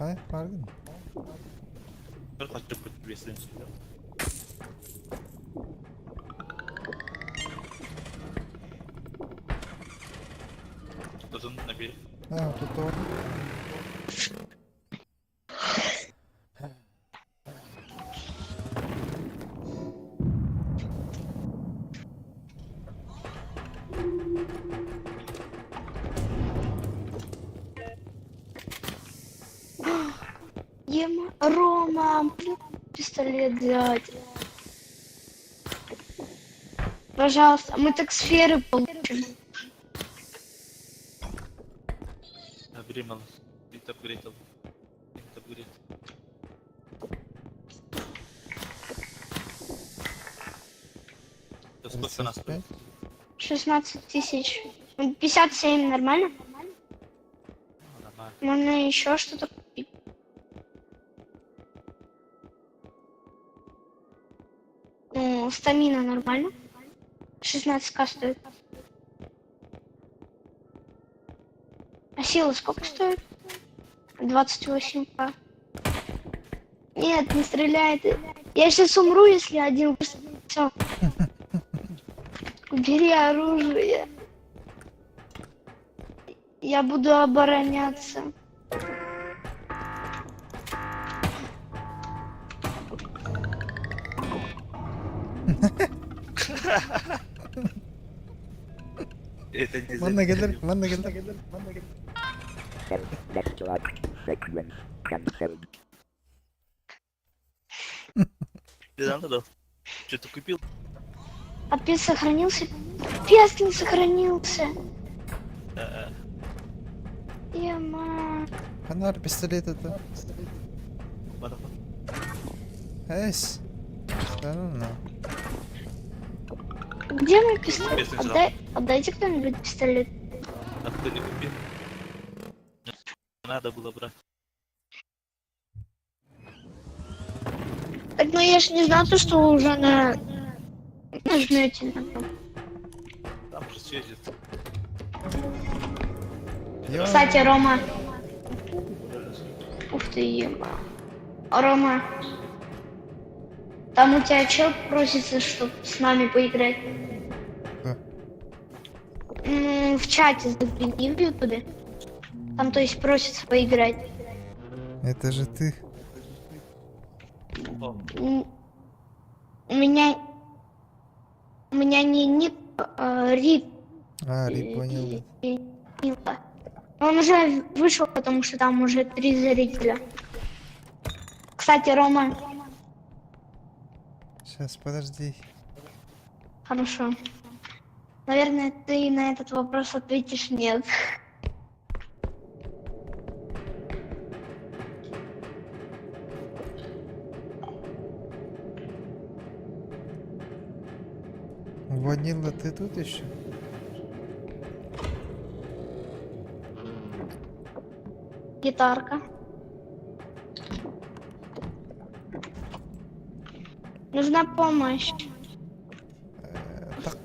Хай, бааргын. А, тут тоже. Ема, Рома, блин, пистолет взять. Пожалуйста, мы так сферы получим. Сколько она стоит? 16 тысяч. Ну, 57 нормально? Нормально. Можно еще что-то купить. Ну, стамина нормально? 16к стоит. А сила сколько стоит? 28к. Нет, не стреляй ты. Я сейчас умру, если один Все. Убери оружие. Я буду обороняться. Это не Манна кэлэр, манна кэлэр. Self-destruct sequence cancelled. Что-то купил? А пес сохранился? Пес не сохранился. Ема. Ханар пистолет это. Эс. Да ну на. Где мой пистолет? Пес не взял. Отдай, отдайте кто-нибудь пистолет. А кто не купил? Надо было брать. Так, ну я ж не знал, то, что вы уже на... нажмете на кнопку. Там же съездит. Ё. Кстати, Рома. Ух ты, ема. Рома. Там у тебя чел просится, чтоб с нами поиграть. Да. В чате загляни в ютубе. Там, то есть, просится поиграть. Это же ты. О, У меня не ник, а Рип. А, Ри, понял. Ника. Он уже вышел, потому что там уже три зрителя. Кстати, Рома, Сейчас, подожди. хорошо. Наверное, ты на этот вопрос ответишь нет. Ванила, ты тут еще? Гитарка. Нужна помощь. Так,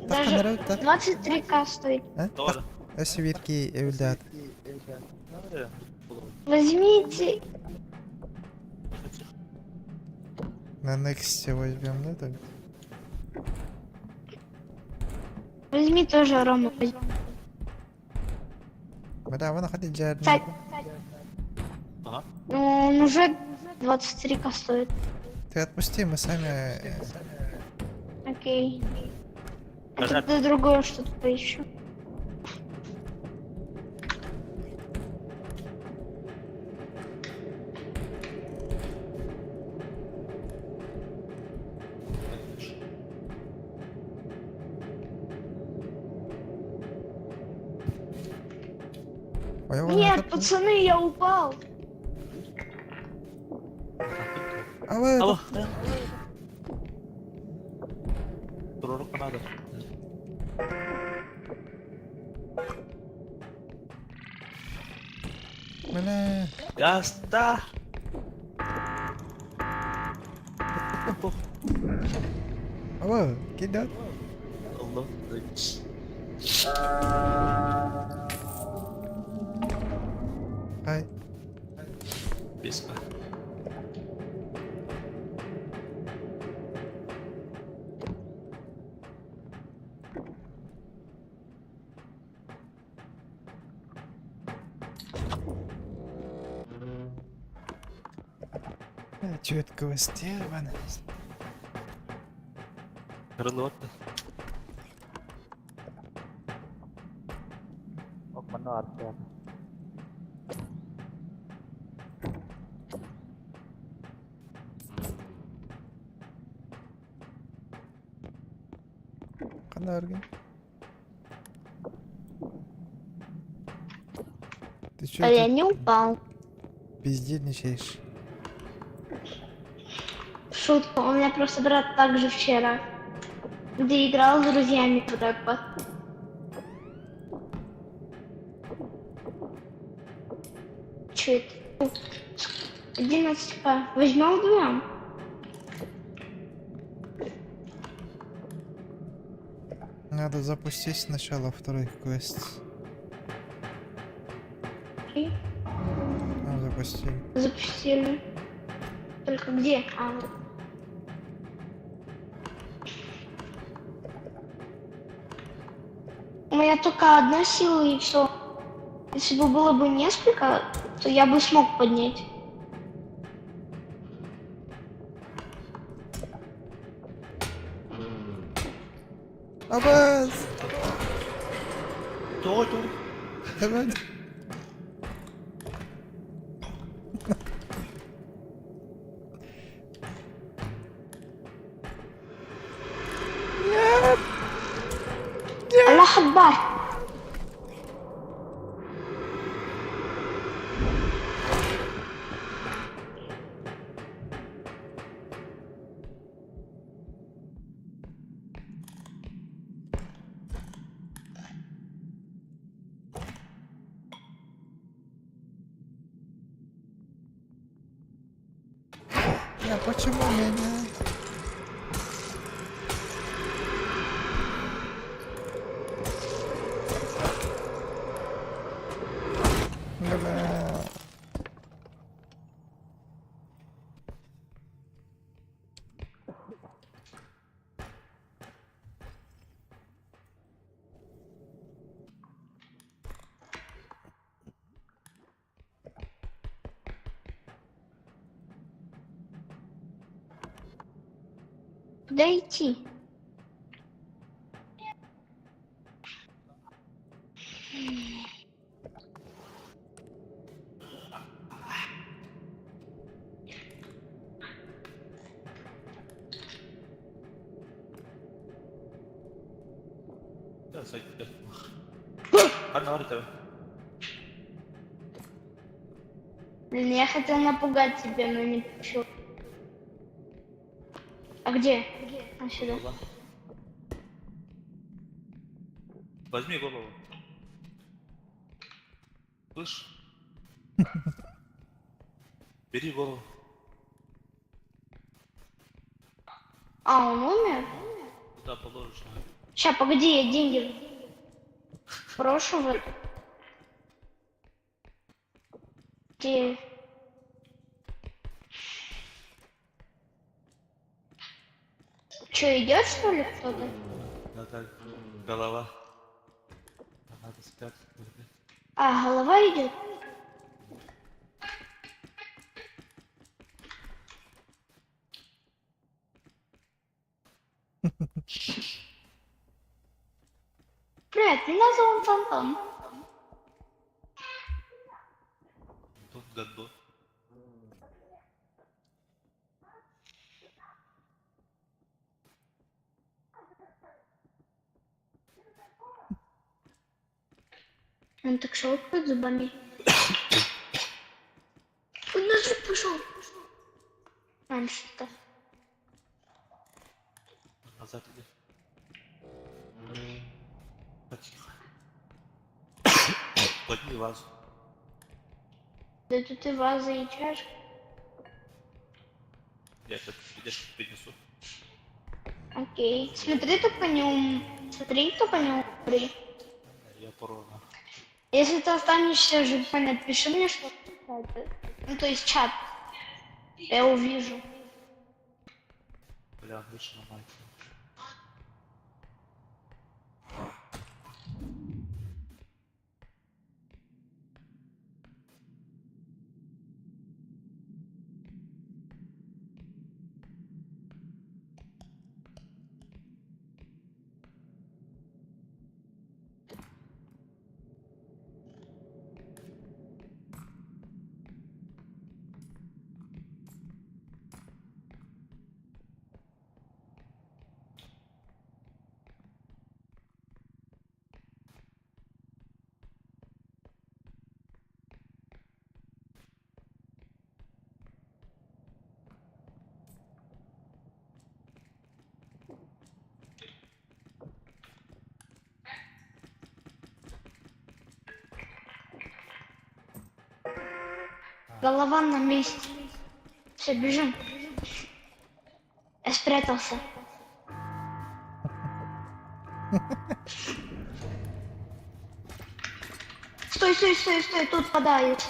Даже так, так. 23к стоит. А? Тоже. Өсүбирки эвлят. Возьмите. На Next возьмем, да, так? Возьми тоже, Рома. возьми. Бля, вона ходить Кстати, Ага. ну он уже 23к стоит. Ты отпусти, мы сами... Окей. А Нажать. тогда другое что-то поищу. Ой, вона Нет, тут- пацаны, я упал. Алло, Алло. Пророка надо. Бля. Гаста! Алло, кидат. Алло. Ай. Близко. Түөрт квестиэбэн. Кырыллыбат да. Ханна баргын? Ты чё А я тут не упал. бездельничаешь? Шутка, у меня просто брат также вчера. Где играл с друзьями в рэпа. Че это? 11к. Возьмем вдвоем. Надо запустить сначала второй квест. Окей. Ну, запустили. Запустили. Только где? А, вот. У меня только одна сила и все. Если бы было бы несколько, то я бы смог поднять. Абаз! Тоҕо тоҕо. Давай. Аллах Акбар! Я почему меня? Бля. Куда идти? Да, сайт. Ханна бар это. Блин, я хотела напугать тебя, но не получилось. А где? А сюда. Возьми голову. Слышь? Бери голову. А, он умер? Куда положишь? Сейчас, погоди, я деньги брошу в это. Где? Че, идет что ли кто-то? Надо голова. Надо спрятать. А, голова идет? Привет, меня зовут Антон. Тут году. Он так щелкает зубами. Он на звук пошел. Раньше-то. Назад иди. Потихо. Подни вазу. Да тут и ваза, и чашка. Я сейчас идешь принесу. Окей. Смотри, только не ум... Смотри, только не умри. Я порвана. Если ты останешься живой, напиши мне, что ты написать. Ну, то есть чат. Я увижу. Бля, вышел на майку. Голова на месте. Все, бежим. Я спрятался. Стой, стой, стой, стой, тут вода есть.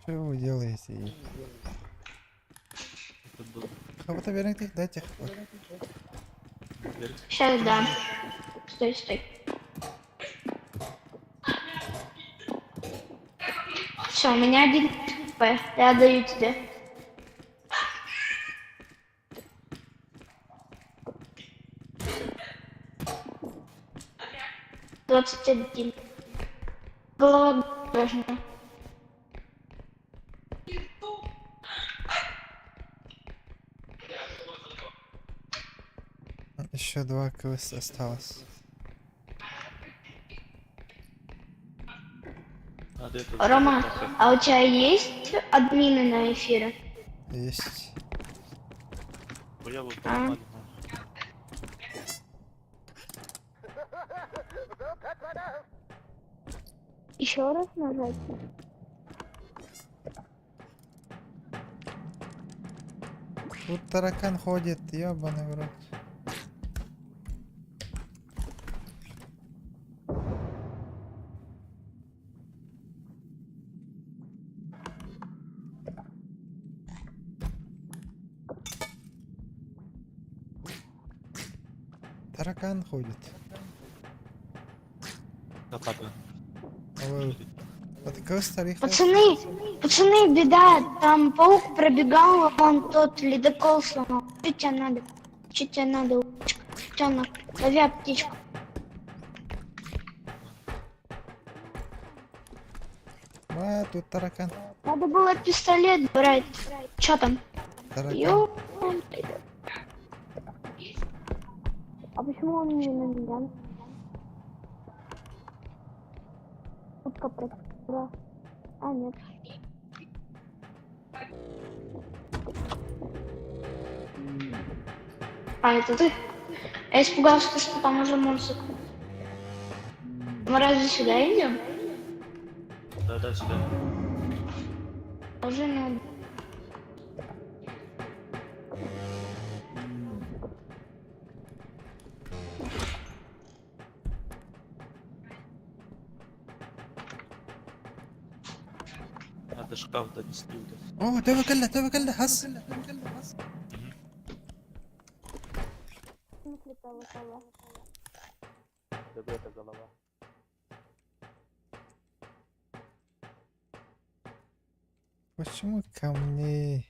Что вы делаете? Это был Кого-то верните, дайте хп. Сейчас дам. Стой, стой. Все, у меня один хп. Я даю тебе. 21. Голова должна. Еще два квеста осталось. Надо это Рома, а у тебя есть админы на эфире? Есть. Я бы А? поломали, Еще раз нажать? Тут таракан ходит, ебаный в рот. Таракан ходит. Да, падаю. Ой, Вот такой старик. Пацаны, пацаны, беда, там паук пробегал, он тот ледокол сломал. Что тебе надо? Что тебе надо, уточка? Утенок, лови аптечку. А, тут таракан. Надо было пистолет брать. Что там? Таракан. Ё. А почему он не на меня? Утка пропала. А, нет. А, это ты? Я испугался, что там уже монстр. Мы разве сюда идем? Да, да, сюда. Уже не... Надо шкаф донести. вот этот. О, توكل توكل хас. Да, это голова. Почему камней?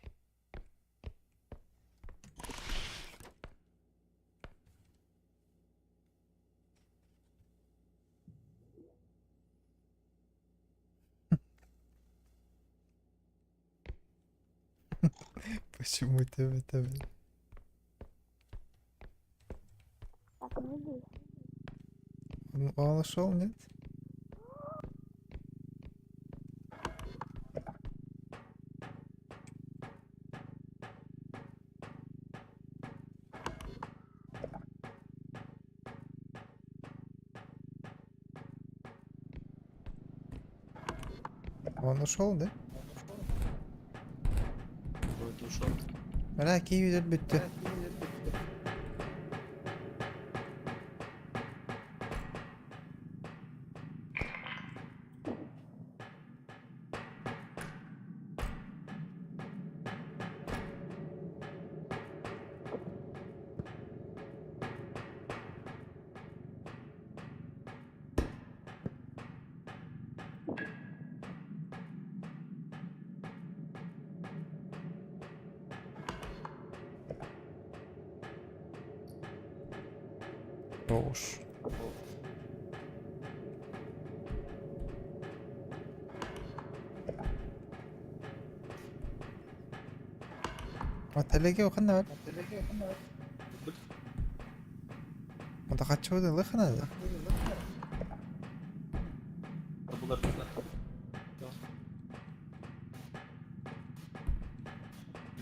Почему тебе тебе? Так, ну здесь. Он ушел, нет? Он ушел, да? Вроде ушел. Бля, Киев идет бітті. Тоҕус. Отелеге ханна бар? Онто хаччы ылы ханада? Булар булар.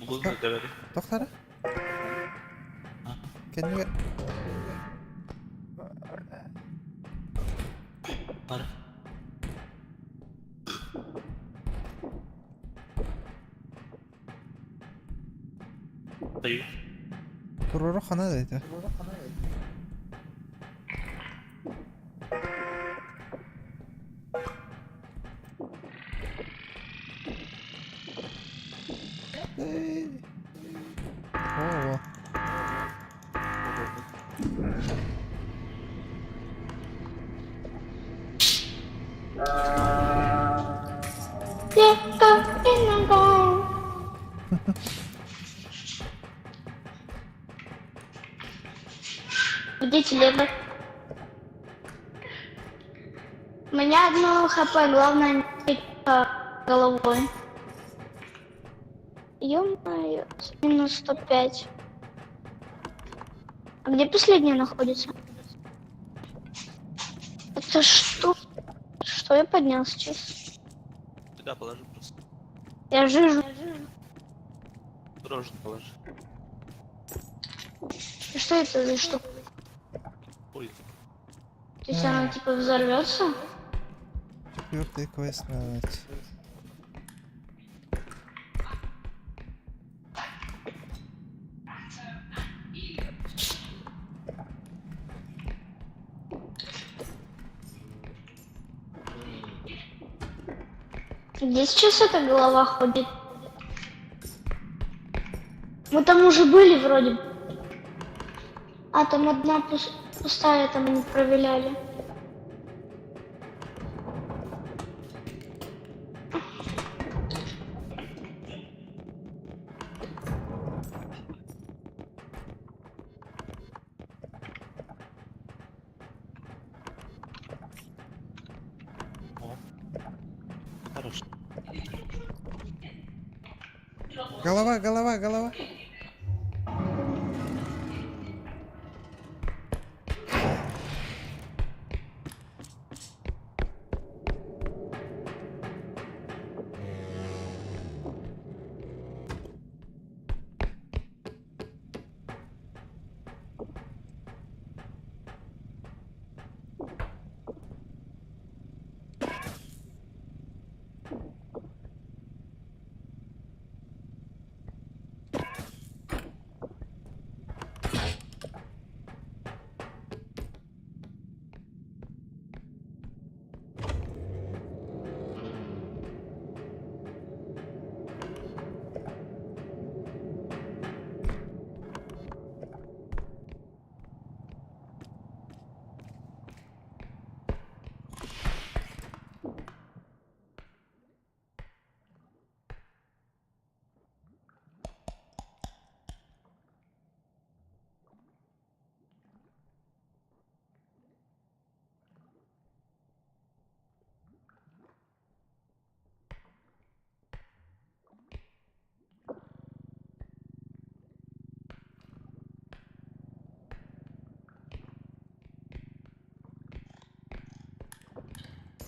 Булун да Тохтара? Кэннигэр Бар. Даю. Туруору ханада это? Эй. О, Где телега? У меня одно хп, главное не головой. Ё-моё, минус 105. А где последняя находится? Это что? Что я поднял сейчас? Сюда положи просто. Я жижу. Рожен положи. Что это за штука? Ой, То есть она типа взорвется? Четвертый квест надо. Где сейчас эта голова ходит? Мы там уже были вроде. бы. А, там одна пустая, там они проверяли. О. Хорошо. Голова, голова, голова.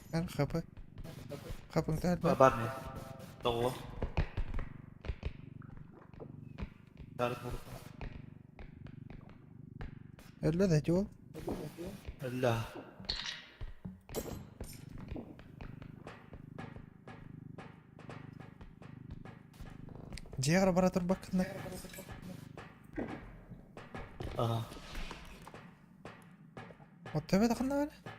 Хп. Хапың Бар не? Того. Өллө да жол. Өллө. Дьиэҕэр бара турбаккына. Ага. Оттөбө тахынна бара.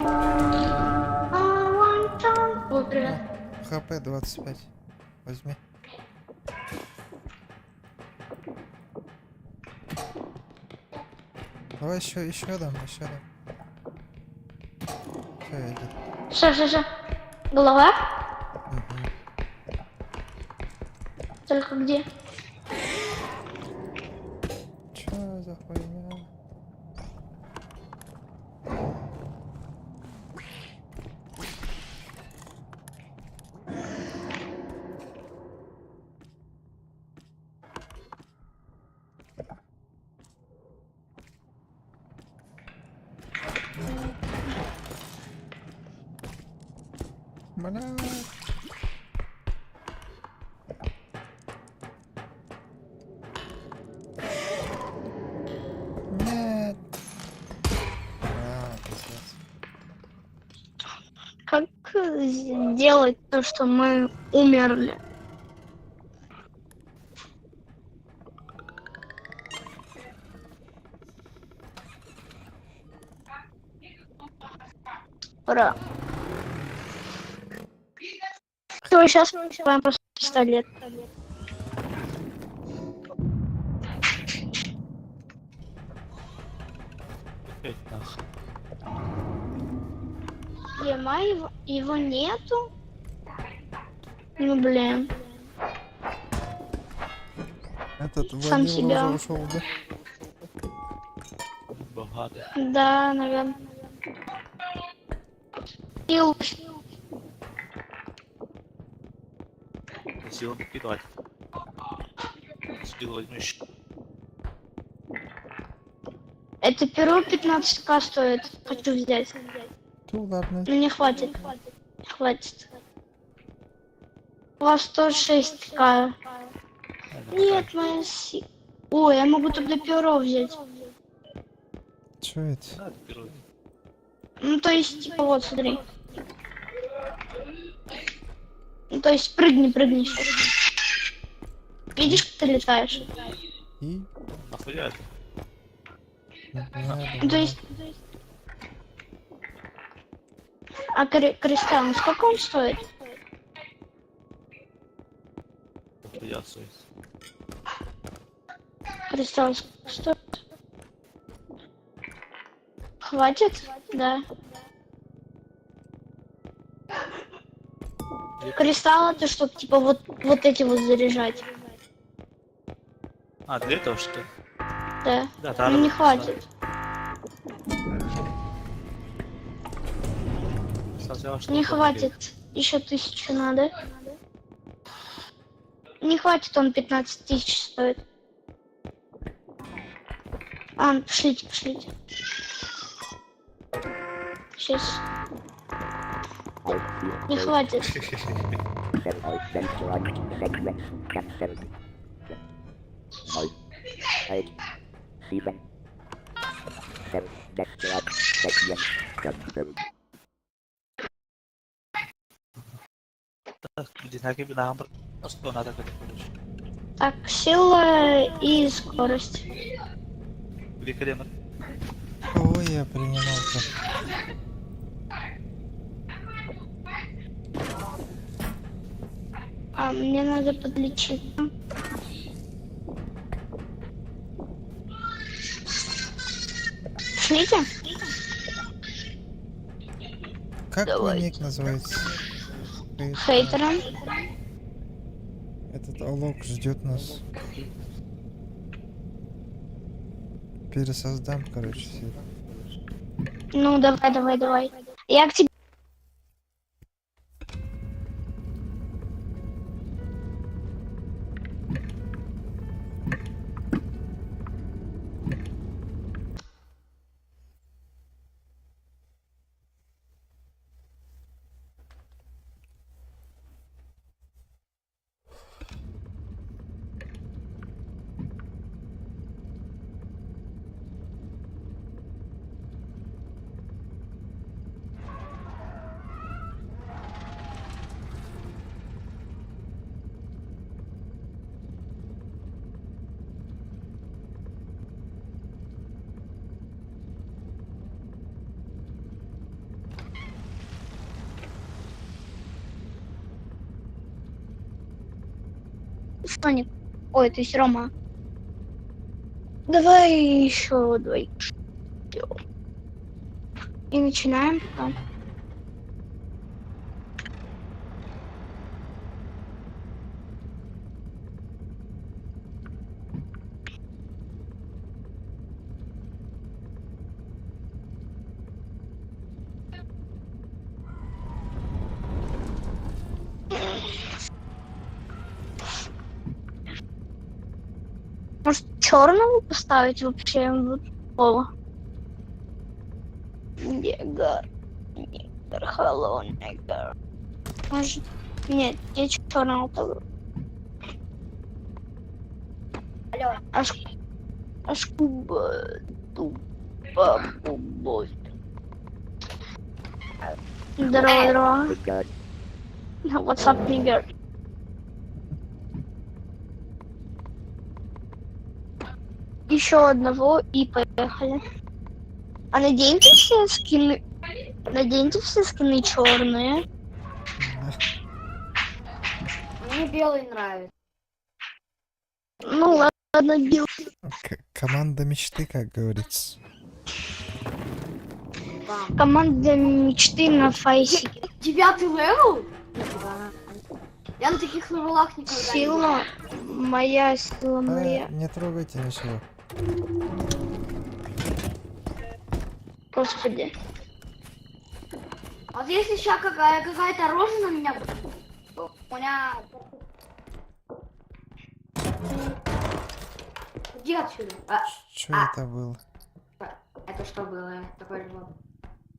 А, вон там. О, привет. ХП 25. Возьми. Давай еще, еще дам, еще дам. Все, иди. Что, что, что? Голова? Мгм. Только где? Чё за хуйня? Бля. Нет. А, пиздец. Как сделать то, что мы умерли? Ура. Все, сейчас мы открываем просто пистолет. Опять нахуй. Ема, его нету? Ну, блин. Этот Сам Ванила себя. уже ушел, да? Богатый. Да, наверное. Сил. Силу кидать. Силу возьму еще. Это перо 15к стоит. Хочу взять. Ту, ладно. Ну не хватит. Хватит. У вас 106к. Нет, моя си... Ой, я могу тогда перо взять. Чё это? Да, это первый. Ну, то есть, типа, вот, смотри. Ну, то есть, прыгни, прыгни сейчас. Видишь, как ты летаешь? И? Нахуя это? Не надо, Ну, то есть... А кристалл, ну, сколько он стоит? Нахуя стоит? Кристалл сколько стоит? Хватит? Да. Кристалл это чтоб типа вот эти вот заряжать. А, для этого что ли? Да. Да, да. Ну не хватит. Не хватит. Еще 1000 надо. Не хватит, он 15 тысяч стоит. А, ну, пошлите, пошлите. Сейчас. Не хватит. Sequence cancelled. 0, 8, 7, 7, destruct sequence cancelled. Надо как короче. Так, сила и скорость. Великолепно. Кого я принимал-то? А, мне надо подлечить. Пошлите? Как твой Давайте. ник называется? Хейтер. Хейтером. Этот Алок ждет нас. Пересоздам, короче, все. Ну, давай, давай, давай. Я к тебе. Соник. Ой, то есть Рома. Давай еще двоих. И начинаем потом. Может, черного поставить вообще вот пола? Негр. Негр, hello, негр. Может, нет, я черного тогда. Алло. Аж, аж куба, дуба, бубой. Здорово, здорово. Good God. What's up, nigger? Еще одного и поехали. А наденьте все скины. Наденьте все скины черные. Да. Мне белый нравится. Ну ладно, бил. Команда мечты, как говорится. Бам. Команда мечты на файсике. Девятый level? Нифига. Я на таких левелах никогда не был. Сила моя, сила А, моя. не трогайте ничего. Господи. Вот если сейчас какая-то рожа на меня будет, то у меня... Иди отсюда. А, Что это было? это что было? Такой же был.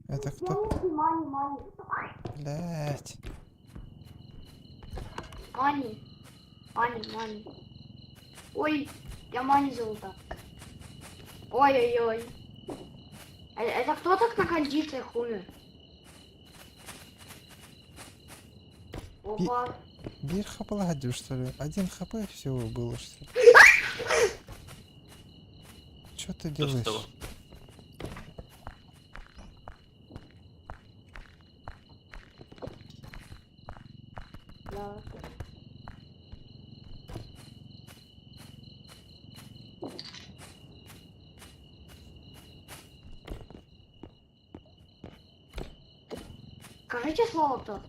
Это кто? Money, money. Блять. Money. Money, money. Ой, я money золото. Ой-ой-ой. Это кто так на кондициях умер? Опа. Биир хп что ли? Один хп всего было, что ли? Что ты Что с делаешь? того? Да. Скажите слово кто.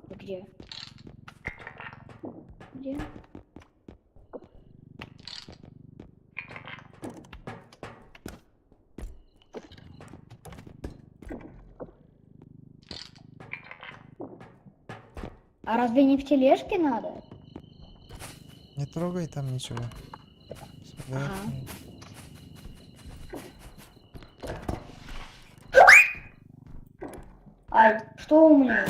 Где? Где? А разве не в тележке надо? Не трогай там ничего. Ага. Ай, что у меня?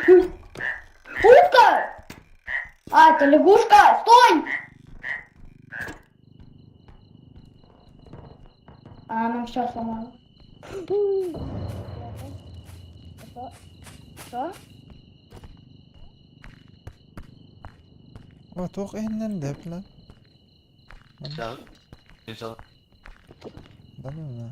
Утка! А, это лягушка! Стой! Она нам все сломала. Что? О, туох иһиннэн деп ла. Да. Сначала. Да ну на.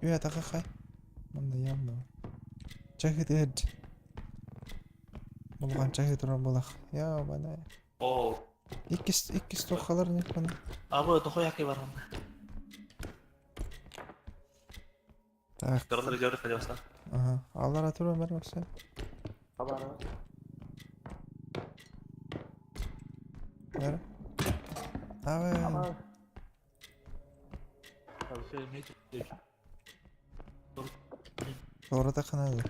Үө тахахай. Манда ямна. Чахит эд. Булган чахит турар булах. Я бана. О, Иккис иккис тохалар не бана. а вот дохуя кай барган. Так. Дорогой жоры пожалуйста. Ага. Аллара турар бар вообще. Бер. Давай. Doğru da kanalı.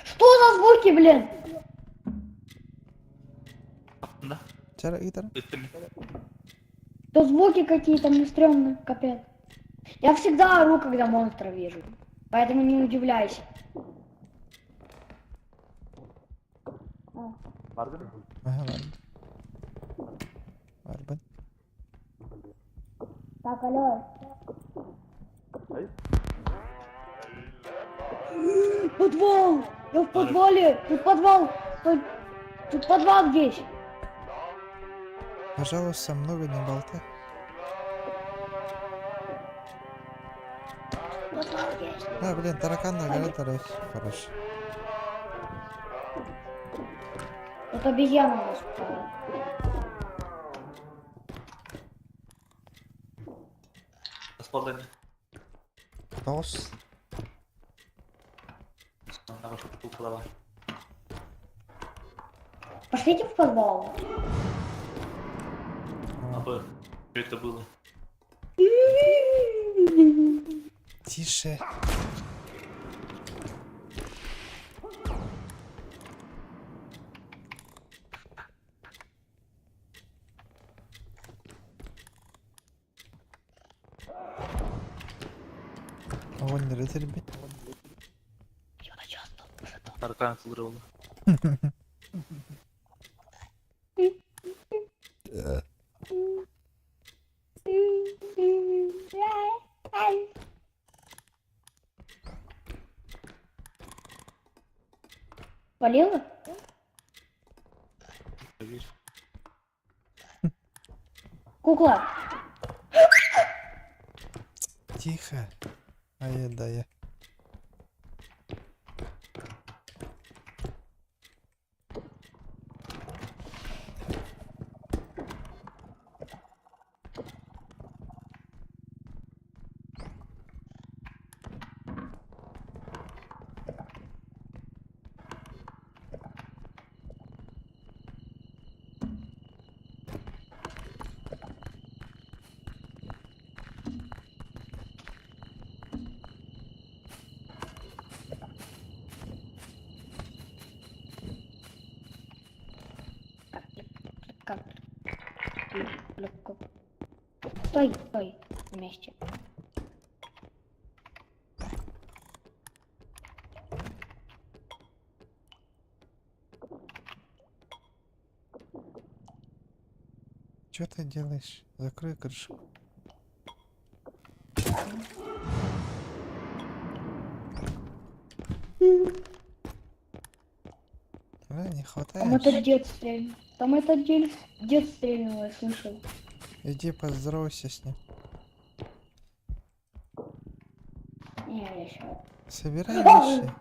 Что за звуки, блин? Да. Чара гитара. То звуки какие-то мне стрёмные, капец. Я всегда ору, когда монстра вижу. Поэтому не удивляйся. Aha var. Барбын. Так, алло. Подвал! Я в подвале! Тут подвал! Тут подвал здесь! Пожалуйста, много не болтай. Подвал есть. А, блин, таракан на горе Хорошо. Тут обезьяна у нас. Спалдани. Дос. Пошлите в подвал. А, Б. Что это было? Тише. Огонь рыцарь. Таракан взрывал. Полила? Кукла. Тихо. Ай, да я. Как? Легко. Стой, стой, вместе. Что ты делаешь? Закрой крышку. Бля, не Там хватает. этот дед стрельнул. Там этот дед стрельнул, я слышал. Иди поздоровайся с ним. Не, я еще. Собирай вещи.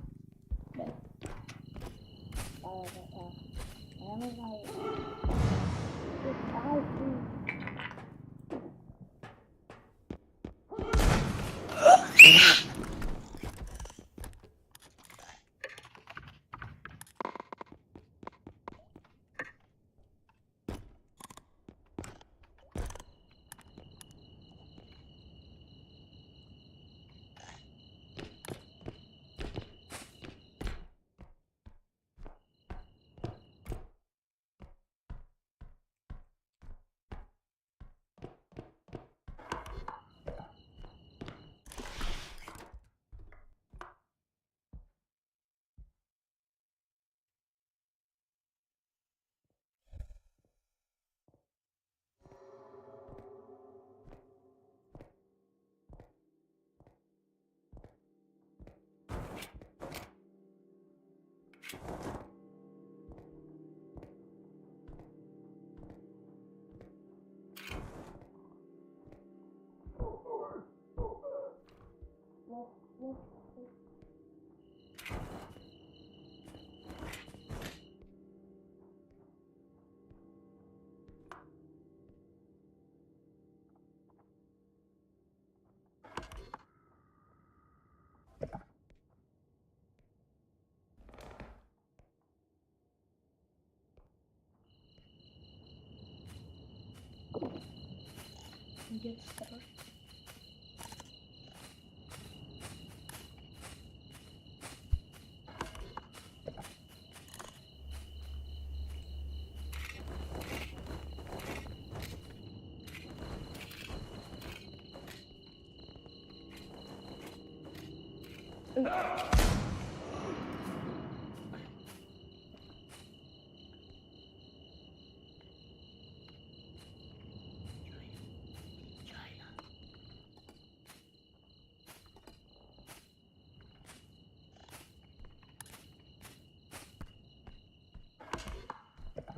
Дед осторожно.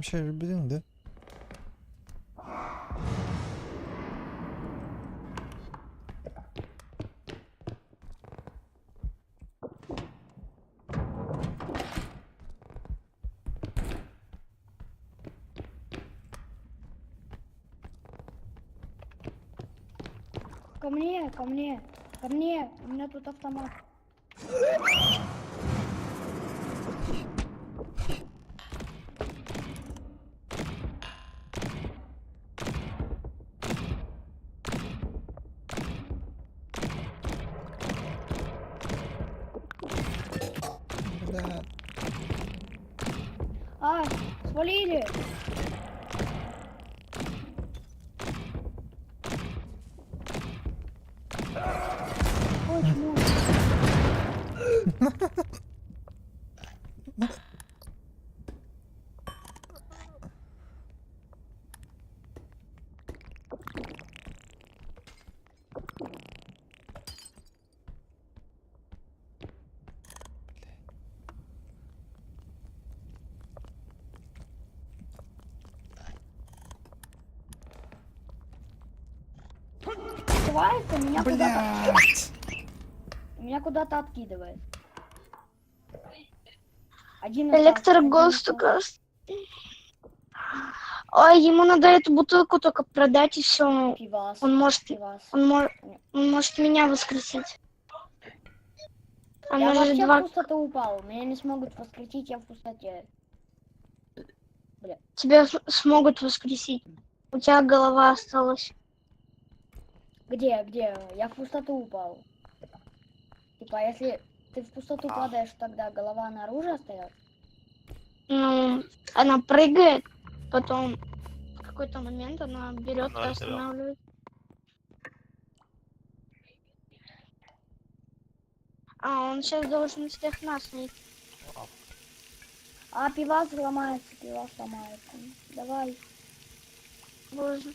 Вообще өлбүтүҥ да? Ко мне, ко мне, ко мне. У меня тут автомат. Бля. А, свалили. Ой, чмо. Открывается, меня куда-то, Блять! меня куда-то откидывает. Один остался, один Электрогост остался. только. Ой, ему надо эту бутылку только продать и все. Пивас, Он может, пивас. он может меня воскресить. А Я может вообще два в пустоту упал. Меня не смогут воскресить, я в пустоте. тебя смогут воскресить. У тебя голова осталась. Где, где? Я в пустоту упал. Типа, если ты в пустоту падаешь, тогда голова наружу остается? Ну, она прыгает, потом в какой-то момент она берет и Ноль, останавливает. А, он сейчас должен всех нас найти. А, пивас ломается, пивас ломается. Давай. Боже.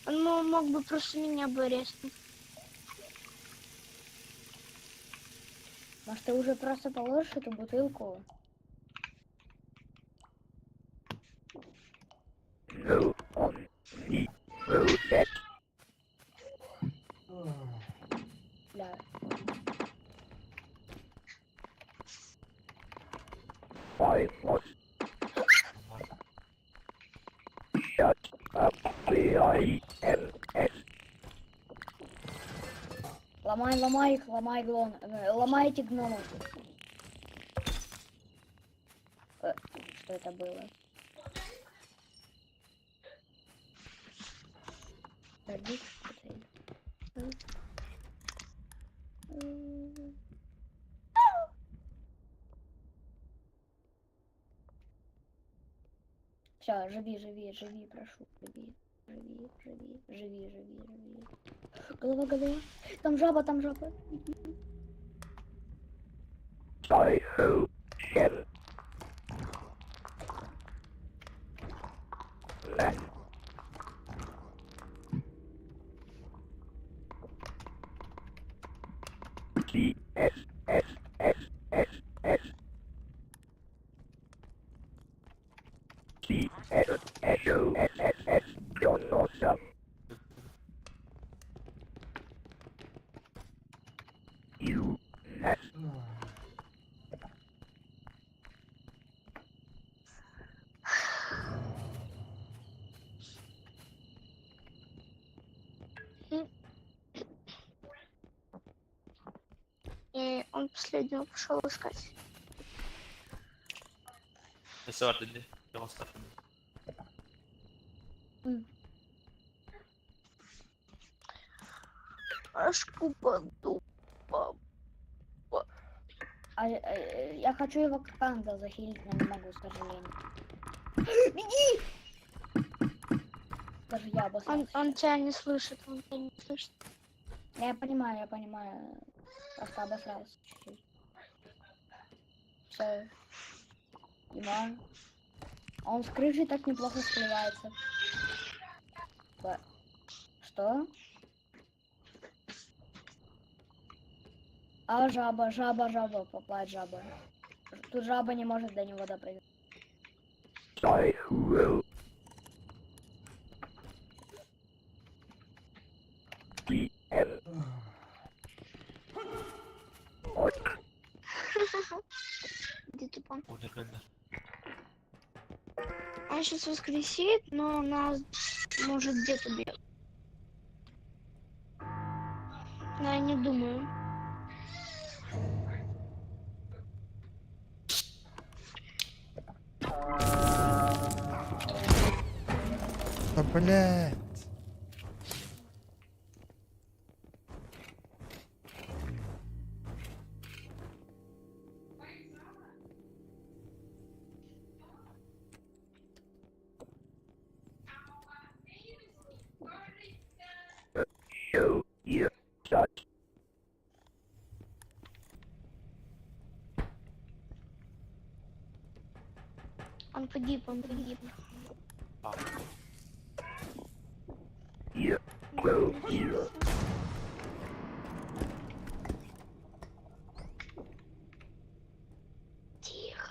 Он мог бы просто меня бы резнуть. Может, ты уже просто положишь эту бутылку? Бля. I must shut up B I M S Ломай, ломай их, ломай глон. Ломай этих гномов. Что это было? Все, живи, живи, живи, прошу, живи, живи, живи, живи, живи, живи. Голова, голова. Там жаба, там жаба. I O M N T S S S S S T S S O S S S John Awesome U S И он последнего пошел искать. Өссө баар дии. Дьоҕустар. Аж купаду. А, я хочу его как ангел захилить, но не могу, к сожалению. Беги! Даже я обосрался. Он тебя не слышит, он тебя не слышит. Я понимаю, я понимаю. Просто обосрался чуть-чуть. Все. Дима. А он с крыши так неплохо сливается. Что? А жаба, жаба, жаба, поплавает жаба. Тут жаба не может до него допрыгнуть. I will D L Где тупо? Умер Бендер. Он сейчас воскресит, но нас может где-то бьет. Но я не думаю. Да блядь. O E dot Он погиб, он погиб. E O E Тихо.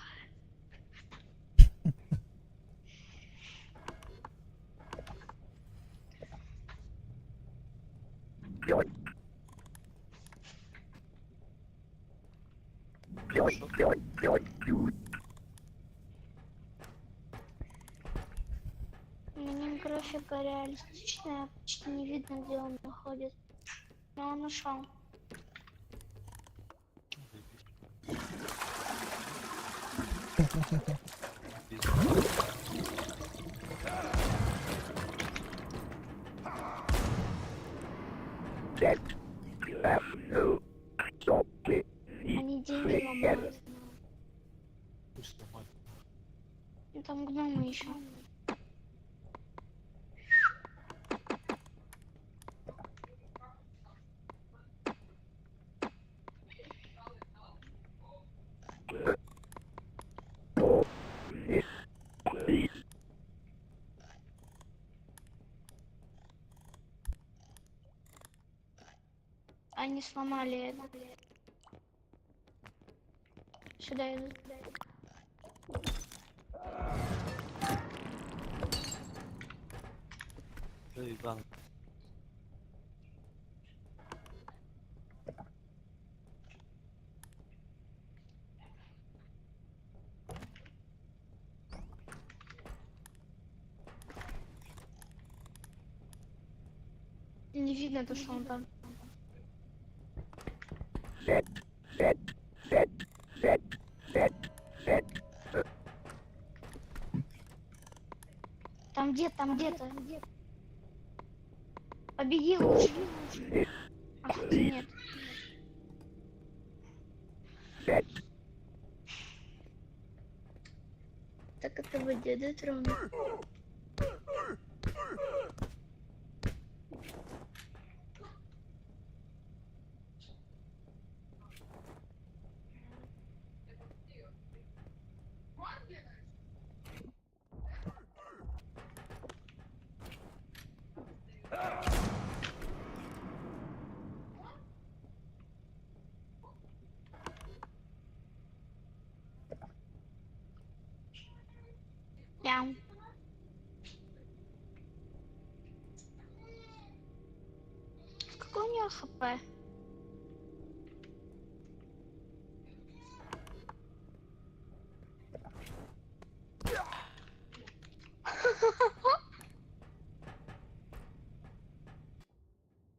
J J J J U На нем графика реалистичная, почти не видно, где он находится. Но он ушел. Z F O T Они деньги ломают. Пусть ломает. Ну, там гномы еще. S please Они сломали это. Сюда идут. Да, Иван. Не видно то, что он там. Z Z Z Z Z Z Там где, там где-то. Побеги лучше. S А хотя нет. Z Так это в воде, да, Трон? Мяу. Какой у него хп?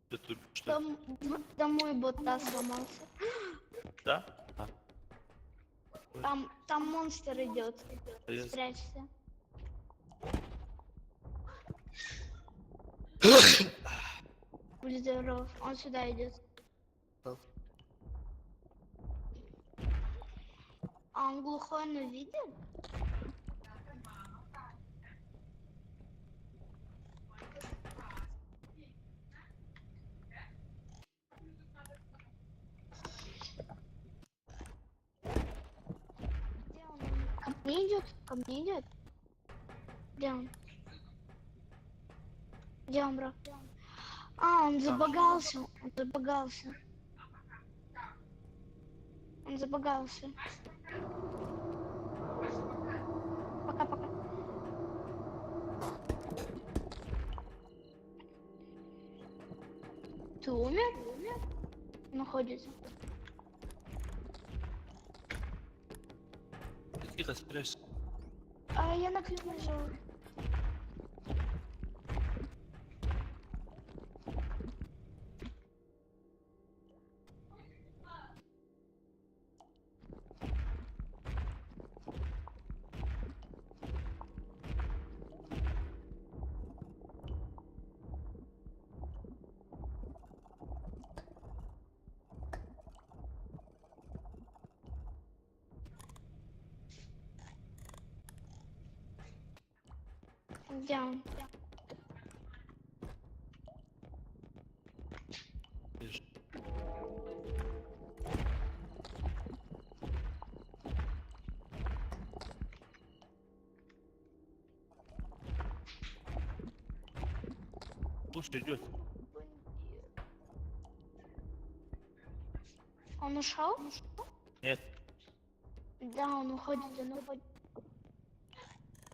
Ты тут что? Там, домой бота сломался. Да? А, Там монстр идет. а я Спрячься. Будь здоров. Он сюда идет. Да. А он глухой, но видит? Где он? Ко мне идет? Ко мне идет? Где он? Где он, бро? А, он забагался. Он забагался. Он забагался. Пока-пока. уходит. Тихо, спрячься. А я на Q нажала. Где он? Лежит. Слушай, идет. Он ушел? Нет, Да, он уходит, он уходит.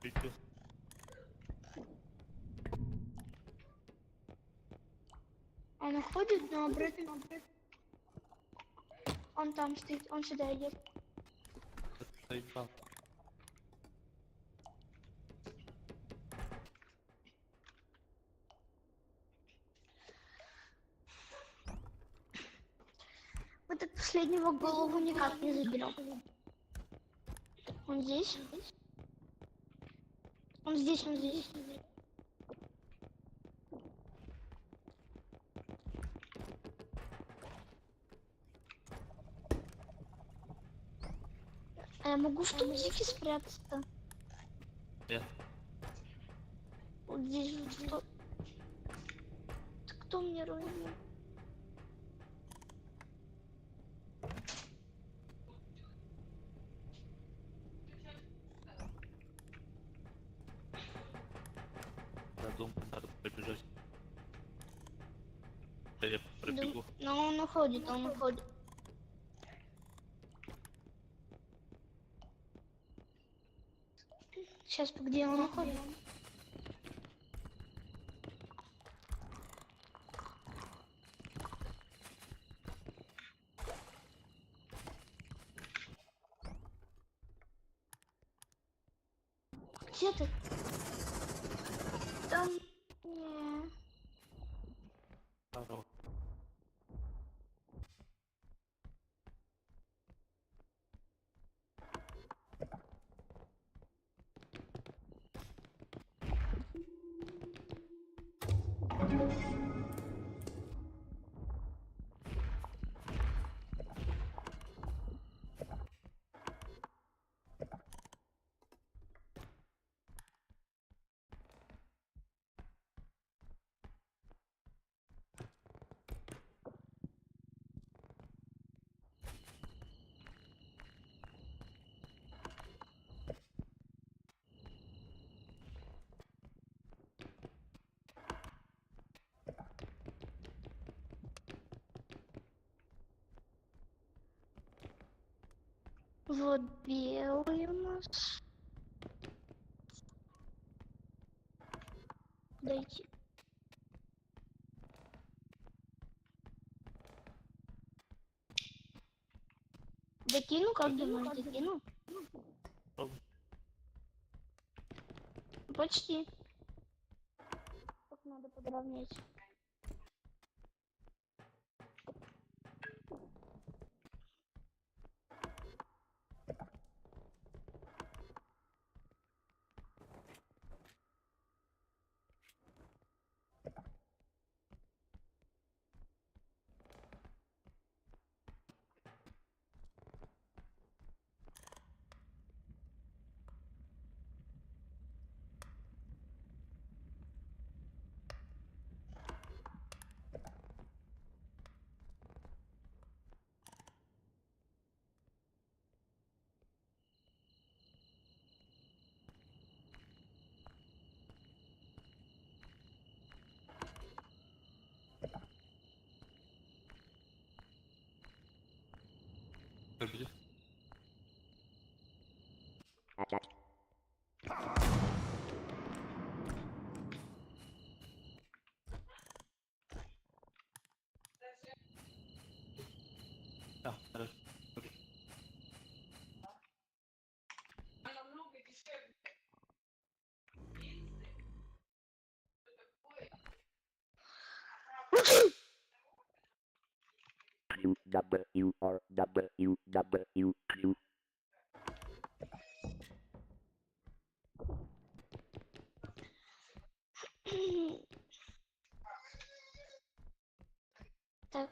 идет. Он уходит, но обратно. Он там стоит, он сюда идет. Заебал. Мы так последнего голову никак не заберем. Он здесь? Он здесь, он здесь. А я могу в тубзике спрятаться? Нет. Вот здесь вот что? Это кто мне руинит? До дома надо пробежать. Да я пробегу. Но он уходит, он уходит. Сейчас, где он уходит? Где ты? Там... Не. Здорово. Вот белый у нас. Куда идти? Докину, как думаешь, докину? Пробуй. Почти. Так надо подровнять. Пробеги. U R W W Q. Так.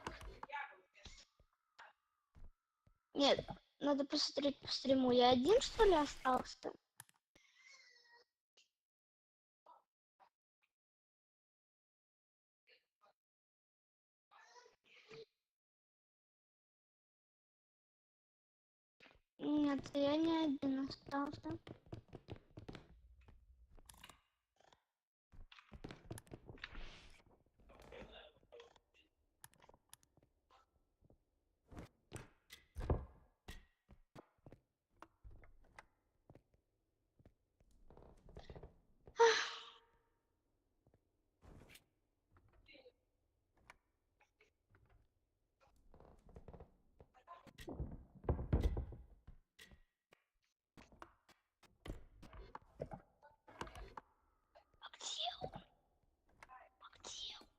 Нет, надо посмотреть по стриму. Я один, что ли, остался? Нет, я не один остался. А где он? А где он?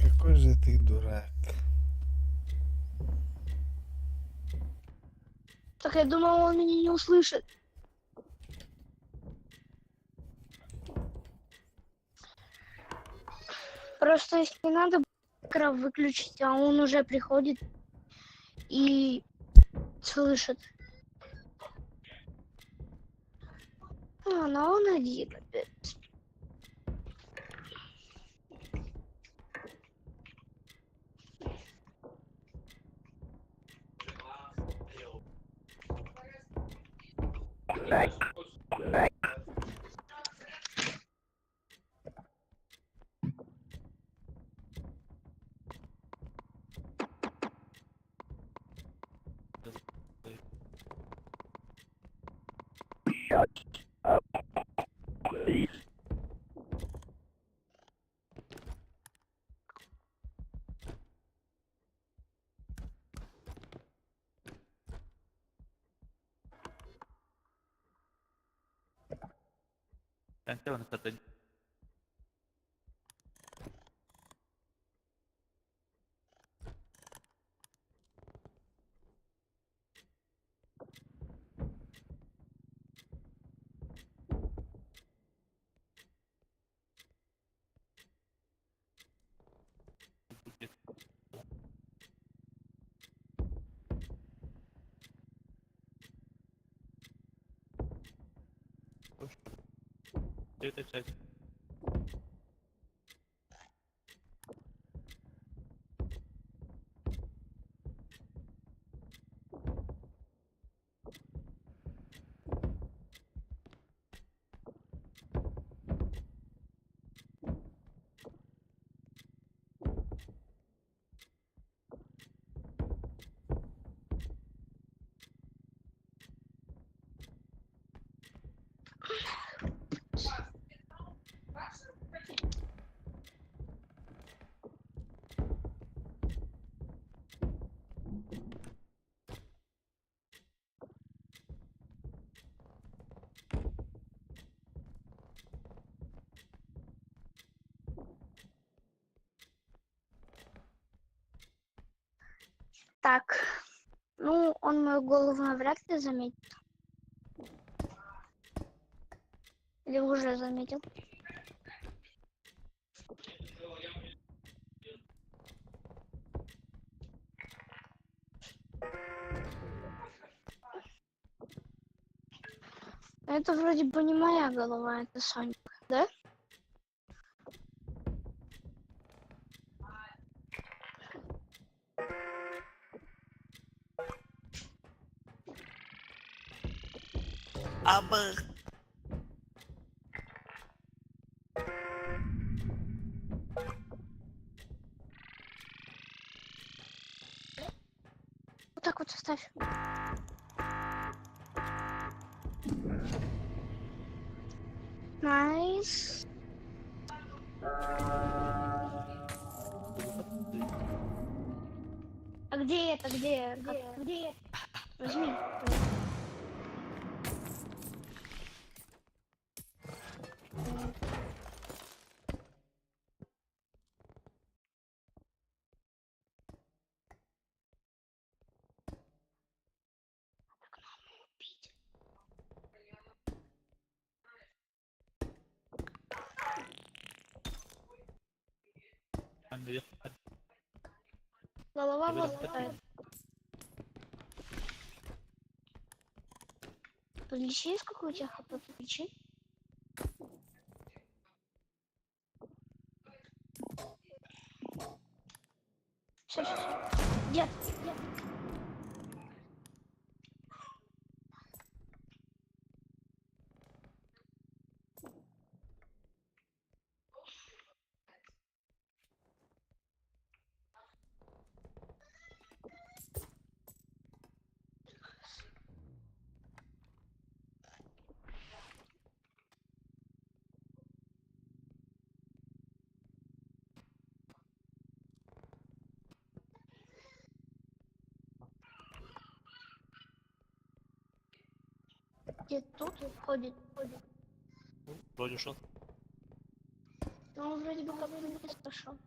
Какой же ты дурак. Так я думал, он меня не услышит. Просто если надо быстро выключить, а он уже приходит и слышит. А, но он один опять. Shut up, please. Антон, это Это Так. Ну, он мою голову навряд ли заметит. Или уже заметил. Это вроде бы не моя голова, это Соник, да? Nice. А где это? Где? Как- Где это? Возьми. Голова болтает. Подлечи, сколько у тебя хп, подлечи. Все, все, все. Дед, дед. Дед тут ходит, ходит. Вроде ушел. Но он вроде бы как вниз пошел.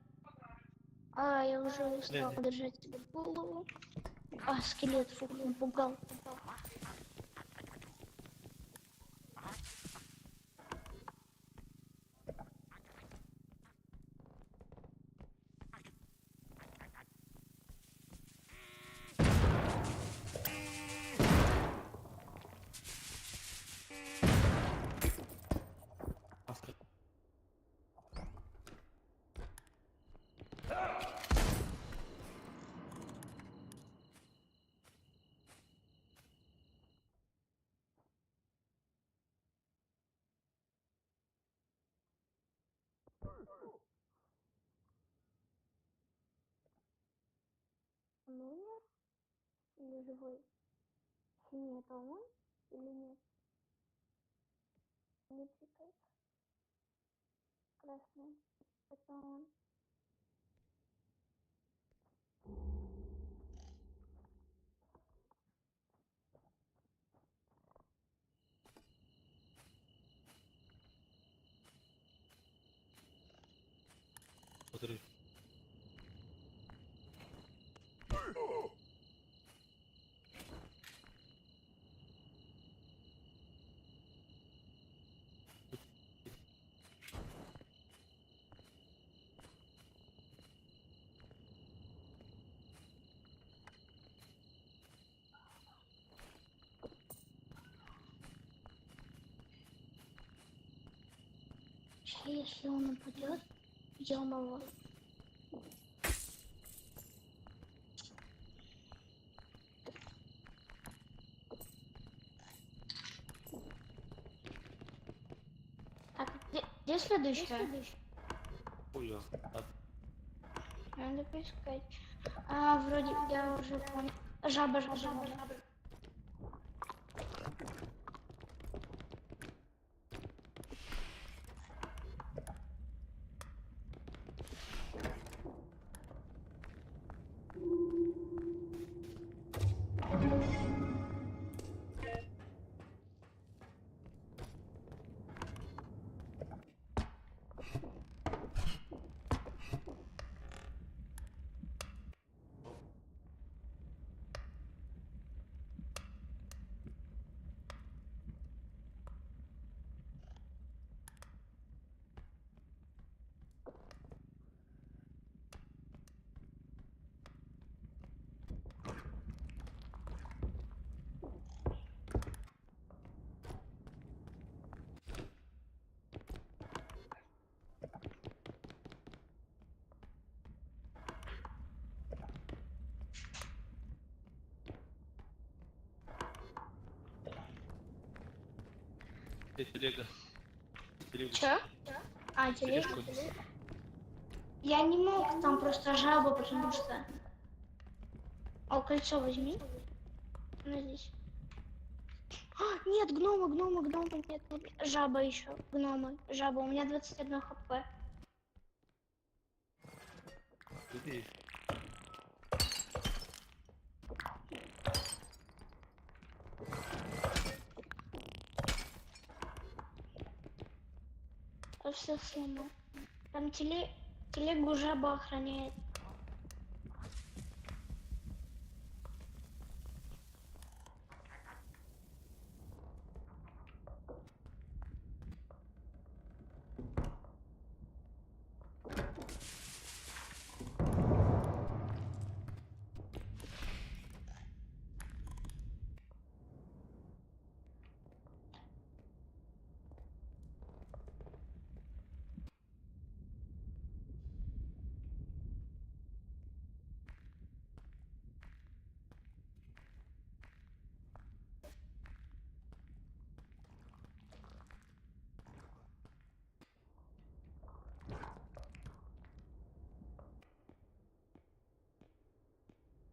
А, я уже устал Не-не. держать тебе голову. А, скелет, фу, напугал. Он умер? Или живой? Синий это он или нет? Не цветок. Красный. Это он. Смотри. Вообще, если он упадет, ё-моё. Так, где следующая? Хуя. А, Надо поискать. А, вроде я уже понял. Жаба, жаба, жаба. жаба. Где телега? Телегу. Чё? А, тележка. Тележку неси. Я не мог, там просто жаба, потому что... О, кольцо возьми. Она здесь. А, Нет, гномы, гномы, гномы, нет, нет, жаба еще, гномы, жаба, у меня 21 хп. Иди. Я все сломал. Там телегу жаба охраняет.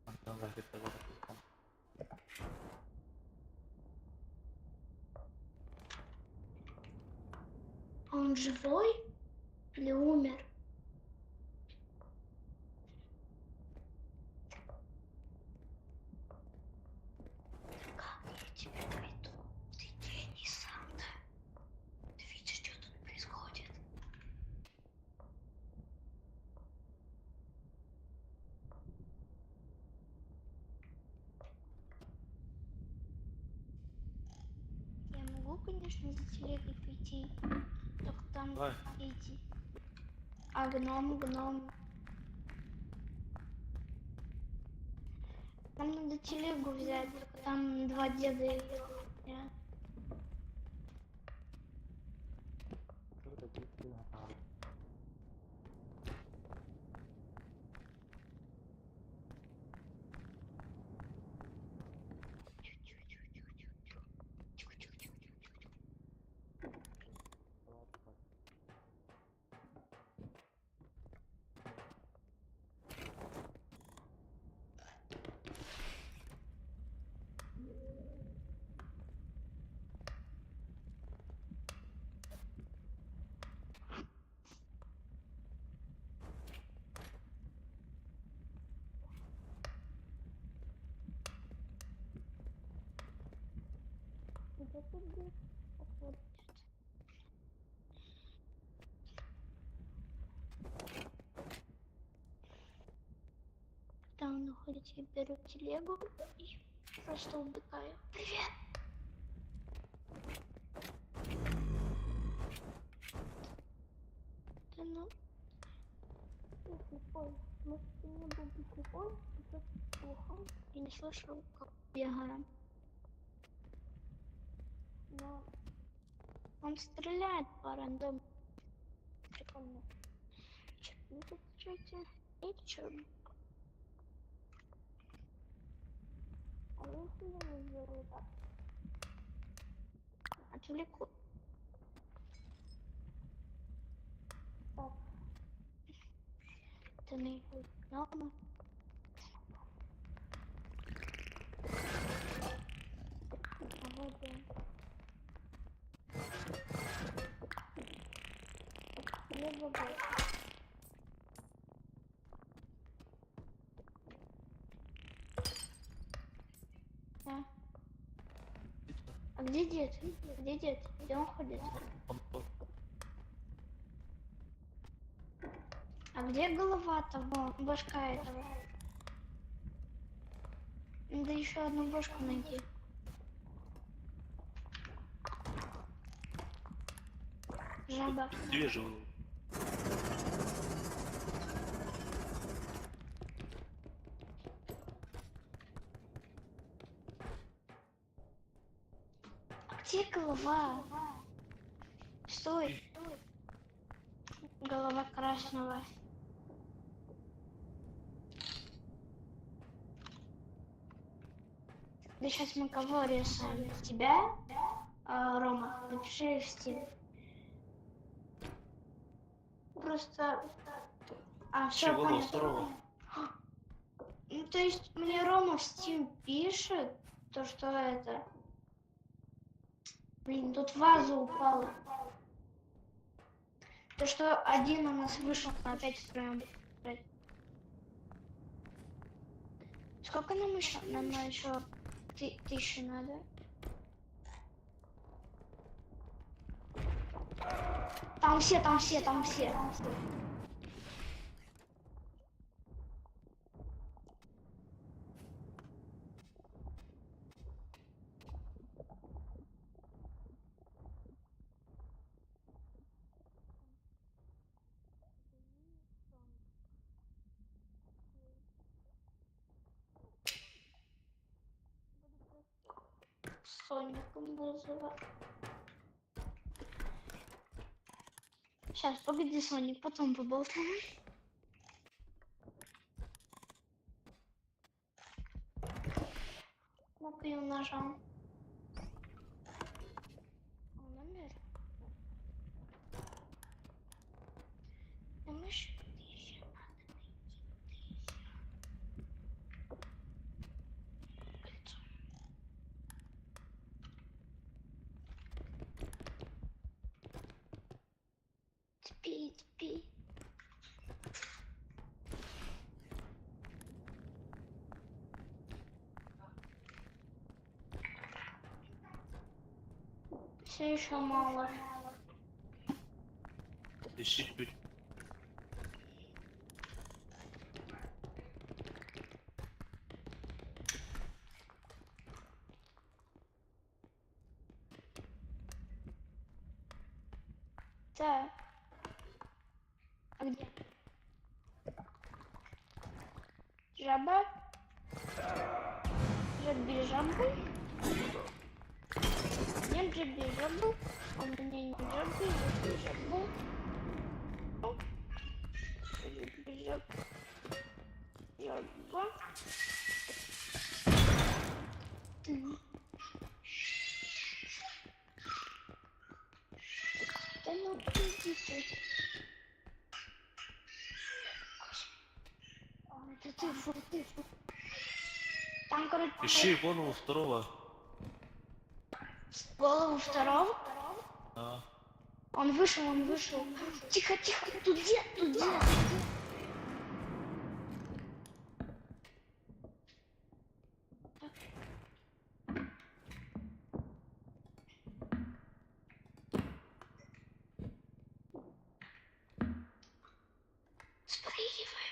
Мантан ракета бар. А он живой или умер? Как я тебя найду? Ты гений сам, да? Ты видишь, что тут происходит? Я могу, конечно, за телегой пойти, только там Давай. эти. А гном, гном. Нам надо телегу взять, только там два деда её. Тихо-тихо-тихо-тихо-тихо. Где тут дед? Так вот. Когда он уходит, я беру телегу и просто убегаю. Привет! Да ну... Я слепой. Может, ты не был бы слепой, ты просто глухой и не слышал, как бегаю. Но он стреляет по рандому. Прикольно. Чё, ну тут чё-то и чё? А если я сделаю так? Отвлеку. Так. Это на его гнома. А вот он. Либо вот. Да. А где дед? Где дед? Где он ходит? Он А где голова того, башка этого? Надо еще одну башку найти. Жаба. Две живут. А где голова? Стой. Голова красного. Да сейчас мы кого рисуем? Тебя? А, Рома, напиши в Steam. Просто... А, все, Чего понятно. второго? Ну, то есть мне Рома в Steam пишет, то что это... Блин, тут ваза упала. То, что один у нас вышел, мы опять втроем. Сколько нам еще? Нам еще 1000 надо. Там все, там все, там все. Соником вызывать. Сейчас, погоди, Соник, потом поболтаем. Кнопку я нажал. Он умер. Нам еще 1000 надо найти. 1000. Кольцо. Спи, спи. Все еще мало. Ищи чуть. Так. А где? Жаба? Жаби жабы? Нет жаби жабы. У меня не жаби, жаби жабу. Жаби жаб. Жаба. Ты. Да ну иди ты. А, это ты, фу, ты, фу. Там, короче, Ищи голову второго. голову второго. А, Он вышел, он вышел. Тихо, тихо, тут где, тут где? Спрыгивай.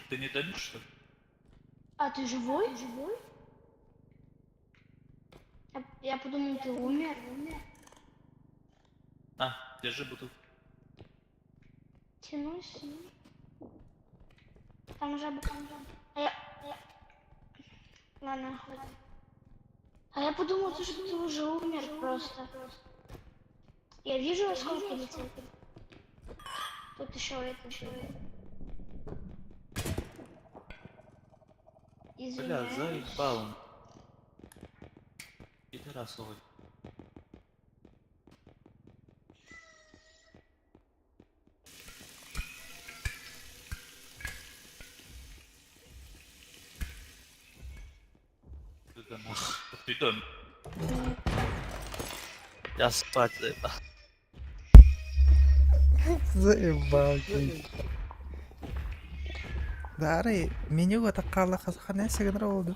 Ты не тонешь, что ли? А ты живой? Живой? Я подумал, ты умер. А, держи бутылку. Тянусь. Там жаба, там жаба. А я... Ладно, хватит. А я подумал, то, что ты уже умер просто. Я вижу, во сколько летит. Тут еще это, еще это. Бля, Извиняюсь. заебал он. Пидорас ой. Да нахуй, ты дом. Я спать заебал. Заебал киһи. Даарай, меню атахха хаана сыгынара буолду.